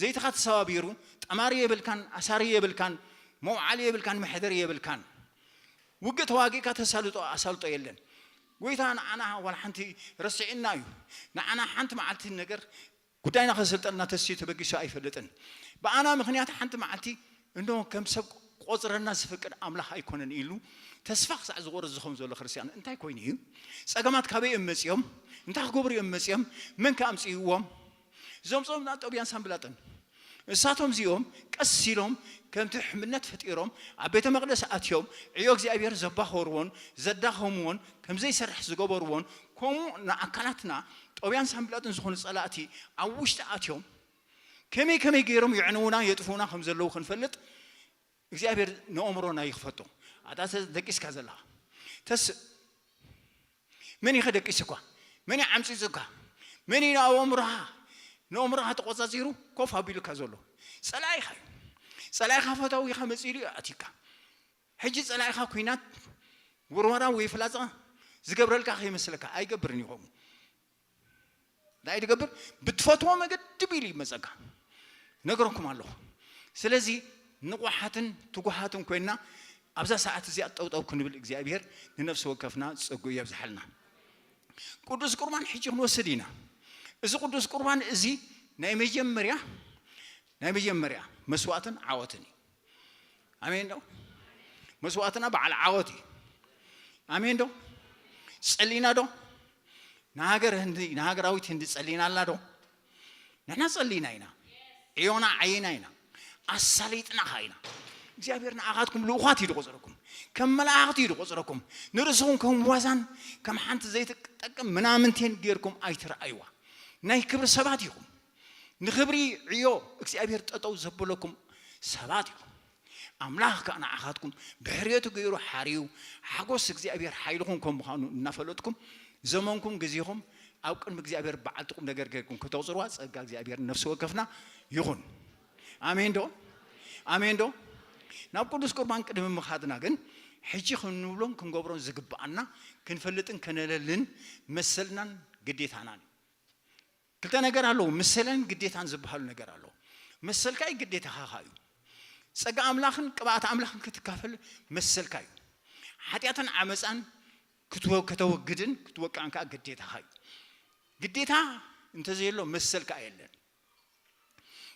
ዘይትኻ ተሰባቢሩ፣ ጠማሪ የብልካን፣ ኣሳሪ የብልካን፣ መውዓሊ የብልካን፣ መሕደሪ የብልካን። ውግእ ተዋጊእካ ተሳልጦ ኣሳልጦ የለን። ጎይታ ንዓና ዋላ ሓንቲ ረሲዕና እዩ። ንዓና ሓንቲ መዓልቲ ነገር ጉዳይና ከሰልጠልና ተስዩ ተበጊሱ ኣይፈልጥን። ብኣና ምኽንያት ሓንቲ መዓልቲ እንሆ ከም ሰብ ቆጽረና ዝፈቅድ ኣምላኽ ኣይኮነን ኢሉ ተስፋ ክሳዕ ዝቆርጽ ዝኸውን ዘሎ ክርስትያን እንታይ ኮይኑ እዩ? ጸገማት ካበይ እዮም መጺኦም? እንታይ ክገብሩ እዮም መጺኦም? መን ከ ኣምጽእዎም? ዘምጽኦም ጦብያን ሳንብላጥን። እሳቶም እዚኦም ቀስ ኢሎም ከምቲ ሕምነት ፈጢሮም ኣብ ቤተ መቕደስ ኣትዮም ዕዮ እግዚኣብሔር ዘባኸርዎን ዘዳኸምዎን ከም ዘይሰርሕ ዝገበርዎን ከምኡ ንኣካላትና ጦብያን ሳንብላጥን ዝኾኑ ጸላእቲ ኣብ ውሽጢ ኣትዮም ከመይ ከመይ ገይሮም የዕንዉና የጥፍኡና ከም ዘለዉ ክንፈልጥ እግዚኣብሔር ንኣእምሮና ይኽፈቶ። ኣታ ተስ-፣ ደቂስካ ዘለኻ ተስ-፣ መን እዩ ከደቂስኳ? መን እዩ ዓምጺጹካ? መን እዩ ንኣእምሮኻ ንኣእምሮኻ ተቖጻጺሩ ኮፍ ኣቢሉካ ዘሎ? ጸላኢኻ እዩ። ጸላኢኻ ፈታዊኻ መጺሉ እዩ ኣትዩካ። ሕጂ ጸላኢኻ ኲናት ውርወራ ወይ ፍላጻ ዝገብረልካ ከይመስለካ ኣይገብርን እዩ ከምኡ። እንታይ ትገብር? ብትፈትዎ መገዲ ቢሉ ይመጸካ። ነግረኩም ኣለኹ። ስለዚ ንቑሓትን ትጉሃትን ኮይንና ኣብዛ ሰዓት እዚኣ ጠውጠው ክንብል እግዚኣብሔር ንነፍሲ ወከፍና ጸግኡ የብዝሓልና። ቅዱስ ቁርባን ሕጂ ክንወስድ ኢና። እዚ ቅዱስ ቁርባን እዚ ናይ መጀመርያ፣ ናይ መጀመርያ መስዋእትን ዓወትን እዩ። ኣሜን ዶ? መስዋእትና በዓል ዓወት እዩ። ኣሜን ዶ? ጸሊና ዶ? ንሃገር ህንዲ፣ ንሃገራዊት ህንዲ ጸሊና ኣላ ዶ? ንሕና ጸሊና ኢና። ዕዮና ዓይና ኢና። ኣሳሊጥና ኸኣ ኢና። እግዚኣብሔር ንኣኻትኩም ልኡኻት እዩ ዝቖጽረኩም። ከም መላእኽቲ እዩ ዝቖጽረኩም። ንርእስኹም ከም ዋዛን ከም ሓንቲ ዘይትጠቅም ምናምንቴን ጌርኩም ኣይትረኣይዋ። ናይ ክብሪ ሰባት ኢኹም። ንኽብሪ ዕዮ እግዚኣብሔር ጠጠው ዘበለኩም ሰባት ኢኹም። ኣምላኽ ከኣ ንዓኻትኩም ብሕርየቱ ገይሩ ሓርዩ፣ ሓጎስ እግዚኣብሔር ሓይልኹም ከም ምዃኑ እናፈለጥኩም፣ ዘመንኩም ግዜኹም ኣብ ቅድሚ እግዚኣብሔር በዓልቲ ቁም ነገር ጌርኩም ከተቑጽርዋ ጸጋ እግዚኣብሔር ነፍሲ ወከፍና ይኹን። ኣሜን ዶ? ኣሜን ዶ? ናብ ቅዱስ ቁርባን ቅድሚ ምኻድና ግን ሕጂ ክንብሎን ክንገብሮን ዝግብኣና ክንፈልጥን ከነለልን መሰልናን ግዴታናን እዩ። ክልተ ነገር ኣለዉ፣ መሰልን ግዴታን ዝበሃሉ ነገር ኣለዉ። መሰልካ እዩ፣ ግዴታኻ እዩ። ጸጋ ኣምላኽን ቅብኣት ኣምላኽን ክትካፈል መሰልካ እዩ። ሓጢኣትን ዓመፃን ክትወ- ከተወግድን ክትወቅዕን ከዓ ግዴታኻ እዩ። ግዴታ እንተዘየሎ መሰል ከዓ የለን።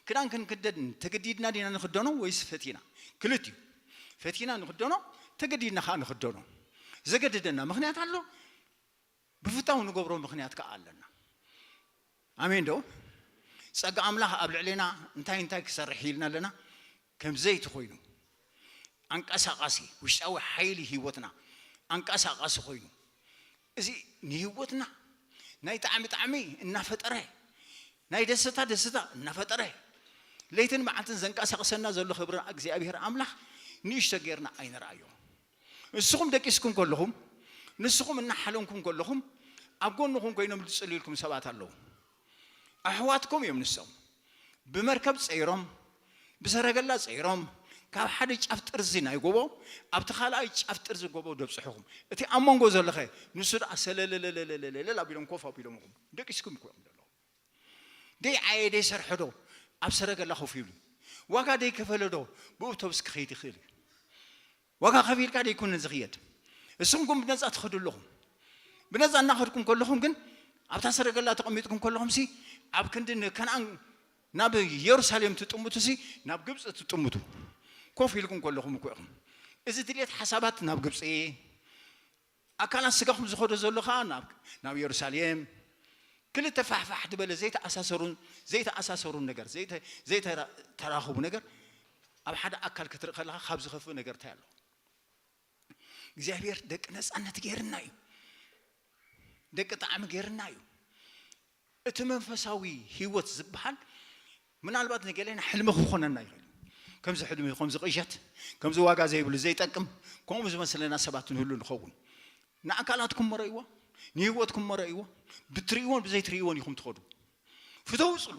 ክዳን ክንክደን ተገዲድና ዲና ንክደኖ ወይስ ፈቲና? ክልቲኡ። ፈቲና ንክደኖ፣ ተገዲድና ከዓ ንክደኖ። ዘገድደና ምክንያት ኣሎ፣ ብፍታው ንገብሮ ምክንያት ከዓ ኣለና። ኣሜን ዶ? ጸጋ ኣምላኽ ኣብ ልዕሌና እንታይ እንታይ ክሰርሕ ኢልና ኣለና? ከም ዘይቲ ኮይኑ፣ ኣንቀሳቓሲ፣ ውሽጣዊ ሓይሊ ህይወትና ኣንቀሳቓሲ ኮይኑ፣ እዚ ንህይወትና ናይ ጣዕሚ ጣዕሚ እናፈጠረ፣ ናይ ደስታ ደስታ እናፈጠረ፣ ለይትን መዓልትን ዘንቀሳቕሰና ዘሎ ክብሪ እግዚኣብሔር ኣምላኽ ንእሽቶ ጌርና ኣይንርኣዮ። ንስኹም ደቂስኩም ከለኹም፣ ንስኹም እናሓለምኩም ከለኹም፣ ኣብ ጎንኹም ኮይኖም ዝጽልዩልኩም ሰባት ኣለዉ። ኣሕዋትኩም እዮም ንሶም። ብመርከብ ጸይሮም፣ ብሰረገላ ጸይሮም፣ ካብ ሓደ ጫፍ ጥርዚ ናይ ጎቦ ኣብቲ ካልኣይ ጫፍ ጥርዚ ጎቦ ደብጽሑኹም። እቲ ኣብ መንጎ ዘለኸ ንሱ ደኣ ሰለለለለለለለል ኣቢሎም ኮፍ ኣቢሎምኹም። ደቂስኩም እኮ እዮም ዘለዉ። ደይ ዓየ ደይ ሰርሐ ዶ ኣብ ሰረገላ ኮፍ ይብሉ? ዋጋ ደይ ከፈለ ዶ ብእውቶብስ ክኸይድ ይኽእል እዩ? ዋጋ ከፊልካ ደይኮነን ዝኽየድ። እስኹም ግን ብነጻ ትኸዱ ኣለኹም። ብነጻ እናኸድኩም ከለኹም ግን ኣብታ ሰረገላ ተቐሚጥኩም ከለኹም ሲ ኣብ ክንዲ ንከነኣን ናብ ኢየሩሳሌም ትጥምቱ ሲ ናብ ግብፂ ትጥምቱ። ኮፍ ኢልኩም ከለኹም እኮ ኢኹም። እዚ ድሌት ሓሳባት ናብ ግብፂ፣ ኣካላት ስጋኹም ዝኸዶ ዘሎ ኸዓ ናብ ናብ ኢየሩሳሌም። ክልተ ፋሕፋሕ ዝበለ ዘይተኣሳሰሩን ዘይተኣሳሰሩን ነገር ዘይተ- ዘይተራኸቡ ነገር ኣብ ሓደ ኣካል ክትርኢ ከለኻ ካብ ዝኸፍእ ነገር እንታይ ኣሎ? እግዚኣብሔር ደቂ ነፃነት ገይርና እዩ። ደቂ ጣዕሚ ገይርና እዩ። እቲ መንፈሳዊ ህይወት ዝበሃል ምናልባት ንገሌና ሕልሚ ክኾነና ይኽእል እዩ። ከምዚ ሕልሚ፣ ከምዚ ቅዠት፣ ከምዚ ዋጋ ዘይብሉ ዘይጠቅም፣ ከምኡ ዝመስለና ሰባት ንህሉ ንኸውን። ንኣካላትኩም መረእይዎ፣ ንህይወትኩም መረእይዎ። ብትርእይዎን ብዘይትርእይዎን ኢኹም ትኸዱ። ፍተው ጽሉ።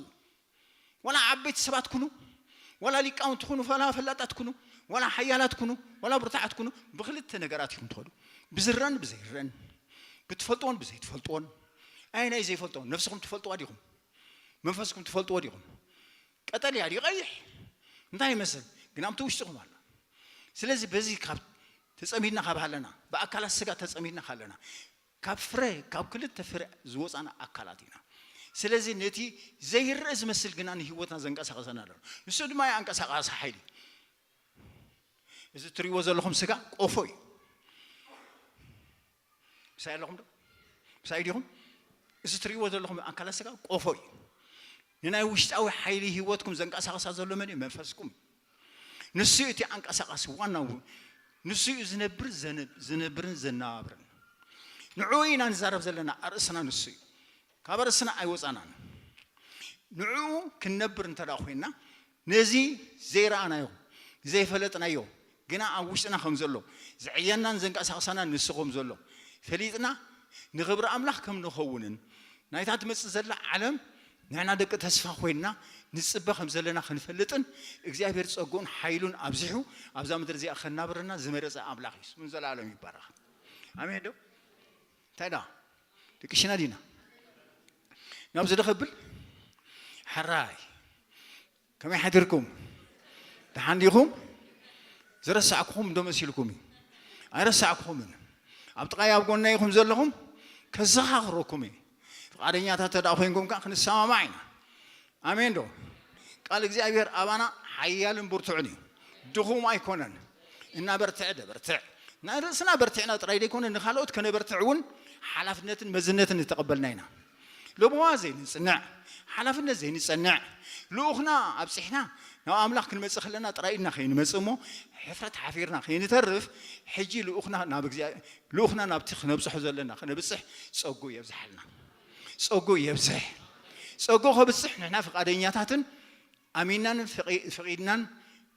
ዋላ ዓበይቲ ሰባት ኩኑ፣ ዋላ ሊቃውንቲ ኩኑ፣ ዋላ ፈላጣት ኩኑ፣ ዋላ ሓያላት ኩኑ፣ ዋላ ብርታዓት ኩኑ፣ ብክልተ ነገራት ኢኹም ትኸዱ። ብዝረን ብዘይረን፣ ብትፈልጥዎን ብዘይትፈልጥዎን። ኣየናይ ዘይፈልጥዎ? ነፍስኹም ትፈልጥዋ ዲኹም? መንፈስኩም ትፈልጥዎ ዲኹም? ቀጠልያ ድዩ ቀይሕ? እንታይ ይመስል? ግን ኣብቲ ውሽጥኹም ኣሎ። ስለዚ በዚ ካብ ተጸሚድና ካብ ሃለና፣ ብኣካላት ስጋ ተጸሚድና ካለና፣ ካብ ፍረ፣ ካብ ክልተ ፍረ ዝወጻና ኣካላት ኢና። ስለዚ ነቲ ዘይረአ ዝመስል ግና ንህይወትና ዘንቀሳቐሰና ኣሎ። ንሱ ድማ እዩ ኣንቀሳቓሲ ሓይሊ። እዚ እትርእይዎ ዘለኹም ስጋ ቆፎ እዩ። ምሳይ ኣለኹም ዶ? ምሳይ ዲኹም? እዚ እትርእይዎ ዘለኹም ኣካላት ስጋ ቆፎ እዩ። ንናይ ውሽጣዊ ሓይሊ ህይወትኩም ዘንቀሳቐሳ ዘሎ መን እዩ? መንፈስኩም እዩ። ንሱ እዩ እቲ ኣንቀሳቓሲ ዋና ው-፣ ንሱ እዩ ዝነብር፣ ዘነ-፣ ዝነብርን ዘነባብርን። ንዕኡ ኢና ንዛረብ ዘለና፣ ኣርእስና ንሱ እዩ። ካብ ኣርእስና ኣይወጻናን። ንዕኡ ክንነብር እንተ ደኣ ኮይንና፣ ነዚ ዘይረኣናዮ፣ ዘይፈለጥናዮ፣ ግና ኣብ ውሽጥና ከም ዘሎ፣ ዝዕየናን ዘንቀሳቕሳናን ንሱ ከም ዘሎ ፈሊጥና፣ ንኽብሪ ኣምላኽ ከም ንኸውንን፣ ናይታ ትመጽእ ዘላ ዓለም ንሕና ደቂ ተስፋ ኮይንና ንጽበ ከም ዘለና ክንፈልጥን፣ እግዚኣብሔር ጸግኡን ሓይሉን ኣብዚሑ ኣብዛ ምድሪ እዚኣ ከናብረና ዝመረጸ ኣምላኽ እዩ። ስሙ ንዘለኣለም ይባረኽ። ኣሜን ዶ? እንታይ ደኣ? ደቂስና ዲና? ናብዚ ዶ ከብል? ሕራይ። ከመይ ሓዲርኩም? ደሓን ዲኹም? ዝረሳዕኩኹም እንዶ መሲልኩም እዩ። ኣይረሳዕኩኹምን። ኣብ ጥቓይ ኣብ ጎነይ ኢኹም ዘለኹም፣ ከዘኻኽረኩም እየ። ፍቓደኛታት ተደኣ ኮይንኩም ከኣ ክንሰማማዕ ኢና። ኣሜን ዶ? ቃል እግዚኣብሔር ኣባና ሓያልን ብርቱዕን እዩ። ድኹም ኣይኮነን። እናበርትዐ ደበርትዕ። ናይ ርእስና በርቲዕና ጥራይ ዘይኮነ፣ ንኻልኦት ከነበርትዕ እውን ሓላፍነትን መዝነትን ዝተቐበልና ኢና። ለበዋ ዘይንጽንዕ፣ ሓላፍነት ዘይንጸንዕ፣ ልኡኽና ኣብጺሕና ናብ ኣምላኽ ክንመጽእ ከለና ጥራይ ኢድና ከይንመጽእ እሞ፣ ሕፍረት ሓፊርና ከይንተርፍ፣ ሕጂ ልኡኽና ናብ እግዚኣብ-፣ ልኡኽና ናብቲ ክነብጽሖ ዘለና ክነብጽሕ ጸጉ የብዝሓልና። ጸጉ የብዝሕ። ጸጉ ከብጽሕ ንሕና ፍቓደኛታትን ኣሚናን ፈቒ-፣ ፈቒድናን፣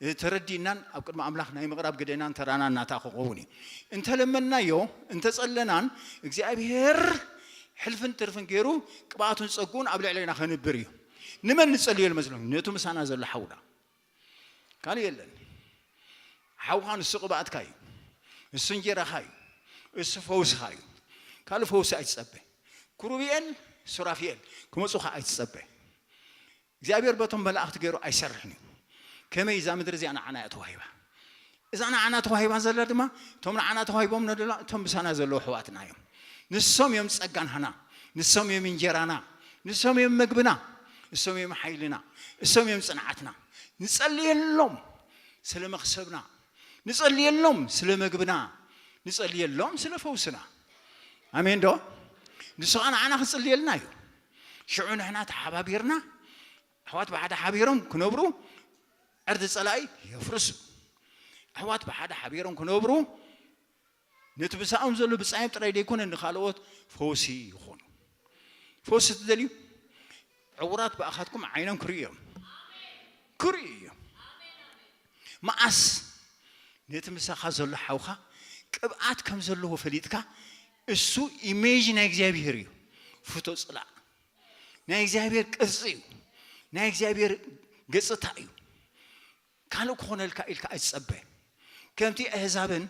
እ፣ ተረዲእናን ኣብ ቅድሚ ኣምላኽ ናይ ምቕራብ ግደናን ተራናን ናታ ክኸውን እዩ። እንተለመንናዮ፣ እንተጸለናን፣ እግዚኣብሔር ሕልፍን ትርፍን ገይሩ ቅብኣቱን ጸግኡን ኣብ ልዕሌና ከንብር እዩ። ንመን ንጸልየሉ መስለኩም? ነቱ ምሳና ዘሎ ሓውና። ካልእ የለን። ሓውኻ ንሱ ቅብኣትካ እዩ። እሱ እንጀራኻ እዩ። እሱ ፈውስኻ እዩ። ካልእ ፈውሲ ኣይትጸበ። ክሩብኤል ሱራፊኤል ክመጹኻ ኣይትጸበ። እግዚኣብሔር በቶም መላእኽቲ ገይሩ ኣይሰርሕን እዩ። ከመይ እዛ ምድሪ እዚኣ ንዓና እያ ተዋሂባ። እዛ ንዓና ተዋሂባ ዘላ ድማ እቶም ንዓና ተዋሂቦም ነደላ እቶም ምሳና ዘለዉ ኣሕዋትና እዮም። ንሶም እዮም ጸጋናና፣ ንሶም እዮም እንጀራና፣ ንሶም እዮም መግብና፣ እሶም እዮም ሓይልና፣ እሶም እዮም ጽንዓትና። ንጸልየሎም ስለ መኽሰብና፣ ንጸልየሎም ስለ መግብና፣ ንጸልየሎም ስለ ፈውስና። ኣሜን ዶ? ንሱ ኸኣ ንዓና ክጽልየልና እዩ። ሽዑ ንሕና ተሓባቢርና ኣሕዋት ብሓደ ሓቢሮም ክነብሩ ዕርዲ ጸላኢ የፍርሱ። ኣሕዋት ብሓደ ሓቢሮም ክነብሩ ነቲ ብሳኦም ዘሎ ብጻዮም ጥራይ ዘይኮነ ንኻልኦት ፈውሲ ይኾኑ። ፈውሲ ትደልዩ? ዕውራት ብኣኻትኩም ዓይኖም ክርእዩ እዮም። ክርእዩ እዮም። መዓስ ነቲ ምሳኻ ዘሎ ሓውኻ ቅብኣት ከም ዘለዎ ፈሊጥካ፣ እሱ ኢሜጅ ናይ እግዚኣብሔር እዩ። ፍቶ ጽላእ ናይ እግዚኣብሔር ቅርጺ እዩ። ናይ እግዚኣብሔር ገጽታ እዩ። ካልእ ክኾነልካ ኢልካ ኣይትጸበ። ከምቲ ኣህዛብን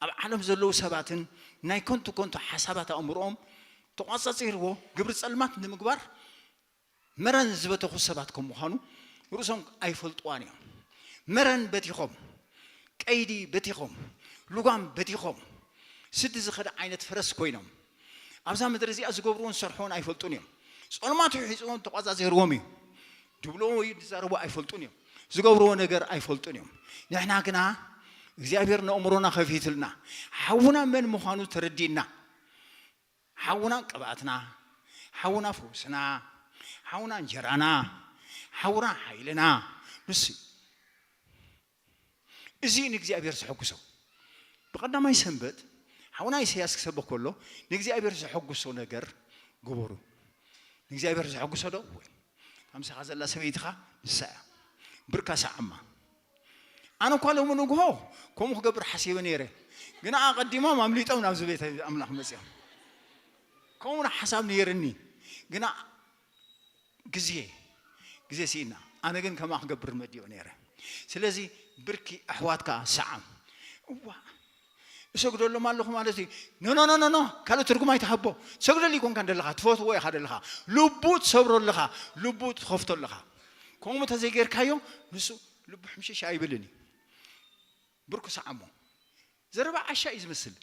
ኣብ ዓለም ዘለዉ ሰባትን ናይ ከንቱ ከንቱ ሓሳባት ኣእምሮኦም ተቋጻጺርዎ ግብሪ ጸልማት ንምግባር መረን ዝበተኹ ሰባት ከም ምዃኑ ርእሶም ኣይፈልጥዋን እዮም። መረን በቲኾም፣ ቀይዲ በቲኾም፣ ልጓም በቲኾም፣ ስዲ ዝኸደ ዓይነት ፈረስ ኮይኖም ኣብዛ ምድሪ እዚኣ ዝገብርዎን ዝሰርሕዎን ኣይፈልጡን እዮም። ጸልማት ሒጽዎም ተቋጻጺርዎም እዩ። ድብልዎ ወይ ዝዛረቡ ኣይፈልጡን እዮም። ዝገብርዎ ነገር ኣይፈልጡን እዮም። ንሕና ግና እግዚኣብሔር ነእምሮና ከፊትልና፣ ሓውና መን ምዃኑ ተረዲእና፣ ሓውና ቅብኣትና፣ ሓውና ፈውስና፣ ሓውና እንጀራና፣ ሓውና ሓይልና ንሱ እዩ። እዚ ንእግዚኣብሔር ዘሐጉሶ። ብቐዳማይ ሰንበት ሓውና ኢሳያስ ክሰብኽ ከሎ ንእግዚኣብሔር ዘሐጉሶ ነገር ግበሩ። ንእግዚኣብሔር ዘሐጉሶ ዶ? እወ። እታ ምሳኻ ዘላ ሰበይትኻ ንሳ እያ። ብርካ ሰዓማ። ኣነ እኳ ሎሚ ንግሆ ከምኡ ክገብር ሓሲበ ነይረ፣ ግና ኣቐዲሞም ኣምሊጦም ናብዚ ቤት ኣምላኽ መጺኦም። ከምኡ ሓሳብ ነይርኒ፣ ግና ግዜ ግዜ ስኢና። ኣነ ግን ከማ ክገብር መዲኦ ነይረ። ስለዚ ብርኪ ኣሕዋትካ ሰዓም። እዋ እሰግደሎም ኣለኹ ማለት እዩ። ኖ ኖ ኖ ኖ ካልእ ትርጉም ኣይትሃቦ። ትሰግደሉ ይኮንካ እንደለኻ፣ ትፈትዎ ኢኻ ደለኻ። ልቡ ትሰብሮ ኣለኻ፣ ልቡ ትኸፍቶ ኣለኻ። ከምኡ እንተዘይጌርካዮ ንሱ ልቡ ሕምሽሽ ኣይብልን እዩ። ብርኩ ሰዓሞ። ዘረባ ዓሻ እዩ ዝመስል፣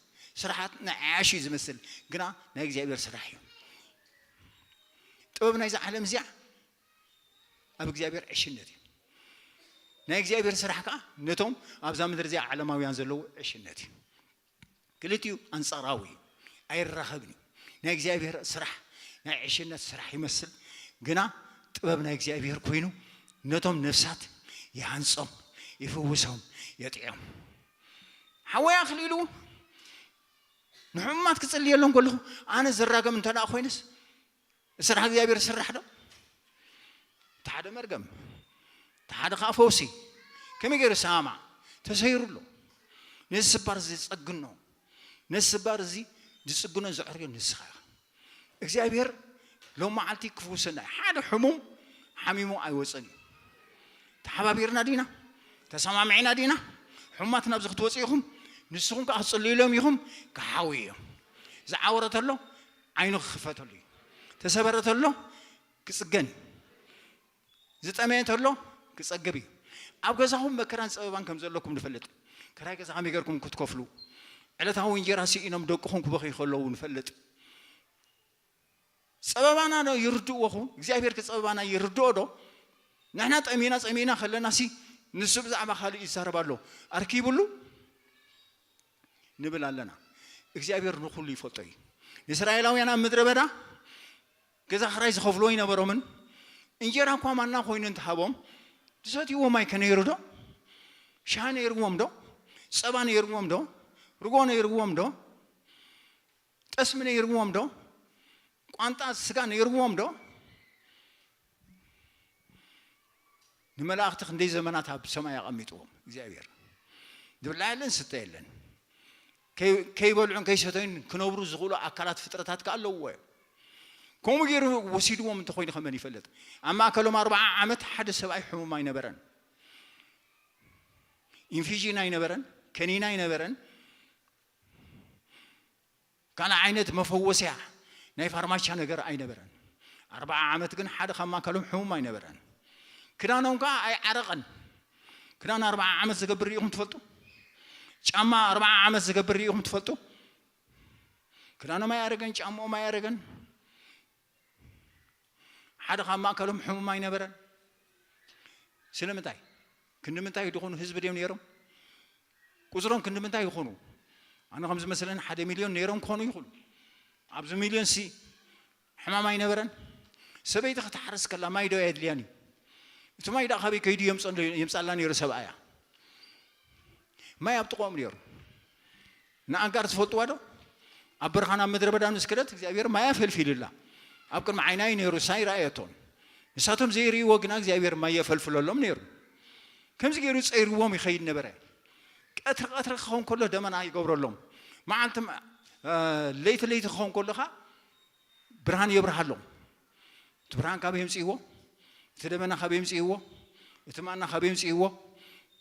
ስራሓት ናይ ዓያሹ እዩ ዝመስል፣ ግና ናይ እግዚኣብሔር ስራሕ እዩ። ጥበብ ናይዛ ዓለም እዚኣ ኣብ እግዚኣብሔር ዕሽነት እዩ። ናይ እግዚኣብሔር ስራሕ ከዓ ነቶም ኣብዛ ምድሪ እዚኣ ዓለማውያን ዘለዉ ዕሽነት እዩ። ክልቲኡ ኣንጻራዊ እዩ፣ ኣይራኸብን እዩ። ናይ እግዚኣብሔር ስራሕ ናይ ዕሽነት ስራሕ ይመስል፣ ግና ጥበብ ናይ እግዚኣብሔር ኮይኑ ነቶም ነፍሳት ይሃንጾም፣ ይፍውሶም፣ የጥዕዮም። ሓወይ ኣኽሊሉ ንሕሙማት ክጽልየሎም ከለኹ ኣነ ዝራገም እንተ ደኣ ኮይነስ ስራሕ እግዚኣብሔር ዝስራሕ ዶ? እቲ ሓደ መርገም፣ እቲ ሓደ ከዓ ፈውሲ። ከመይ ገይሩ ሰማማዕ? ተሰይሩ ኣሎ። ነዚ ስባር እዚ ዝጸግኖ፣ ነዚ ስባር እዚ ዝጽግኖ ዘዕርዮ ንስኻ ኢኻ። እግዚኣብሔር ሎም መዓልቲ ክፍውሰና እዩ። ሓደ ሕሙም ሓሚሙ ኣይወፅን እዩ። ተሓባቢርና ዲና? ተሰማሚዕና ዲና? ሕሙማት ናብዚ ክትወፁ ኢኹም፣ ንስኹም ከዓ ክትፅልዩሎም ኢኹም። ክሓዊ እዮም። ዝዓወረ ተሎ ዓይኑ ክኽፈተሉ እዩ። ተሰበረ ተሎ ክፅገን እዩ። ዝጠመየ ተሎ ክፀግብ እዩ። ኣብ ገዛኹም መከራን ፀበባን ከም ዘለኩም ንፈልጥ። ክራይ ገዛ ከመይ ገርኩም ክትከፍሉ፣ ዕለታዊ እንጀራ ስኢኖም ደቅኹም ክበኽዩ ከለዉ ንፈልጥ። ጸበባና ዶ ይርድእዎ ኹን እግዚኣብሔር ከ ጸበባና ይርድኦ ዶ? ንሕና ጠሚና ጸሚእና ከለና ሲ ንሱ ብዛዕባ ካልእ ይዛረብ ኣሎ፣ ኣርኪብሉ ንብል ኣለና። እግዚኣብሔር ንኹሉ ይፈልጦ እዩ። ንእስራኤላውያን ኣብ ምድረ በዳ ገዛ ክራይ ዝኸፍልዎ ኣይነበሮምን። እንጀራ እኳ ማና ኮይኑ እንተሃቦም ዝሰትይዎ ማይ ከ ነይሩ ዶ? ሻሂ ነይርዎም ዶ? ጸባ ነይርዎም ዶ? ርጎ ነይርዎም ዶ? ጠስሚ ነይርዎም ዶ? ቋንጣ ስጋ ነይርዎም ዶ? ንመላእኽቲ ክንደይ ዘመናት ኣብ ሰማይ ኣቐሚጥዎም እግዚኣብሔር። ዝብላዕ የለን፣ ዝስተ የለን። ከይ-፣ ከይበልዑን ከይሰተዩን ክነብሩ ዝኽእሉ ኣካላት ፍጥረታት ከኣ ኣለውዎ እዮም። ከምኡ ገይሩ ወሲድዎም እንተኾይኑ ከመን ይፈልጥ? ኣብ ማእከሎም ኣርብዓ ዓመት ሓደ ሰብኣይ ሕሙም ኣይነበረን። ኢንፊዥን ኣይነበረን፣ ከኒን ኣይነበረን፣ ካልእ ዓይነት መፈወስያ ናይ ፋርማቻ ነገር ኣይነበረን። ኣርብዓ ዓመት ግን ሓደ ካብ ማእከሎም ሕሙም ኣይነበረን። ክዳኖም ከኣ ኣይዓረቐን። ክዳን ኣርብዓ ዓመት ዝገብር ርኢኹም ትፈልጡ? ጫማ ኣርብዓ ዓመት ዝገብር ርኢኹም ትፈልጡ? ክዳኖም ኣይኣረገን፣ ጫማኦም ኣይኣረገን። ሓደ ካብ ማእከሎም ሕሙም ኣይነበረን። ስለምንታይ? ክንዲ ምንታይ ድኾኑ ህዝቢ ድዮም ነይሮም? ቁጽሮም ክንዲ ምንታይ ይኾኑ? ኣነ ከም ዝመስለኒ ሓደ ሚልዮን ነይሮም ክኾኑ ይኽእሉ። ኣብዚ ሚልዮን ሲ ሕማም ኣይነበረን። ሰበይቲ ክትሓርስ ከላ ማይ ዶ ኣየድልያን እዩ? እቲ ማይ ደኣ ካበይ ከይዱ የምጸሉ-፣ የምጻላ ነይሩ ሰብኣያ? ማይ ኣብ ጥቕኦም ነይሩ። ንኣጋር ትፈልጥዋ ዶ? ኣብ በረኻን ኣብ ምድረ በዳን ምስ ከደት እግዚኣብሔር ማይ ኣፈልፊሉላ። ኣብ ቅድሚ ዓይና እዩ ነይሩ፣ ንሳ ኣይረኣየቶን። ንሳቶም ዘይርእይዎ ግና እግዚኣብሔር ማይ የፈልፍለሎም ነይሩ። ከምዚ ገይሩ ጸይርዎም ይኸይድ ነበረ። ቀትሪ ቀትሪ ክኸውን ከሎ ደመና ይገብረሎም። መዓልቲ፣ እ፣ ለይቲ ለይቲ ክኸውን ከሎ ኸኣ ብርሃን የብርሃሎም። እቲ ብርሃን ካበይ የምጽእዎ? እቲ ደመና ካበይ የምጽእዎ? እቲ ማና ካበይ የምጽእዎ?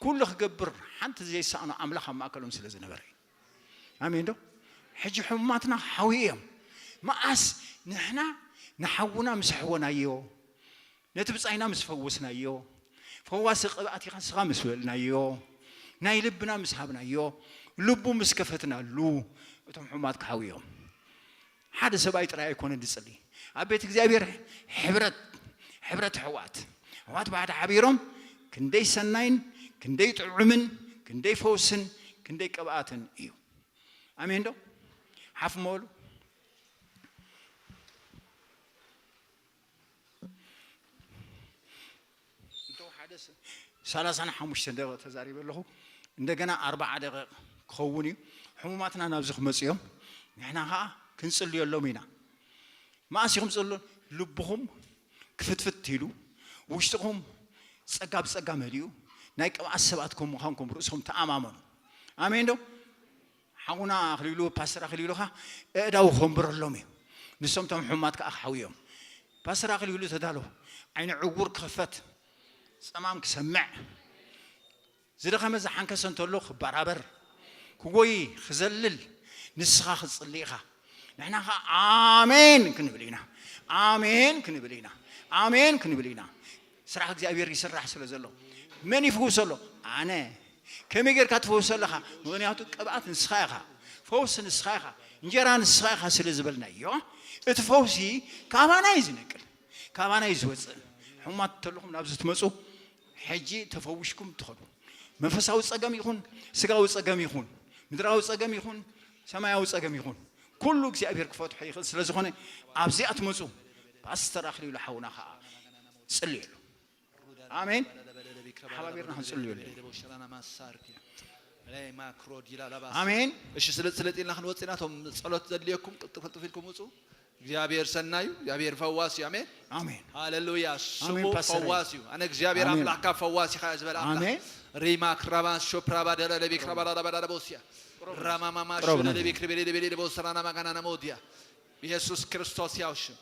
ኩሉ ክገብር ሓንቲ ዘይሰኣኖ ኣምላኽ ኣብ ማእከሎም ስለ ዝነበረ እዩ። ኣሜን ዶ? ሕጂ ሕሙማትና ሓዊ እዮም። መኣስ ንሕና ንሓውና ምስ ኣሕወናዮ፣ ነቲ ብጻይና ምስ ፈወስናዮ፣ ፈዋሲ ቅብኣት ኢኻ ንስኻ ምስ በልናዮ፣ ናይ ልብና ምስ ሃብናዮ፣ ልቡ ምስ ከፈትናሉ፣ እቶም ሕሙማት ክሓውዮም። ሓደ ሰብኣይ ጥራይ ኣይኮነን ዝጽሊ። ኣብ ቤት እግዚኣብሔር ሕብረት፣ ሕብረት ኣሕዋት፣ ኣሕዋት ብሓደ ሓቢሮም ክንደይ ሰናይን ክንደይ ጥዑምን ክንደይ ፈውስን ክንደይ ቅብኣትን እዩ። ኣሜን ዶ? ሓፍ መበሉ። እንተወሓደ ሰላሳን ሓሙሽተን ደቂቕ ተዛሪበ ኣለኹ። እንደገና ኣርብዓ ደቂቕ ክኸውን እዩ። ሕሙማትና ናብዚ ክመጹ እዮም። ንሕና ኸኣ ክንጽልየሎም ኢና። መኣስ ኢኹም ጽሉ? ልብኹም ክፍትፍት ኢሉ፣ ውሽጥኹም ጸጋ ብጸጋ መሊኡ፣ ናይ ቅብኣት ሰባት ከም ምዃንኩም ርእስኹም ተኣማመኑ። ኣሜን ዶ? ሓውና ኣኽሊሉ፣ ፓስተር ኣኽሊሉ ኸኣ ኣእዳው ከንብረሎም እዩ። ንሶም እቶም ሕሙማት ከኣ ክሓውዮም። ፓስተር ኣኽሊሉ ተዳሎ፣ ዓይኒ ዕውር ክኽፈት፣ ጸማም ክሰምዕ፣ ዝደኸመ ዝሓንከሰ እንተሎ ክበራበር፣ ክጎይ ክዘልል፣ ንስኻ ክትጽሊ ኢኻ። ንሕና ኸኣ ኣሜን ክንብል ኢና። ኣሜን ክንብል ኢና። ኣሜን ክንብል ኢና። ስራሕ እግዚኣብሔር ይስራሕ ስለ ዘሎ። መን ይፍውስ ኣሎ? ኣነ። ከመይ ጌርካ ትፈውስ ኣለኻ? ምኽንያቱ ቅብኣት ንስኻ ኢኻ። ፈውሲ ንስኻ ኢኻ። እንጀራ ንስኻ ኢኻ ስለ ዝበልናዮ፣ እቲ ፈውሲ ካባና እዩ ዝነቅል። ካባና እዩ ዝወጽእ። ሕሙማት እንተለኹም ናብዚ ትመጹ፣ ሕጂ ተፈዊሽኩም ትኸዱ። መንፈሳዊ ጸገም ይኹን፣ ስጋዊ ጸገም ይኹን፣ ምድራዊ ጸገም ይኹን፣ ሰማያዊ ጸገም ይኹን፣ ኩሉ እግዚኣብሔር ክፈትሖ ይኽእል ስለ ዝኾነ፣ ኣብዚኣ ትመጹ፣ ፓስተር ኣኽሊሉ ሓውና ኸኣ ጽልየሉ። ኣሜን። ሓባቢርና ክንጽልየሉ። ኣሜን። እሺ፣ ስለ-፣ ስለጥ ኢልና ክንወጽእ ኢና። እቶም ጸሎት ዘድልየኩም ቅልጥፍ ቅልጥፍ ኢልኩም ውጹ። እግዚኣብሔር ሰናዩ፣ እግዚኣብሔር ፈዋስ እዩ። ኣሜን። ኣሜን። ሃሌሉያ። ስሙ ኣሜን፣ ፓስተር። ፈዋስ እዩ። ኣነ እግዚኣብሔር ኣሜን። ኣምላኽካ ፈዋስ ኢኻ ዝበለ ኣምላኽ። ኣሜን። ሪማ ክራባ ሾፕራባ ደረ ለቢ ክራባ ዳዳ ባዳ ቦስያ። ራማማማ ቅረብ ሾደ ነው። ለቢ ክሪቤ ለቢ ለቢ ቦሰራና ማጋና ነሞዲያ። ብየሱስ ክርስቶስ ያው ሽም።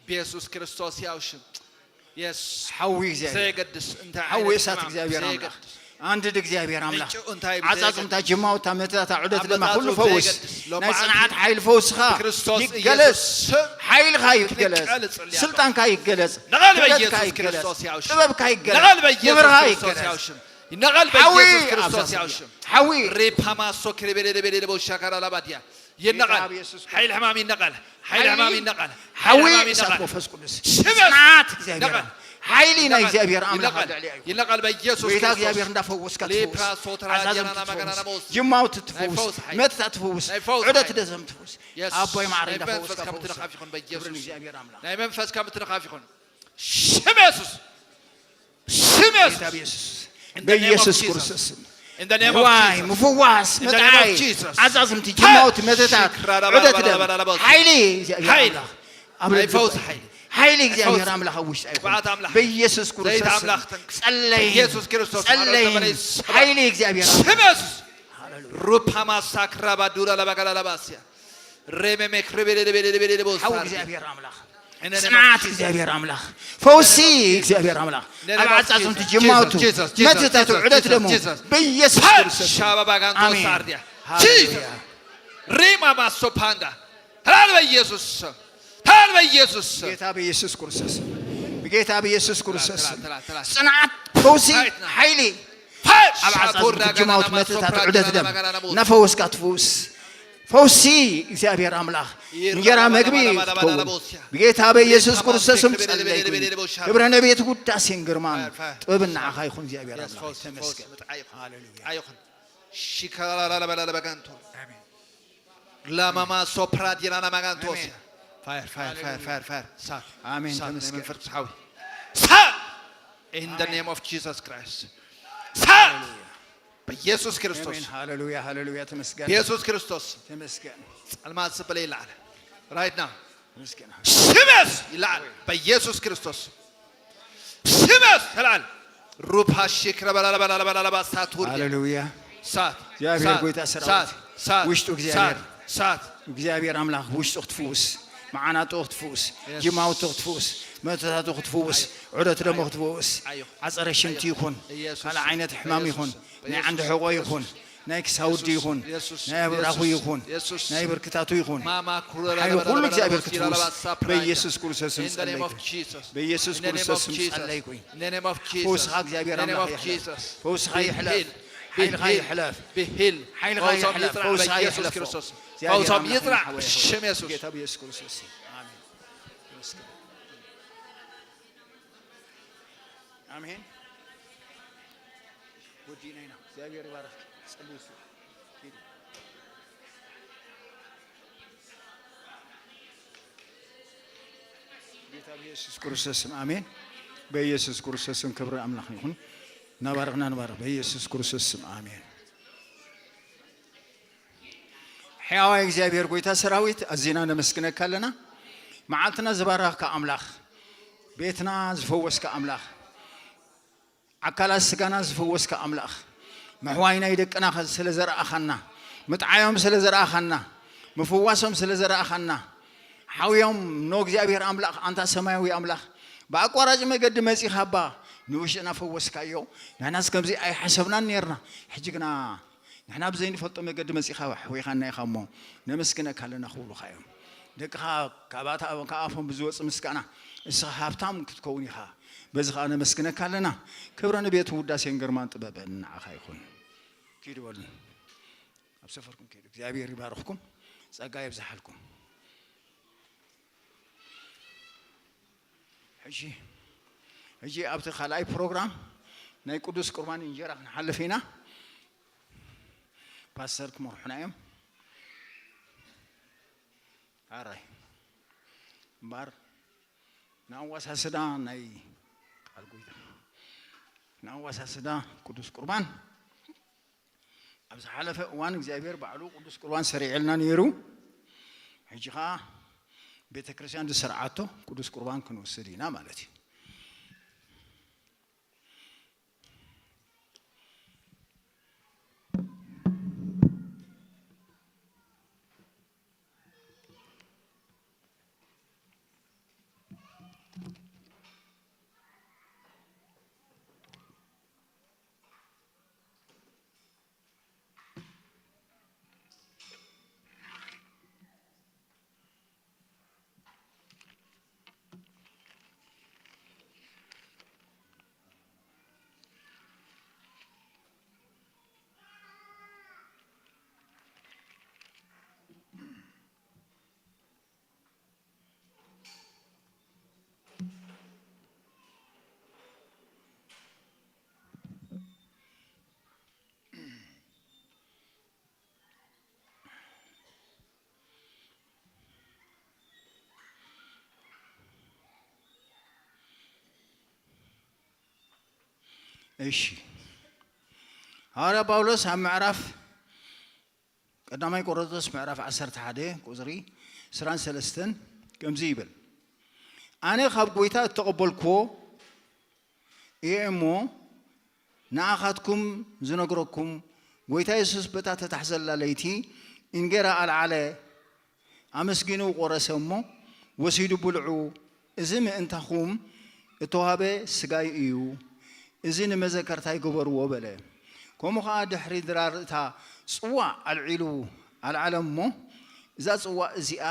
ብየሱስ ክርስቶስ ያው ሽም። የስ። ሓዊ እግዚኣብሔር። ዘየገድስ እንታይ ሓዊ ዓይነት እሳት ሕማም እግዚኣብሔር ኣምላኽ። ዘየገድስ። ኣንድድ እግዚኣብሔር ኣምላኽ። ምንጭኡ እንታይ እዩ ዓጻጽምታ፣ ዘየገድስ? ጅማውታ፣ መትታታ፣ ዑደት ደማ ኣመጣጡ ኩሉ ፈውስ። ዘየገድስ። ሎማዓንቲ ናይ ጽንዓት ሓይል ፈውስኻ ብክርስቶስ ይገለጽ። ኢየሱስ ስም ሓይልኻ ይገለጽ። ክንቀል እጽሊ ኣለኹ። ስልጣንካ ይገለጽ። ንቐል ክእለትካ በኢየሱስ ይገለጽ። ክርስቶስ ያው ሽም። ጥበብካ ይገለጽ። ንቐል በኢየሱስ ክብርኻ ክርስቶስ ይገለጽ። ያው ሽም። ንቐል ሓዊ በኢየሱስ ክርስቶስ ኣብዛ ያው ምድሪ። ሽም። ሓዊ ሪፓማሶ ክሪቤሌ ለቤሌ ለቦሻካራ ላባዲያ። ይነቐል። ጌታ ኢየሱስ ክርስቶስ። ሓይል ሕማም ይነቐል። ሓይል ሓይሊ፣ ሕማም ይነቐል። ሓይሊ ሓይል ሕማም እሳት ይነቐል። መንፈስ ቅዱስ። ሽም ጽንዓት የሱስ። እግዚኣብሔር ይነቐል። ኣምላኽ። ሓይሊ ናይ ይነቐል። እግዚኣብሔር ኣምላኽ ይነቐል። ኣብ ልዕሊ እዩ። ይነቐል በኢየሱስ ጎይታ ክርስቶስ። እግዚኣብሔር እንዳፈወስካ ሊፕራ ትፈውስ። ሶተራ ዓዛዝምቲ ዲያና ትፈውስ። ማጋናሞስ። ጅማውቲ ናይ ትፈውስ። ፈውስ ሓይል። መትታ ትፈውስ። ናይ ፈውስ ዑደት ሓይል። ደዘም ትፈውስ። የሱስ። ኣቦይ ማዕረ ናይ እንዳፈወስካ መንፈስ ካብ ፈውስ። ትነኻፍ ይኹን በኢየሱስ። ክብሪ ንእግዚኣብሔር ኣምላኽ። ናይ መንፈስ ካብ ትነኻፍ ይኹን። ሽም የሱስ። ሽም የሱስ። ጌታ ኢየሱስ። In the name of በኢየሱስ Jesus. ክርስቶስ ስም። In the name of ዋይ፣ Jesus. ምፍዋስ፣ In the name of መጣይ፣ Jesus. ዓዛዝምቲ፣ ጅማውቲ፣ መተታት፣ ሽክራራ ዑደት ደም፣ ባላባላባላባስ። ሓይሊ እግዚኣብሔር ሓይሊ። ኣምላኽ ኣብ ናይ ልቢ ፈውስ ይኹን። ሓይሊ። ሓይሊ ናይ እግዚኣብሔር ፈውስ። ኣምላኽ ኣብ ውሽጢ ይኹን። ቅብኣት ኣምላኽ። በኢየሱስ ዘይት ክርስቶስ ኣምላኽ ስም። ተንክስ። ጸለይ። በኢየሱስ ክርስቶስ ጸለይ። ማለት ተመለስ። ሓይሊ እግዚኣብሔር ሽም ኣምላኽ። የሱስ። ሃሌሉያ። ሩፓ ማሳክራ ባዱራ ለባጋላላባስያ። ሬሜሜ ክሪቤሌ ሌቤሌ ሌቤሌ ሌቦ ሓው ሳርዲ። እግዚኣብሔር ኣምላኽ። In the name of ጽንዓት Jesus. እግዚኣብሔር ኣምላኽ፣ ፈውሲ እግዚኣብሔር ኣምላኽ፣ In the ኣብ name of ዓጻጽምቲ Jesus. ጅማውቱ፣ Jesus, Jesus, Jesus, መትታቱ፣ Jesus, ዑደት Jesus, ደሙ፣ Jesus. በኢየሱስ ፈውስ ክርስቶስ። ሻባባጋንቶ ኣሜን። ሳርዲያ። ሃሌሉያ። Jesus. ሪማ ማሶ ፓንዳ። ተላል በኢየሱስ ስም። ተላል በኢየሱስ ስም። ጌታ በኢየሱስ ክርስቶስ። ብጌታ በኢየሱስ ክርስቶስ። ተላ፣ ተላ፣ ተላ፣ ተላ። ጽንዓት፣ ፈውሲ፣ Right now. ሓይሊ። ፈውስ! ኣብ ዓጻጽምቲ ጅማውት መትታት ዑደት ደም እናፈወስካ ትፍውስ። ፈውሲ እግዚኣብሔር ኣምላኽ እንጀራ መግቢ ክትከውን ብጌታ በኢየሱስ ክርስቶስ ስም ጸለይኩ። ክብረ ነቤት ውዳሴን ግርማን ጥበብን ንዓኻ ይኹን እግዚኣብሔር ኣምላኽ። ተመስገን። ሃሌሉያ። ላማማ ሶፕራ ዲራና ማጋንቶስ። ኣሜን። ፋየር፣ ፋየር፣ ፋየር፣ ሃሌሉያ። ፋየር፣ ፋየር። ሳት፣ ኣሜን። ሳት፣ ተመስገን። ናይ መንፈስ ቅዱስ ሓዊ። ሳት! In the name of Jesus Christ. ሳት! ሃሌሉያ። በኢየሱስ ክርስቶስ። ኣሜን። ሃሌሉያ፣ ሃሌሉያ። ተመስገን። በኢየሱስ ክርስቶስ። ተመስገን። ጸልማት ስበለ ይለዓል። Right now. ተመስገን። ሽመስ ይለዓል። በኢየሱስ ክርስቶስ። ሽመስ ተላል። ሩፓ ሽክረ በላላ በላላ በላላ ባሳት ውርድ። ሃሌሉያ። ሳት፣ እግዚኣብሔር ሳት፣ ጎይታ ሰራዊት፣ ሳት፣ ሳት፣ ውሽጡ እግዚኣብሔር፣ ሳት፣ ሳት። እግዚኣብሔር ኣምላኽ ውሽጡ ክትፍውስ፣ መዓናጡ ክትፍውስ፣ የስ። ጅማውቱ ክትፍውስ፣ መተታቱ ክትፍውስ፣ ዑደት ደሞ ክትፍውስ፣ ኣዮ። ዓጸረ ሽንቲ ኣዮ። ይኹን፣ የሱስ። ካልእ ዓይነት ሕማም በየሱስ ይኹን፣ ስም። ናይ ዓንዲ በየሱስ ሕቖ ስም። ይኹን፣ ናይ ክሳውዲ የሱስ። ይኹን፣ የሱስ። ናይ ኣብራኹ የሱስ። ይኹን፣ የሱስ። ናይ ብርክታቱ ይኹን፣ ማማ ኩረላ ሓይሊ ለበላ ኩሉ ለበላ እግዚኣብሔር ለበላ ክትፍውስ ለበላ ሳፕራ በኢየሱስ ክርስቶስ ስም In the name of ጸለይኩ። Jesus. በኢየሱስ In the name ክርስቶስ of ስም Jesus. ጸለይኩ። In the name of Jesus. ፈውስኻ እግዚኣብሔር In the name ኣምላኽ of ይሕለፍ። Jesus. ፈውስኻ Be ይሕለፍ። healed. Be ሓይልኻ healed. ይሕለፍ። Be healed. ሓይልኻ ፈውሶም ይሕለፍ። ይጽናዕ ፈውስኻ በኢየሱስ ይሕለፎ። ክርስቶስ። እግዚኣብሔር ፈውሶም ኣምላኽ ይጽናዕ ይሕለፎ። ብሽም የሱስ። ጌታ ብየሱስ ክርስቶስ ስም። ኣሜን። ተመስገን። ኣሜን። ወዲእና ኢና። እግዚኣብሔር ይባርኽ። ጸልዩ እሱ። ኪዱ። ጌታ ብየሱስ ክርስቶስ ስም ኣሜን። በኢየሱስ ክርስቶስ ስም ክብሪ ኣምላኽ ይኹን። እናባረኽና ንባረኽ። በኢየሱስ ክርስቶስ ስም ኣሜን። ሕያዋይ እግዚኣብሔር ጎይታ ሰራዊት፣ ኣዚና ነመስግነካ ኣለና። መዓልትና ዝባረኽካ ኣምላኽ፣ ቤትና ዝፈወስካ ኣምላኽ፣ ዓካላት ስጋና ዝፈወስካ ኣምላኽ፣ ምሕዋይ ናይ ደቅና ስለ ዘርኣኻና፣ ምጥዓዮም ስለ ዘርኣኻና፣ ምፍዋሶም ስለ ዘርኣኻና፣ ሓውዮም ኖ እግዚኣብሔር ኣምላኽ፣ ኣንታ ሰማያዊ ኣምላኽ፣ ብኣቋራጭ መገዲ መጺኻ እባ ንውሽጥና ፈወስካዮ። ንሕናስ ከምዚ ኣይሓሰብናን ኔርና። ሕጂ ግና ንሕና ብዘይንፈልጦ መገዲ መጺኻ ኣሕዊኻና ኢኻ እሞ ነመስግነካ ኣለና ክብሉኻ እዮም። ደቅኻ ካብኣታ-፣ ካብ ኣፎም ብዝወጽእ ምስጋና እስኻ ሃብታም ክትከውን ኢኻ። በዚ ኸኣ ነመስግነካ ኣለና። ክብረ ንቤት ውዳሴን ግርማን ጥበብን ንዓኻ ይኹን። ኪዱ በሉ። ኣብ ሰፈርኩም ኪዱ። እግዚኣብሔር ይባርኽኩም። ጸጋ የብዝሓልኩም። ሕጂ፣ ሕጂ ኣብቲ ካልኣይ ፕሮግራም ናይ ቅዱስ ቁርባን እንጀራ ክንሓልፍ ኢና። ፓስተር ክመርሑና እዮም። ኣራይ። እምበኣር ንኣዋሳስዳ ናይ ቃል ጎይታ፣ ንኣዋሳስዳ ቅዱስ ቁርባን ኣብ ዝሓለፈ እዋን እግዚኣብሔር ባዕሉ ቅዱስ ቁርባን ሰሪዕልና ነይሩ። ሕጂ ኸዓ ቤተ ክርስቲያን ዝሰርዓቶ ቅዱስ ቁርባን ክንወስድ ኢና ማለት እዩ። እሺ፣ ሃዋርያ ጳውሎስ ኣብ ምዕራፍ ቀዳማይ ቆሮንቶስ ምዕራፍ ዓሰርተ ሓደ ቁጽሪ ዕስራን ሰለስተን ከምዚ ይብል፣ ኣነ ካብ ጐይታ እተቐበልክዎ እየ እሞ፣ ንኣኻትኩም ዝነግረኩም፣ ጐይታ የሱስ በታ ተታሕዘላ ለይቲ እንጌራ ኣልዓለ፣ ኣመስጊኑ ቈረሰ እሞ፣ ወሲዱ ብልዑ፣ እዚ ምእንታኹም እተዋህበ ስጋይ እዩ፣ እዚ ንመዘከርታይ ግበርዎ በለ። ከምኡ ኸዓ ድሕሪ ድራር እታ ጽዋእ ኣልዒሉ ኣልዓለ እሞ፣ እዛ ጽዋእ እዚኣ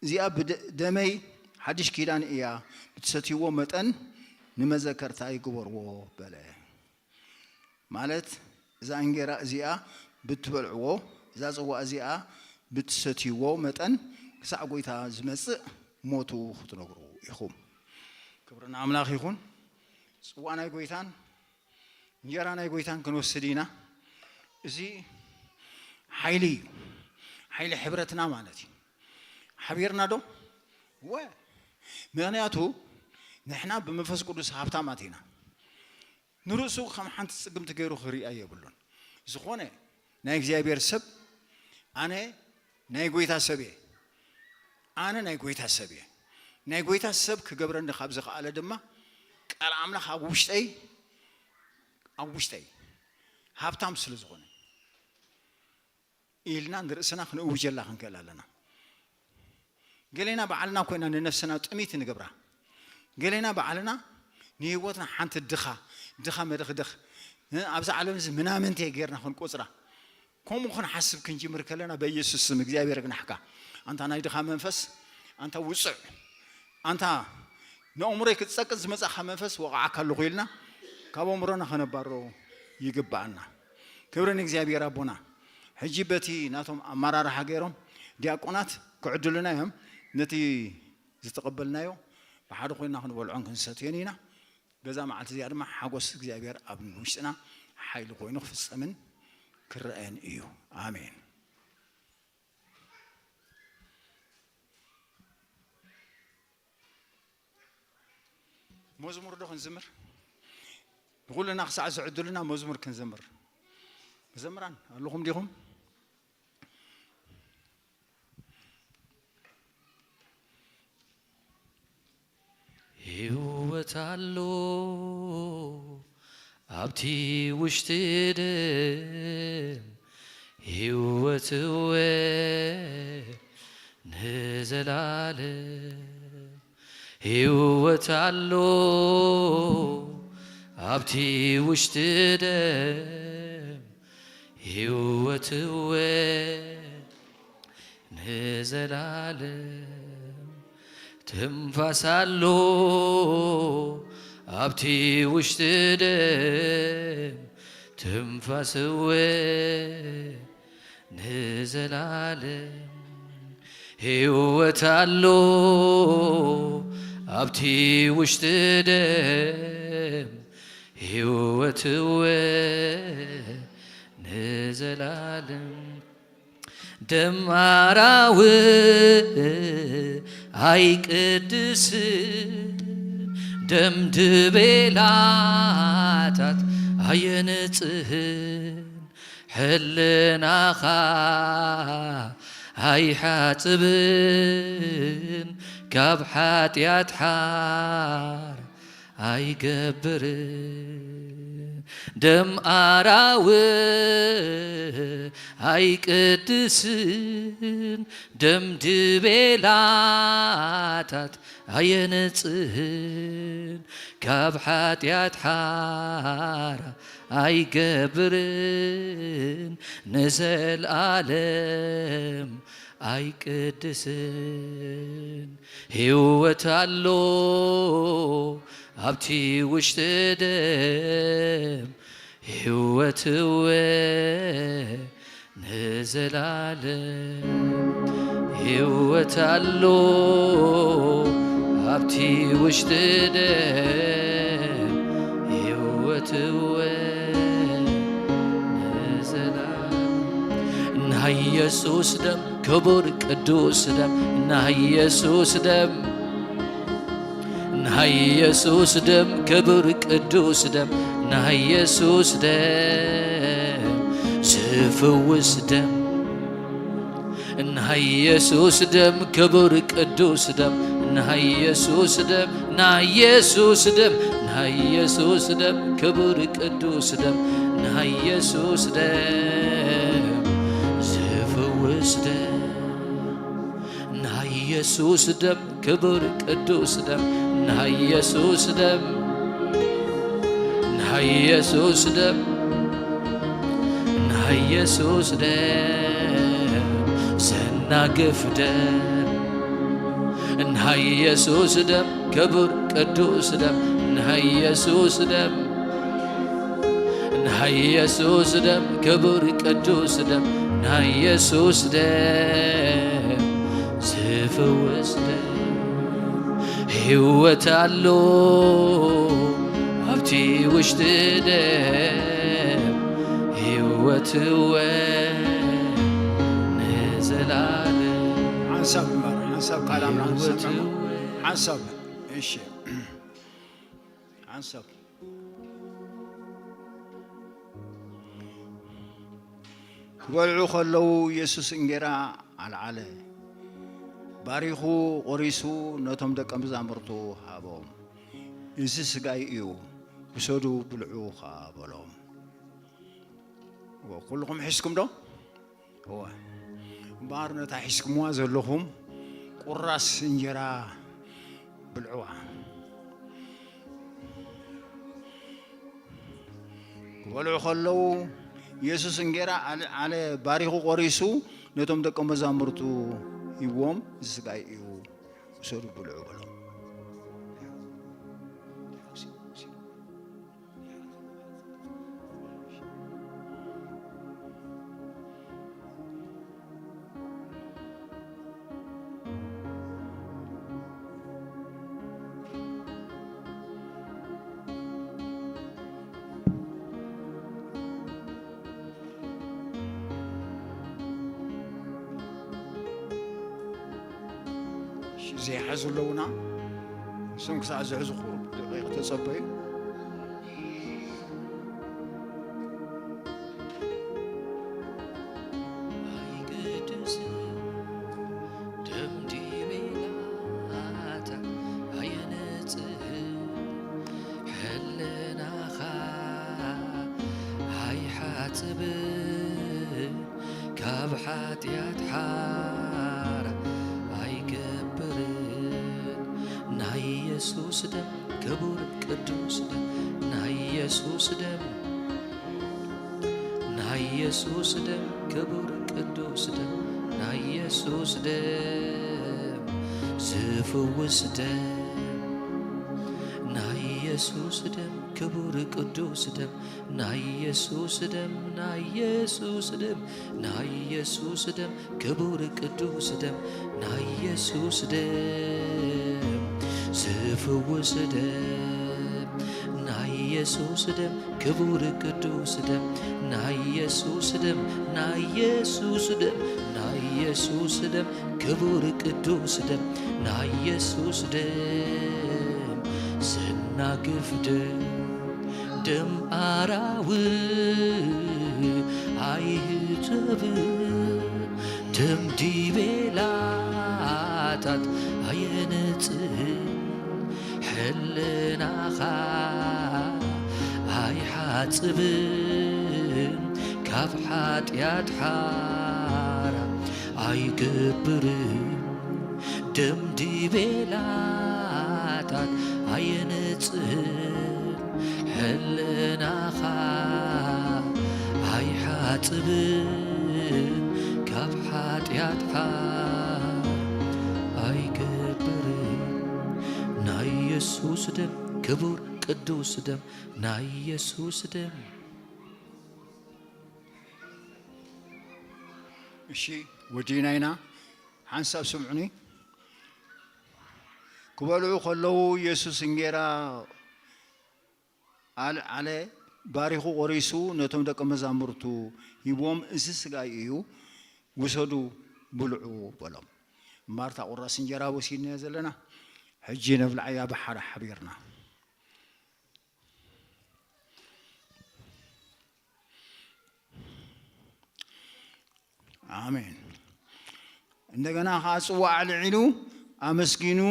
እዚኣ ብደመይ ሓድሽ ኪዳን እያ፣ ብትሰትይዎ መጠን ንመዘከርታይ ግበርዎ በለ። ማለት እዛ እንጌራ እዚኣ ብትበልዕዎ፣ እዛ ጽዋ እዚኣ ብትሰትይዎ መጠን ክሳዕ ጎይታ ዝመጽእ ሞቱ ክትነግሩ ኢኹም። ክብሪ ንኣምላኽ ይኹን። ጽዋ ናይ ጎይታን እንጀራ ናይ ጎይታን ክንወስድ ኢና። እዚ ሓይሊ እዩ። ሓይሊ ሕብረትና ማለት እዩ። ሓቢርና ዶ? ወ-፣ ምኽንያቱ ንሕና ብመንፈስ ቅዱስ ሃብታማት ኢና። ንርእሱ ከም ሓንቲ ጽግምቲ ገይሩ ክርእያ የብሉን። ዝኾነ ናይ እግዚኣብሔር ሰብ፣ ኣነ ናይ ጎይታ ሰብ እየ፣ ኣነ ናይ ጎይታ ሰብ እየ፣ ናይ ጎይታ ሰብ ክገብረኒ ካብ ዝኸኣለ ድማ ቃል ኣምላኽ ኣብ ውሽጠይ፣ ኣብ ውሽጠይ ሃብታም ስለ ዝኾነ ኢልና ንርእስና ክንእውጀላ ክንክእል ኣለና። ገሌና ባዕልና ኮይና ንነፍስና ጥሚት ንገብራ። ገሌና ባዕልና ንህይወትና ሓንቲ ድኻ፣ ድኻ መደኽደኽ፣ እ፣ ኣብዛ ዓለም እዚ ምናምንቴ ጌርና ክንቆጽራ። ከምኡ ክንሓስብ ክንጅምር ከለና፣ በኢየሱስ ስም እግዚኣብሔር ግናሕካ። ኣንታ ናይ ድኻ መንፈስ፣ ኣንታ ውጹዕ፣ ኣንታ ንኣእምሮይ ክትጸቅጥ ዝመጻኻ መንፈስ፣ ወቕዓካ ኣለኹ ኢልና ካብ ኣእምሮና ከነባሮ ይግብኣና። ክብሪ ንእግዚኣብሔር ኣቦና። ሕጂ በቲ ናቶም ኣመራርሓ ገይሮም ዲያቆናት ክዕድሉና እዮም። ነቲ ዝተቐበልናዮ ብሓደ ኮይና ክንበልዖን ክንሰትዮን ኢና። በዛ መዓልቲ እዚኣ ድማ ሓጎስ እግዚኣብሔር ኣብ ውሽጥና ሓይሊ ኮይኑ ክፍጸምን ክረኣየን እዩ። ኣሜን። መዝሙር ዶ ክንዝምር? ንኹልና ክሳዕ ዝዕድሉና መዝሙር ክንዘምር። መዘምራን ኣለኹም ዲኹም? ህይወት ኣሎ ኣብቲ ውሽጢ ደም፣ ህይወት እወ ንዘላለም። ህይወት ኣሎ ኣብቲ ውሽጢ ደም፣ ህይወት እወ ንዘላለም። ትንፋስ ኣሎ ኣብቲ ውሽጢ ደም፣ ትንፋስ እወ ንዘላለም። ህይወት ኣሎ ኣብቲ ውሽጢ ደም፣ ህይወት እወ ንዘላለም። ደም ኣራዊ ኣይቅድስን፣ ደም ድቤላታት ኣየንጽህን፣ ሕልናኻ ኣይሓጽብን፣ ካብ ሓጢኣት ሓራ ኣይገብርን። ደም ኣራዊ ኣይቅድስን፣ ደም ድቤላታት ኣየንጽህን፣ ካብ ሓጢኣት ሓራ ኣይገብርን፣ ንዘልኣለም ኣይቅድስን። ህይወት ኣሎ ኣብቲ ውሽጢ ደም፣ ህይወት እወ ንዘላለም። ህይወት ኣሎ ኣብቲ ውሽጢ ደም፣ ህይወት እወ ንዘላለም። ናይ ኢየሱስ ደም፣ ክቡር ቅዱስ ደም፣ ናይ ኢየሱስ ደም፣ ናይ ኢየሱስ ደም፣ ክቡር ቅዱስ ደም፣ ናይ ኢየሱስ ደም፣ ዝፍውስ ደም። ናይ ኢየሱስ ደም፣ ክቡር ቅዱስ ደም፣ ናይ ኢየሱስ ደም፣ ናይ ኢየሱስ ደም፣ ናይ ኢየሱስ ደም፣ ክቡር ቅዱስ ደም፣ ናይ ኢየሱስ ደም፣ ዝፍውስ ደም። ናይ ኢየሱስ ደም፣ ክቡር ቅዱስ ደም፣ ናይ ኢየሱስ ደም፣ ናይ ኢየሱስ ደም፣ ናይ ኢየሱስ ደም፣ ዘናግፍ ደም፣ ናይ ኢየሱስ ደም፣ ክቡር ቅዱስ ደም፣ ናይ ኢየሱስ ደም፣ ናይ ኢየሱስ ደም፣ ክቡር ቅዱስ ደም፣ ናይ ኢየሱስ ደም፣ ዝፍውስ ደም። ህይወት ኣሎ ኣብቲ ውሽጢ ደም፣ ህይወት እወ ንዘላለም። ሓንሳብ እምበር፣ ሓንሳብ ቃል ኣምላኽ ህይወት ንሰምዕ። እወ። ሓንሳብ፣ እሺ። ሓንሳብ። ክበልዑ ከለዉ የሱስ እንጌራ ኣልዓለ፣ ባሪኹ ቖሪሱ ነቶም ደቀ መዛሙርቱ ሃቦም። "እዚ ስጋይ እዩ፣ ውሰዱ ብልዑ ኸኣ" በሎም። ኩልኹም ሒዝኩም ዶ? እወ። እምበኣር ነታ ሒዝኩምዋ ዘለኹም ቁራስ እንጀራ ብልዕዋ። ክበልዑ ከለዉ፣ የሱስ እንጌራ ኣለ-፣ ኣለ-፣ ባሪኹ ቖሪሱ ነቶም ደቀ መዛሙርቱ ሂብዎም፣ "እዚ ስጋይ እዩ፣ ውሰዱ ብልዑ" በሎም። እሺ፣ ዘይሓዙ ኣለዉና። እሶም ክሳዕ ዝሕዙ ቁሩብ ደቂቕ ተጸበዩ። ኣይግድስን ደም ዲቤላታ ኣየነጽህን ሕልናኻ ኣይሓጽብን ካብ ሓጢኣት ሓራ ኣይገብርን። ናይ የሱስ ደም ክቡር ቅዱስ ደም ናይ የሱስ ደም ናይ የሱስ ደም ክቡር ቅዱስ ደም ናይ የሱስ ደም ዝፍውስ ደም ናይ የሱስ ደም ክቡር ቅዱስ ደም ናይ የሱስ ደም ናይ የሱስ ደም ናይ የሱስ ደም ክቡር ቅዱስ ደም ናይ የሱስ ደም ዝፍውስ ደም ናይ የሱስ ደም ክቡር ቅዱስ ደም ናይ የሱስ ደም ናይ የሱስ ደም ናይ የሱስ ደም ክቡር ቅዱስ ደም ናይ የሱስ ደም ዘናግፍ ደም ደም ኣራዊ ኣይህተብ ደም ዲቤላታት ኣየነጽህን ሕልናኻ ኣይሓጽብን ካብ ሓጢኣት ሓራ ኣይገብርን ደም ዲቤላታት ኣየነጽህን ሕልናኻ ኣይሓጽብን ካብ ሓጢኣት ሓራ ኣይገብርን ናይ የሱስ ደም ክቡር ቅዱስ ደም ናይ የሱስ ደም። እሺ፣ ወዲና ኢና። ሓንሳብ ስምዑኒ። ክበልዑ ከለዉ የሱስ እንጌራ ኣልዓለ፣ ባሪኹ ቖሪሱ ነቶም ደቀ መዛሙርቱ ሂብዎም፣ "እዚ ስጋይ እዩ፣ ውሰዱ ብልዑ" በሎም። ማርታ ቁራስ እንጀራ ወሲድናዮ ዘለና፣ ሕጂ ነብልዓያ ብሓራ ሓቢርና። ኣሜን። እንደገና ኸዓ ጽዋዕ ኣልዒሉ ኣመስጊኑ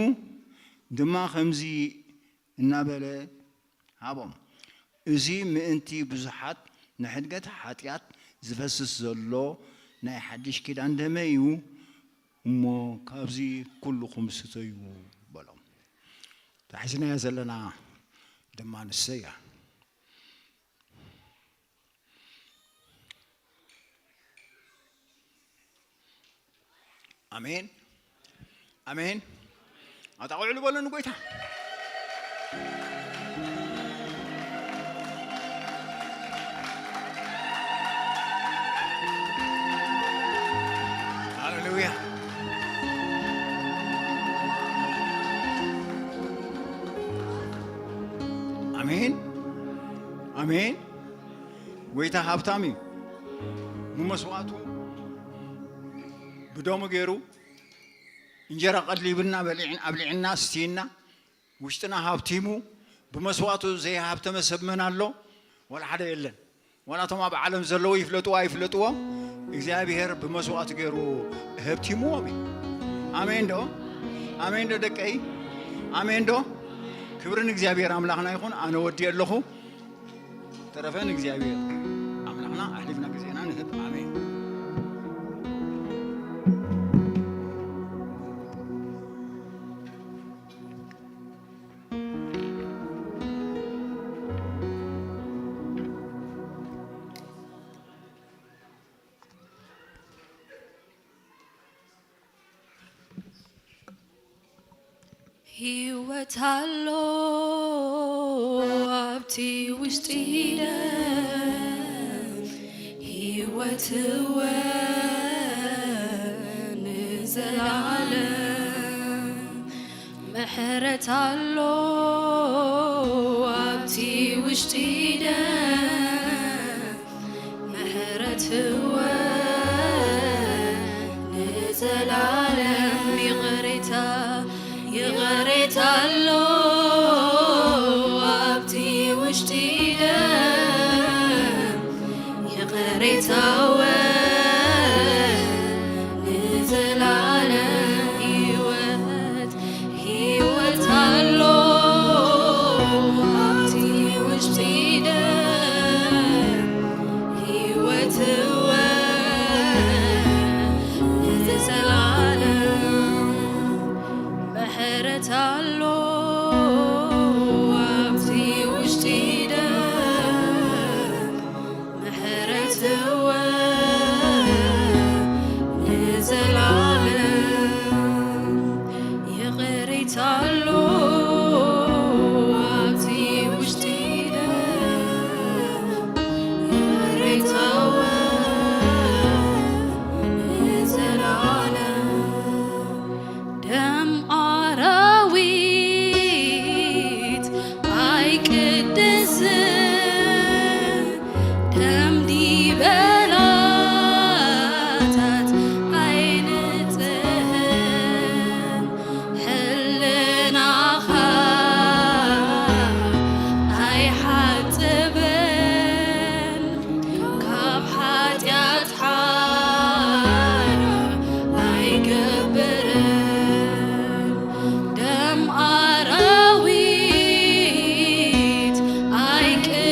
ድማ ከምዚ እናበለ ሃቦም፣ "እዚ ምእንቲ ብዙሓት ንሕድገት ሓጢኣት ዝፈስስ ዘሎ ናይ ሓድሽ ኪዳን ደመይ እዩ። እሞ ካብዚ ኩልኹም ስተዩ በሎም። ታሒዝናያ ዘለና ድማ ንሰያ። ኣሜን፣ ኣሜን። ኣጣቕዕሉ በሎ ንጎይታ። ሃሌሉያ። ኣሜን፣ ኣሜን። ጎይታ ሃብታም እዩ። ብመስዋእቱ ብደሙ ገይሩ እንጀራ ቀሊብና በሊዕን ኣብሊዕና ስቲና ውሽጥና ሃብቲሙ ብመስዋእቱ ዘይሃብተመ ሰብ መን ኣሎ? ዋላ ሓደ የለን። ዋላ እቶም ኣብ ዓለም ዘለዉ ይፍለጥዎ ኣይፍለጥዎ እግዚኣብሔር ብመስዋእቱ ገይሩ ሃብቲምዎም እዩ። ኣሜን ዶ? ኣሜን ዶ ደቀይ? ኣሜን ዶ? ክብሪ ንእግዚኣብሔር ኣምላኽና ይኹን። ኣነ ወዲ ኣለኹ። ተረፈ ንእግዚኣብሔር ኣምላኽና ኣሕሊፍና ግዜና ንህብ። ኣሜን። ህይወት ኣሎ ኣብቲ ውሽጢ ደም፣ ህይወት እወ ንዘላለም። ምሕረት ኣሎ ኣብቲ ውሽጢ ደም፣ ምሕረት እወ ንዘላለም። ይቕሬታ፣ ይቕሬታ ኣሎ ኣብቲ ውሽጢ ደም፣ ይቕሬታ እወ ንዘላለም። ህይወት፣ ህይወት ኣሎ ኣብቲ ውሽጢ ደም፣ ህይወት እወ ንዘላለም። ምሕረት ኣሎ ኣብቲ ውሽጢ ደም፣ ምሕረት እወ ንዘላለም። ይቕሬታ ኣሎ ኣብቲ ውሽጢ ደም፣ ይቕሬታ እወ ንዘላለም። ደም ኣራዊት ኣይቅድስን፣ ደም ዲበላታት ኣይንጽህን፣ ሕልናኻ ኣይሓጽብን፣ ካብ ሓጢኣት ሓራ ኣይገብርን። ደም ኣራዊት ኣይቅ-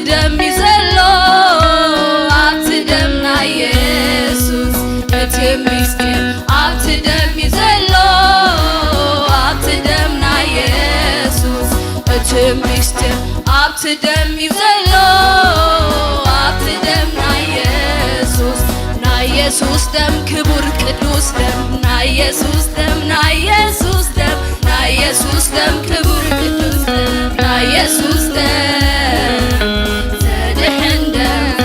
ደም እዩ ዘሎ ኣብቲ ደም ናይ የሱስ፣ እቲ ምስጢር ኣብቲ ደም እዩ ዘሎ፣ ኣብቲ ደም ናይ የሱስ፣ እቲ ምስጢር ኣብቲ ደም እዩ ዘሎ፣ ኣብቲ ደም ናይ የሱስ፣ ናይ የሱስ ደም ክቡር ቅዱስ ደም፣ ናይ የሱስ ደም፣ ናይ የሱስ ደም፣ ናይ የሱስ ደም ክቡር ቅዱስ ደም፣ ናይ የሱስ ደም ዘድሕን ደም፣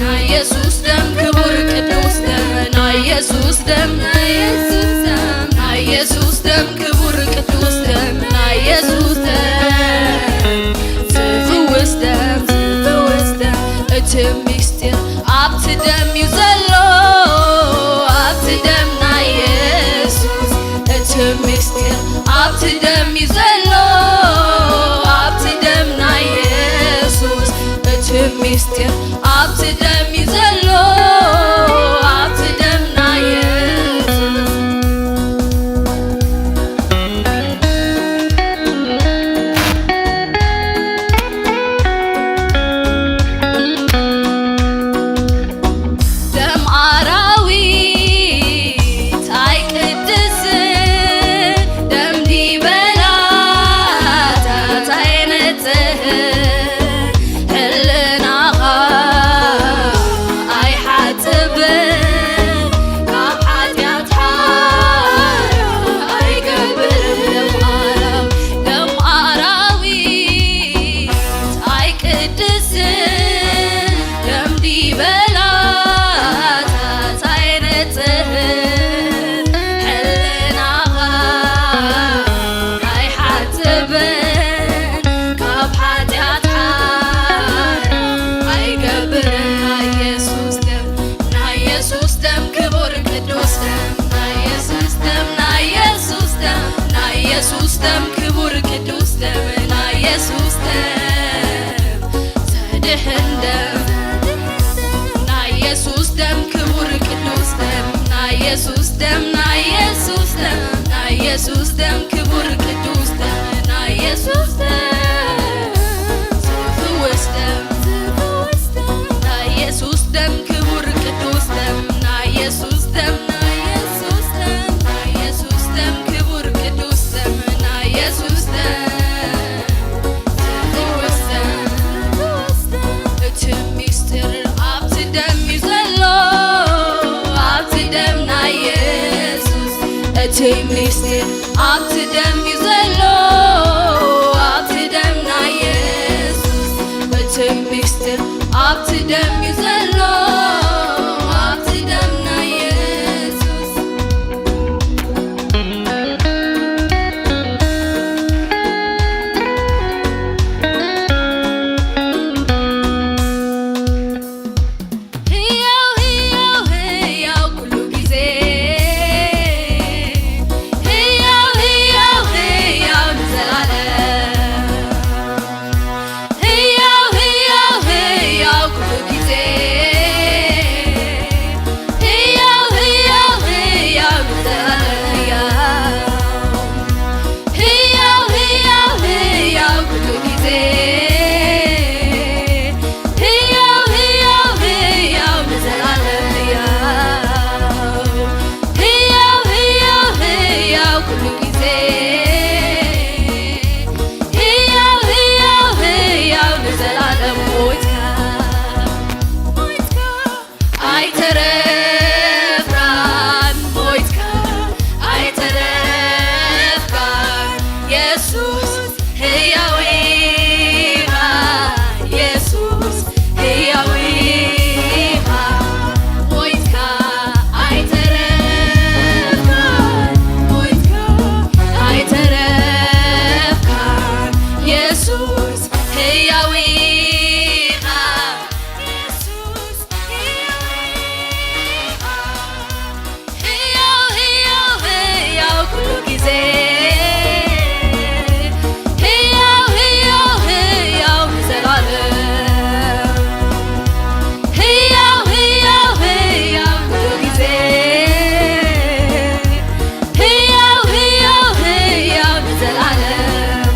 ናይ የሱስ ደም ክቡር ቅዱስ ደም፣ ናይ የሱስ ደም፣ ናይ የሱስ ደም፣ ናይ የሱስ ደም ክቡር ቅዱስ ደም፣ ናይ የሱስ ደም ዝፍውስ ደም፣ ዝፍውስ ደም፣ እቲ ምስጢር ኣብቲ ደም እዩ ዘሎ፣ ኣብቲ ደም ናይ የሱስ፣ እቲ ምስጢር ኣብቲ ደም እዩ ዘሎ፣ ኣብቲ ደም ናይ የሱስ፣ እቲ ምስጢር ኣብቲ ደም እዩ ዘሎ፣ ኣብቲ ደም ናይ የሱስ። ደም ኣራዊት ኣይቅድስን፣ ደም ዲበላታት ኣየንጽህን፣ ሕልናኻ ኣይሓጽብን፣ ካብ ሓጢኣት ሓራ ኣይገብርን። ደም ኣራዊት፣ ደም ኣራዊት ኣይቅድስን፣ ደም ዲበላታት ኣየንጽህን፣ ሕልናኻ ኣይሓጽብን፣ ካብ ሓጢኣት ሓራ ኣይገብርን። ናይ የሱስ ደም፣ ናይ የሱስ ደም ክቡር ቅዱስ ደም፣ ናይ የሱስ ደም፣ ናይ የሱስ ደም፣ ናይ የሱስ ደም ክቡር ቅዱስ ደም፣ ናይ የሱስ ደም ዘድሕን ደም፣ ናይ የሱስ ደም ክቡር ቅዱስ ደም፣ ናይ የሱስ ደም፣ ናይ የሱስ ደም፣ ናይ የሱስ ደም ክቡር ቅዱስ ደም፣ ናይ የሱስ ደም ዝፍውስ ደም፣ ዝፍውስ ደም፣ ናይ የሱስ ደም ክቡር ቅዱስ ደም፣ ናይ የሱስ ደም፣ ናይ የሱስ ደም፣ ናይ የሱስ ደም ክቡር ቅዱስ ደም፣ ናይ የሱስ ደም ዝፍውስ ደም፣ ዝፍውስ ደም፣ እቲ ምስጢር ኣብቲ ደም እዩ ዘሎ፣ ኣብቲ ደም ናይ የሱስ፣ እቲ ምስጢር ኣብቲ ደም እዩ ዘሎ፣ ኣብቲ ደም ናይ የሱስ፣ እቲ ምስጢር ኣብቲ ደም እዩ ዘሎ፣ ኣብቲ ደም ናይ የሱስ። ህያው፣ ህያው፣ ህያው ኩሉ ግዜ፣ ህያው፣ ህያው፣ ህያው ንዘላለም። ህያው፣ ህያው፣ ህያው ኩሉ ግዜ፣ ህያው፣ ህያው፣ ህያው ንዘላለም ህያው። ህያው፣ ህያው፣ ህያው ኩሉ ግዜ፣ ህያው፣ ህያው፣ ህያው ንዘላለም ህያው። ህያው፣ ህያው፣ ህያው ኩሉ ግዜ፣ ህያው፣ ህያው፣ ህያው ንዘላለም ሞይትካ፣ ሞይትካ ኣይተረፍካን፣ ሞይትካ ኣይተረፍካን የሱስ። ህያው ኢኻ የሱስ፣ ህያው ኢኻ፣ ሞይትካ ኣይተረፍካን፣ ሞይትካ ኣይተረፍካን የሱስ፣ ህያው ኢኻ የሱስ፣ ህያው ኢኻ። ህያው፣ ህያው፣ ህያው ኩሉ ግዜ። ህያው፣ ህያው፣ ህያው ንዘላለም። ህያው፣ ህያው፣ ህያው ኩሉ ግዜ። ህያው፣ ህያው፣ ህያው ንዘላለም።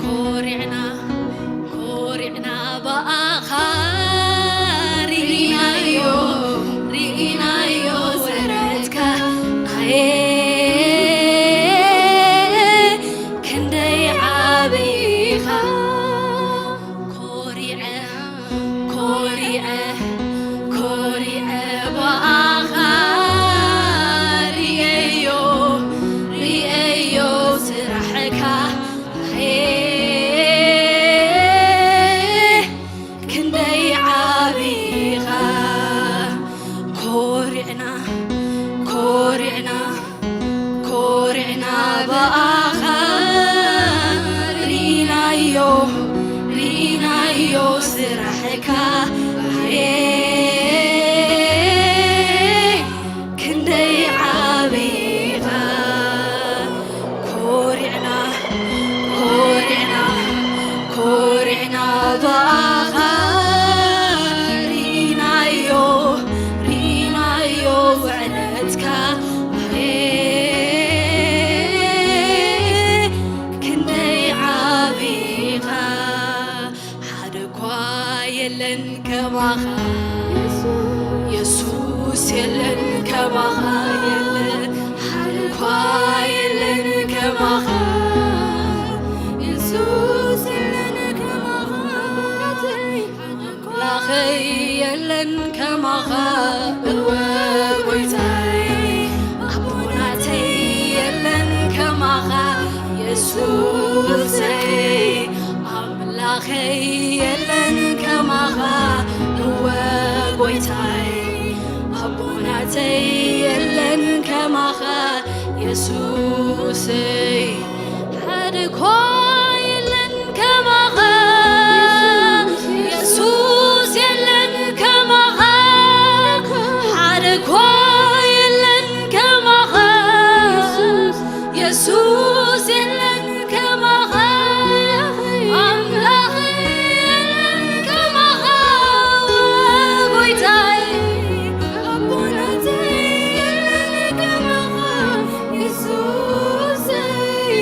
ኮሪዕና ኮሪዕና ብኣኻ ርኢናዮ ርኢናዮ ስራሕካ ኣየ ክንደይ ዓብኻ ኮሪዐ ኮሪዐ ኮሪዐ ብኣኻ ርኤዮ ርኤዮ ስራሕካ ኣየ ክንደይ ዓቢኻ ኮሪዕና ኮሪዕና ኮሪዕና ብኣኻ ርኢናዮ ርኢናዮ ስራሕካ ኣየ ክንደይ ዓቢኻ ኮሪዕና ኮሪዕና ኮሪዕና ብኣኻ ርኢናዮ ርኢናዮ ውዕለትካ ኣየ ክንደይ ዓቢኻ ሓደ እኳ የለን ከማኻ የሱስ የለን ከማኻ የለን ሓደ እኳ የለን ከማኻ የሱስ የለን ከማኻ ኣምላኸይ የለን ከማኻ እወ ጎይታይ ኣቦናተይ የለን ከማኻ የሱሰይ ኣምላኸይ የለን ከማኻ እወ ጎይታይ ኣቦናተይ የለን ከማኻ የሱሰይ ሓደ እኳ የለን ከማኻ የሱስ የለን ከማኻ ሓደ እኳ የለን ከማኻ የሱስ የለን ከማኻ ኣምላኽ የለን ከማኻ ጎይታይ ኣቦናተይ የለን ከማኻ የሱሰይ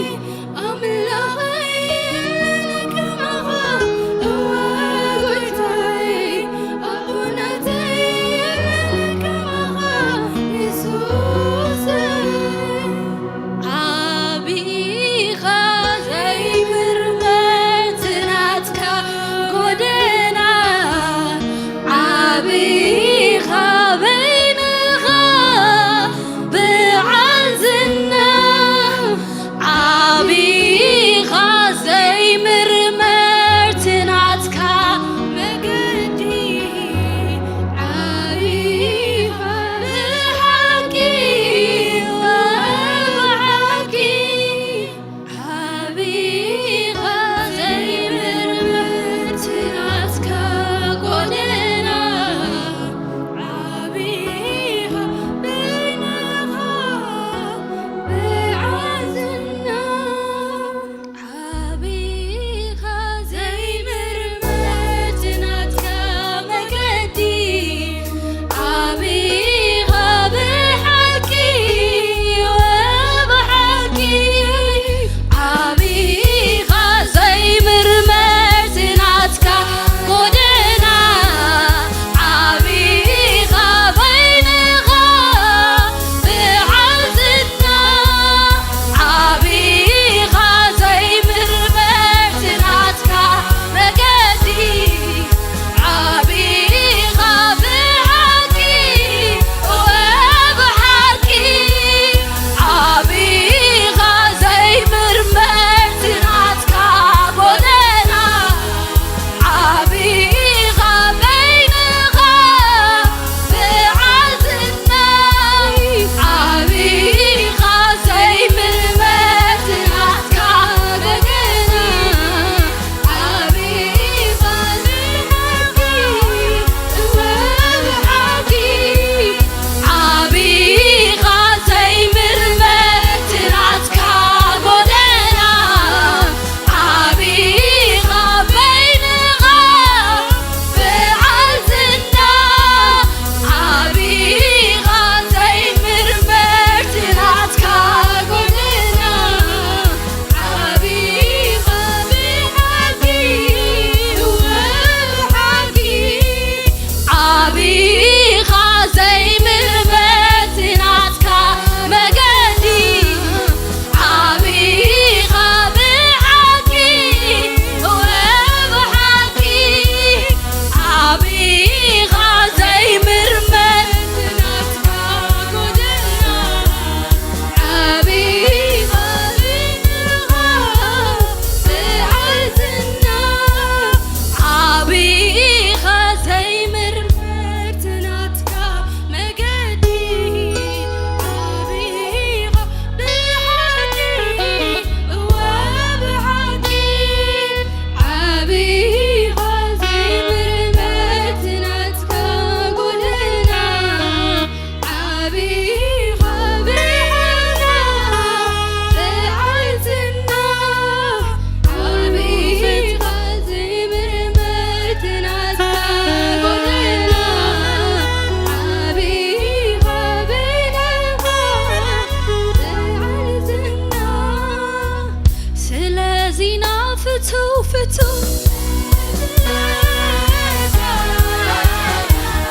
ፍቱ ፍቱ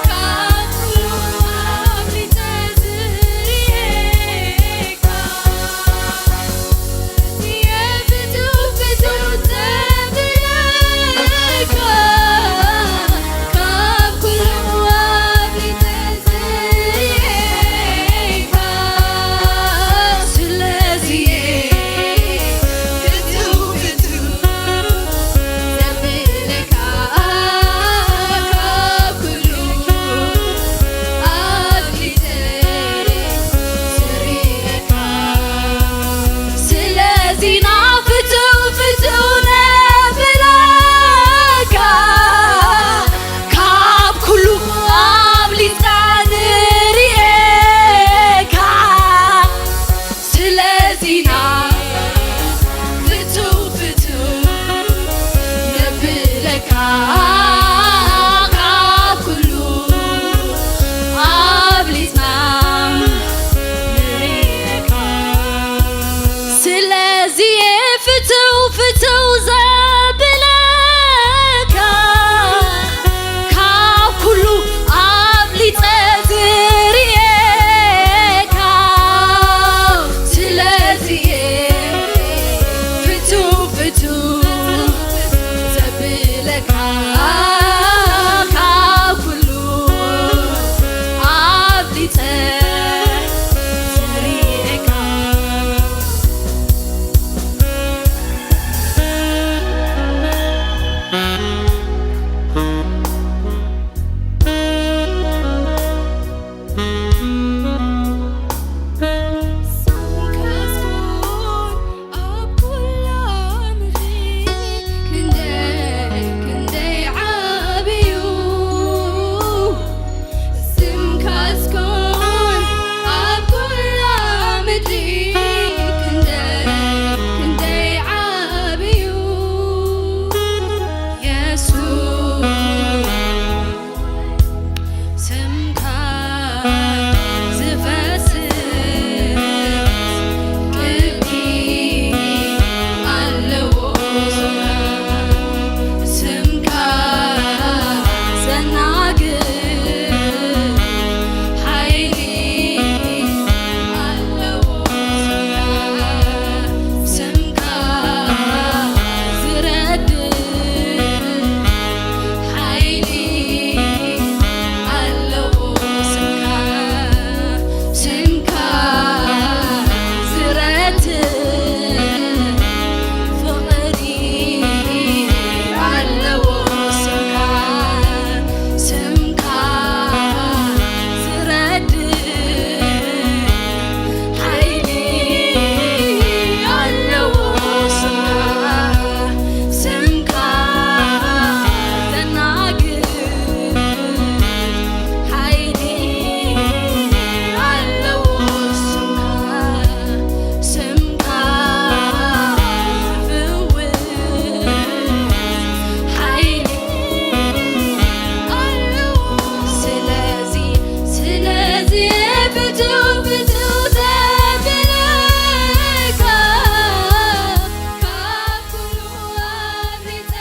ካብ ኩሉ ኣብሊጸ ዝርእየካ፣ የፍቱ ፍቱ ዘብለካ፣ ካብ ኩሉ ኣብሊጸ ዝርእየካ፣ ስለዚ ፍቱ ፍቱ ዘብለካ፣ ካብ ኩሉ ኣብሊጸ ዝርእየካ፣ ስለዚ ናፍቱ ፍቱ ነብለካ፣ ካብ ኩሉ ኣብሊጽካ ንርእየካ፣ ስለዚ ናፍቱ ፍቱ ነብለካ፣ ካብ ኩሉ ኣብሊጽና ንርእየካ፣ ስለዚ ፍቱ ፍቱ ዘብለካ፣ ካብ ኩሉ ኣብሊጸ ዝርእየካ፣ ስለዚ ፍቱ ፍቱ ዘብለካ፣ ካብ ኩሉ ኣብሊጸ ዝርእየካ። ስምካ ዝፈስስ ቅዲ ኣለዎ ስምካ፣ ስምካ ዘናግር ሓይሊ ኣለዎ ስምካ፣ ስምካ ዝረድእ ሓይሊ ኣለዎ ስምካ፣ ስምካ ዝረትእ ፍቕሪ ኣለዎ ስምካ፣ ስምካ ዝረድእ ሓይሊ ኣለዎ ስምካ፣ ስምካ ዘናግር ሓይሊ ኣለዎ ስምካ፣ ስምካ ዝፍውስ ሓይሊ ኣለዎ። ስለዚ፣ ስለዚ ፍትው፣ ፍትው ዘብለካ፣ ካብ ኩሉ ኣብሊጸ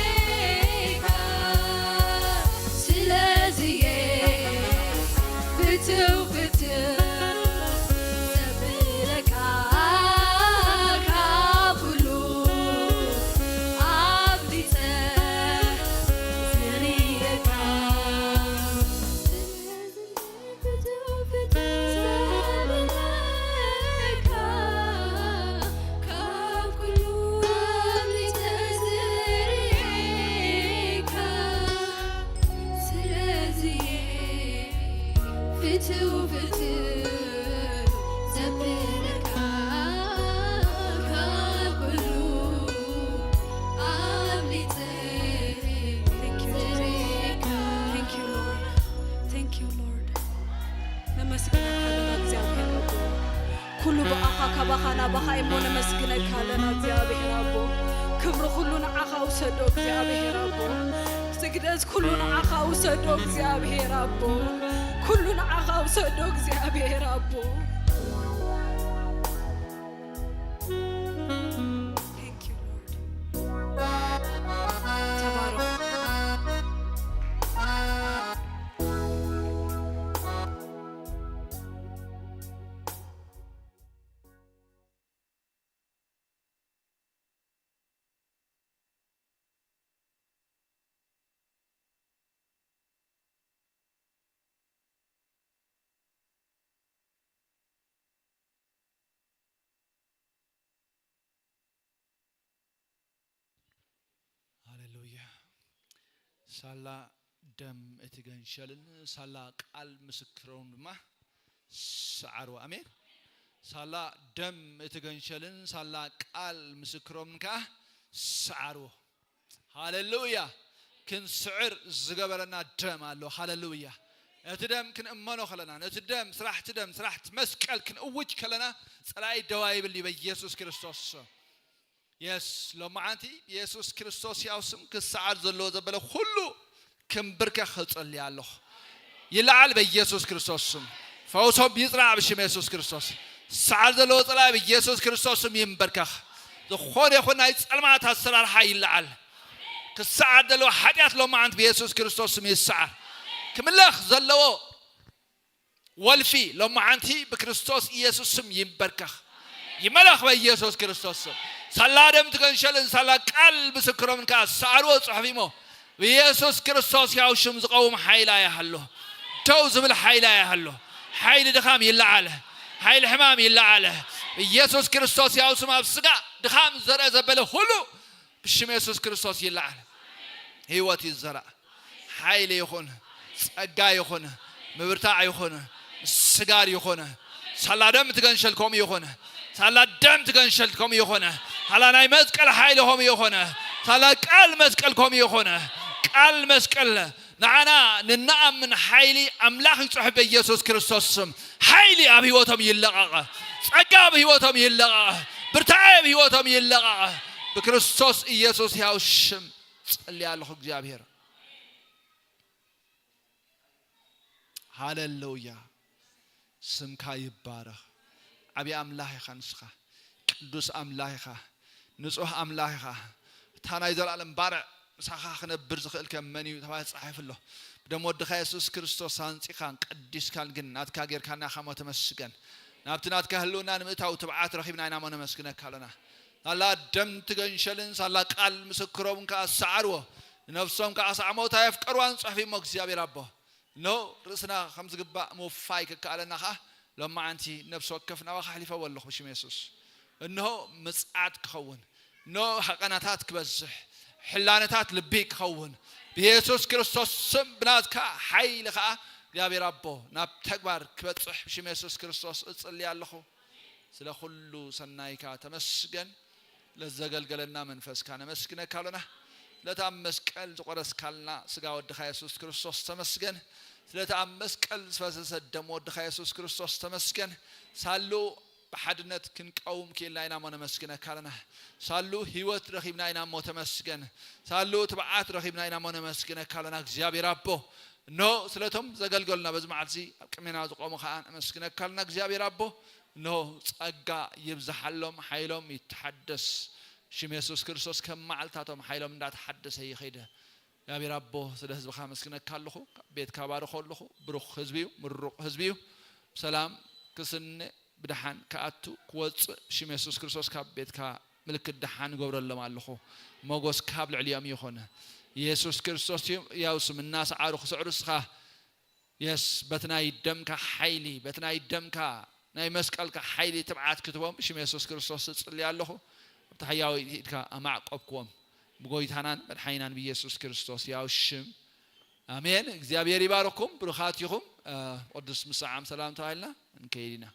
ዝርእየካ፣ ስለዚ'የ ፍትው፣ ፍትው ዘብለካ፣ ካብ ኩሉ ኣብሊጸ ዝርእየካ። ፍትው ፍትው ዘብለካ ካብ ኩሉ ኣብሊጸ ዝርእየካ። Thank you, Lord. Thank you, Lord. ነመስግነካ ኣለና እግዚኣብሔር ኣቦ። ኩሉ ብኣኻ፣ ካባኻ፣ ናባኻ እሞ ነመስግነካ ኣለና እግዚኣብሔር ኣቦ። ክብሪ ኩሉ ንዓኻ ውሰዶ እግዚኣብሔር ኣቦ። ስግደት ኩሉ ንዓኻ ውሰዶ እግዚኣብሔር ኣቦ። ኩሉ ንዓኻ ውሰዶ እግዚኣብሔር ኣቦ። Thank you, Lord. ሳላ ደም እቲ ገንሸልን ሳላ ቃል ምስክሮም ድማ ሰዓርዎ። ኣሜን። ሳላ ደም እቲ ገንሸልን ሳላ ቃል ምስክሮምን ከዓ ሰዓርዎ። ሃሌሉያ። ክንስዕር ዝገበረና ደም ኣሎ። ሃሌሉያ። እቲ ደም ክንእመኖ ከለና፣ ነቲ ደም፣ ስራሕቲ ደም፣ ስራሕቲ መስቀል ክንእውጅ ከለና፣ ጸላኢ ደው ኣይብል እዩ በኢየሱስ ክርስቶስ ስም። የስ፣ ሎማዓንቲ ኢየሱስ ክርስቶስ ያው ስም ክሰዓር ዘለዎ ዘበለ ኩሉ ክንብርከኽ እጸልይ ኣለኹ። ይለዓል በኢየሱስ ክርስቶስ ስም። ፈውሶም ይጽናዕ ብሽም የሱስ ክርስቶስ። ሰዓር ዘለዎ ጸላኢ ብኢየሱስ ክርስቶስ ስም ይንበርከኽ። ዝኾነ ይኹን ናይ ጸልማት ኣሰራርሓ ይለዓል። ክሰዓር ዘለዎ ሓጢኣት ሎማዓንቲ ብኢየሱስ ክርስቶስ ስም ይሰዓር። ክምለኽ ዘለዎ ወልፊ ሎማዓንቲ ብክርስቶስ ኢየሱስ ስም ይንበርከኽ። ይመለኽ በኢየሱስ ክርስቶስ ስም። ሳላ ደም ትገንሸልን ሳላ ቃል ምስክሮምን ከዓ ሰዓርዎ ጽሑፍ እሞ ብኢየሱስ ክርስቶስ ያው ሽም ዝቐውም ሓይሊ ይሃሎ። ደው ዝብል ሓይሊ ይሃሎ። ሓይሊ ድኻም ይለዓለ። ሓይሊ ሕማም ይለዓለ። ኢየሱስ ክርስቶስ ያው ስም ኣብ ስጋ ድኻም ዘርአ ዘበለ ሁሉ ብሽም የሱስ ክርስቶስ ይለዓል። ህይወት ይዘራእ። ሓይሊ ይኹን፣ ጸጋ ይኹን፣ ምብርታዕ ይኹን፣ ምስጋር ይኹን። ሳላ ደም ትገንሸልኩም ይኹን። ሳላ ደም ትገንሸልኩም ይኹን። ሳላ ናይ መስቀል ሓይልኹም ይኹን። ሳላ ቃል መስቀልኩም ይኹን። ቃል መስቀል ንዓና ንነኣምን ሓይሊ ኣምላኽ ይጽሕፍ በኢየሱስ ክርስቶስ ስም። ሓይሊ ኣብ ህይወቶም ይለቐቐ። ጸጋ ኣብ ህይወቶም ይለቐቐ። ብርታዐ ኣብ ህይወቶም ይለቐቐ። ብክርስቶስ ኢየሱስ ሕያው ሽም ጸልያ ኣለኹ እግዚኣብሔር። ሃሌሉያ። ስምካ ይባረኽ። ዓብዪ ኣምላኽ ኢኻ ንስኻ። ቅዱስ ኣምላኽ ኢኻ። ንጹህ ኣምላኽ ኢኻ። እታ ናይ ዘላለም ባርዕ ምሳኻ ክነብር ዝኽእል ከም መን እዩ ተባሂሉ ተጻሒፉ ኣሎ። ብደም ወድኻ የሱስ ክርስቶስ ኣንጺኻን ቀዲስካን ግን ናትካ ጌርካና ኢኻ እሞ ተመስገን። ናብቲ ናትካ ህልውና ንምእታው ትብዓት ረኺብና ኢና እሞ ነመስግነካ ኣለና። ሳላ ደም ትገንሸልን ሳላ ቃል ምስክሮም ከኣ ሰዓርዎ። ንነፍሶም ከኣ ሳዕ ሞት ኣየፍቀርዋን ጽሑፍ እሞ እግዚኣብሔር ኣቦ። እነሆ ርእስና ከም ዝግባእ ምውፋይ ከከኣለና ኸዓ ሎማዓንቲ ነፍሲ ወከፍ ናባኻ ኣሕሊፈዎ ኣለኹ ብሽም የሱስ። እነሆ ምጽዓት ክኸውን፣ እነሆ ሃቐናታት ክበዝሕ፣ ሕላነታት ልቢ ክኸውን ብየሱስ ክርስቶስ ስም ብናትካ ሓይሊ ኸዓ እግዚኣብሔር ኣቦ ናብ ተግባር ክበጽሕ ብሽም የሱስ ክርስቶስ እጽሊ ኣለኹ። ስለ ኩሉ ሰናይካ ተመስገን። ለዘገልገለና መንፈስካ ነመስግነካ ኣሎና። ስለቲ ኣብ መስቀል ዝቆረስካልና ስጋ ወድኻ የሱስ ክርስቶስ ተመስገን። ስለቲ ኣብ መስቀል ዝፈሰሰ ደም ወድኻ የሱስ ክርስቶስ ተመስገን። ሳሉ ብሓድነት ክንቀውም ክኢልና ኢና እሞ ነመስግነካ ኣለና። ሳሉ ህይወት ረኺብና ኢና እሞ ተመስገን። ሳሉ ትብዓት ረኺብና ኢና እሞ ነመስግነካ ኣለና እግዚኣብሔር ኣቦ። እነሆ ስለቶም ዘገልገሉና በዚ መዓልቲ ኣብ ቅድሜና ዝቆሙ ኸዓ ነመስግነካ ኣለና እግዚኣብሔር ኣቦ። እነሆ ጸጋ ይብዝሓሎም፣ ሓይሎም ይተሓደስ። ሽም የሱስ ክርስቶስ ከም መዓልታቶም ሓይሎም እንዳተሓደሰ ይኸይደ። እግዚኣብሔር ኣቦ ስለ ህዝብኻ መስግነካ ኣለኹ። ቤትካ ባርኾ ኣለኹ። ብሩኽ ህዝቢ እዩ፣ ምሩቕ ህዝቢ እዩ። ብሰላም ክስነ ብደሓን ክኣቱ ክወፅእ ሽም የሱስ ክርስቶስ ካብ ቤትካ ምልክት ደሓን እገብረሎም ኣለኹ። ሞጎስ ካብ ልዕሊኦም ይኹን። የሱስ ክርስቶስ እዩ ያው ስም እናሰዓሩ ክስዕሩ እስኻ የስ በቲ ናይ ደምካ ሓይሊ በቲ ናይ ደምካ ናይ መስቀልካ ሓይሊ ትብዓት ክትቦም ብሽም የሱስ ክርስቶስ እጽሊ ኣለኹ። ኣብቲ ሓያዊ ኢድካ ኣማዕቆብክዎም ብጎይታናን መድሓኒናን ብየሱስ ክርስቶስ ያው ሽም ኣሜን። እግዚኣብሔር ይባርኩም ብሩኻት ኢኹም። ቅዱስ ምሳዓም ሰላም ተባሂልና እንከይድ ኢና።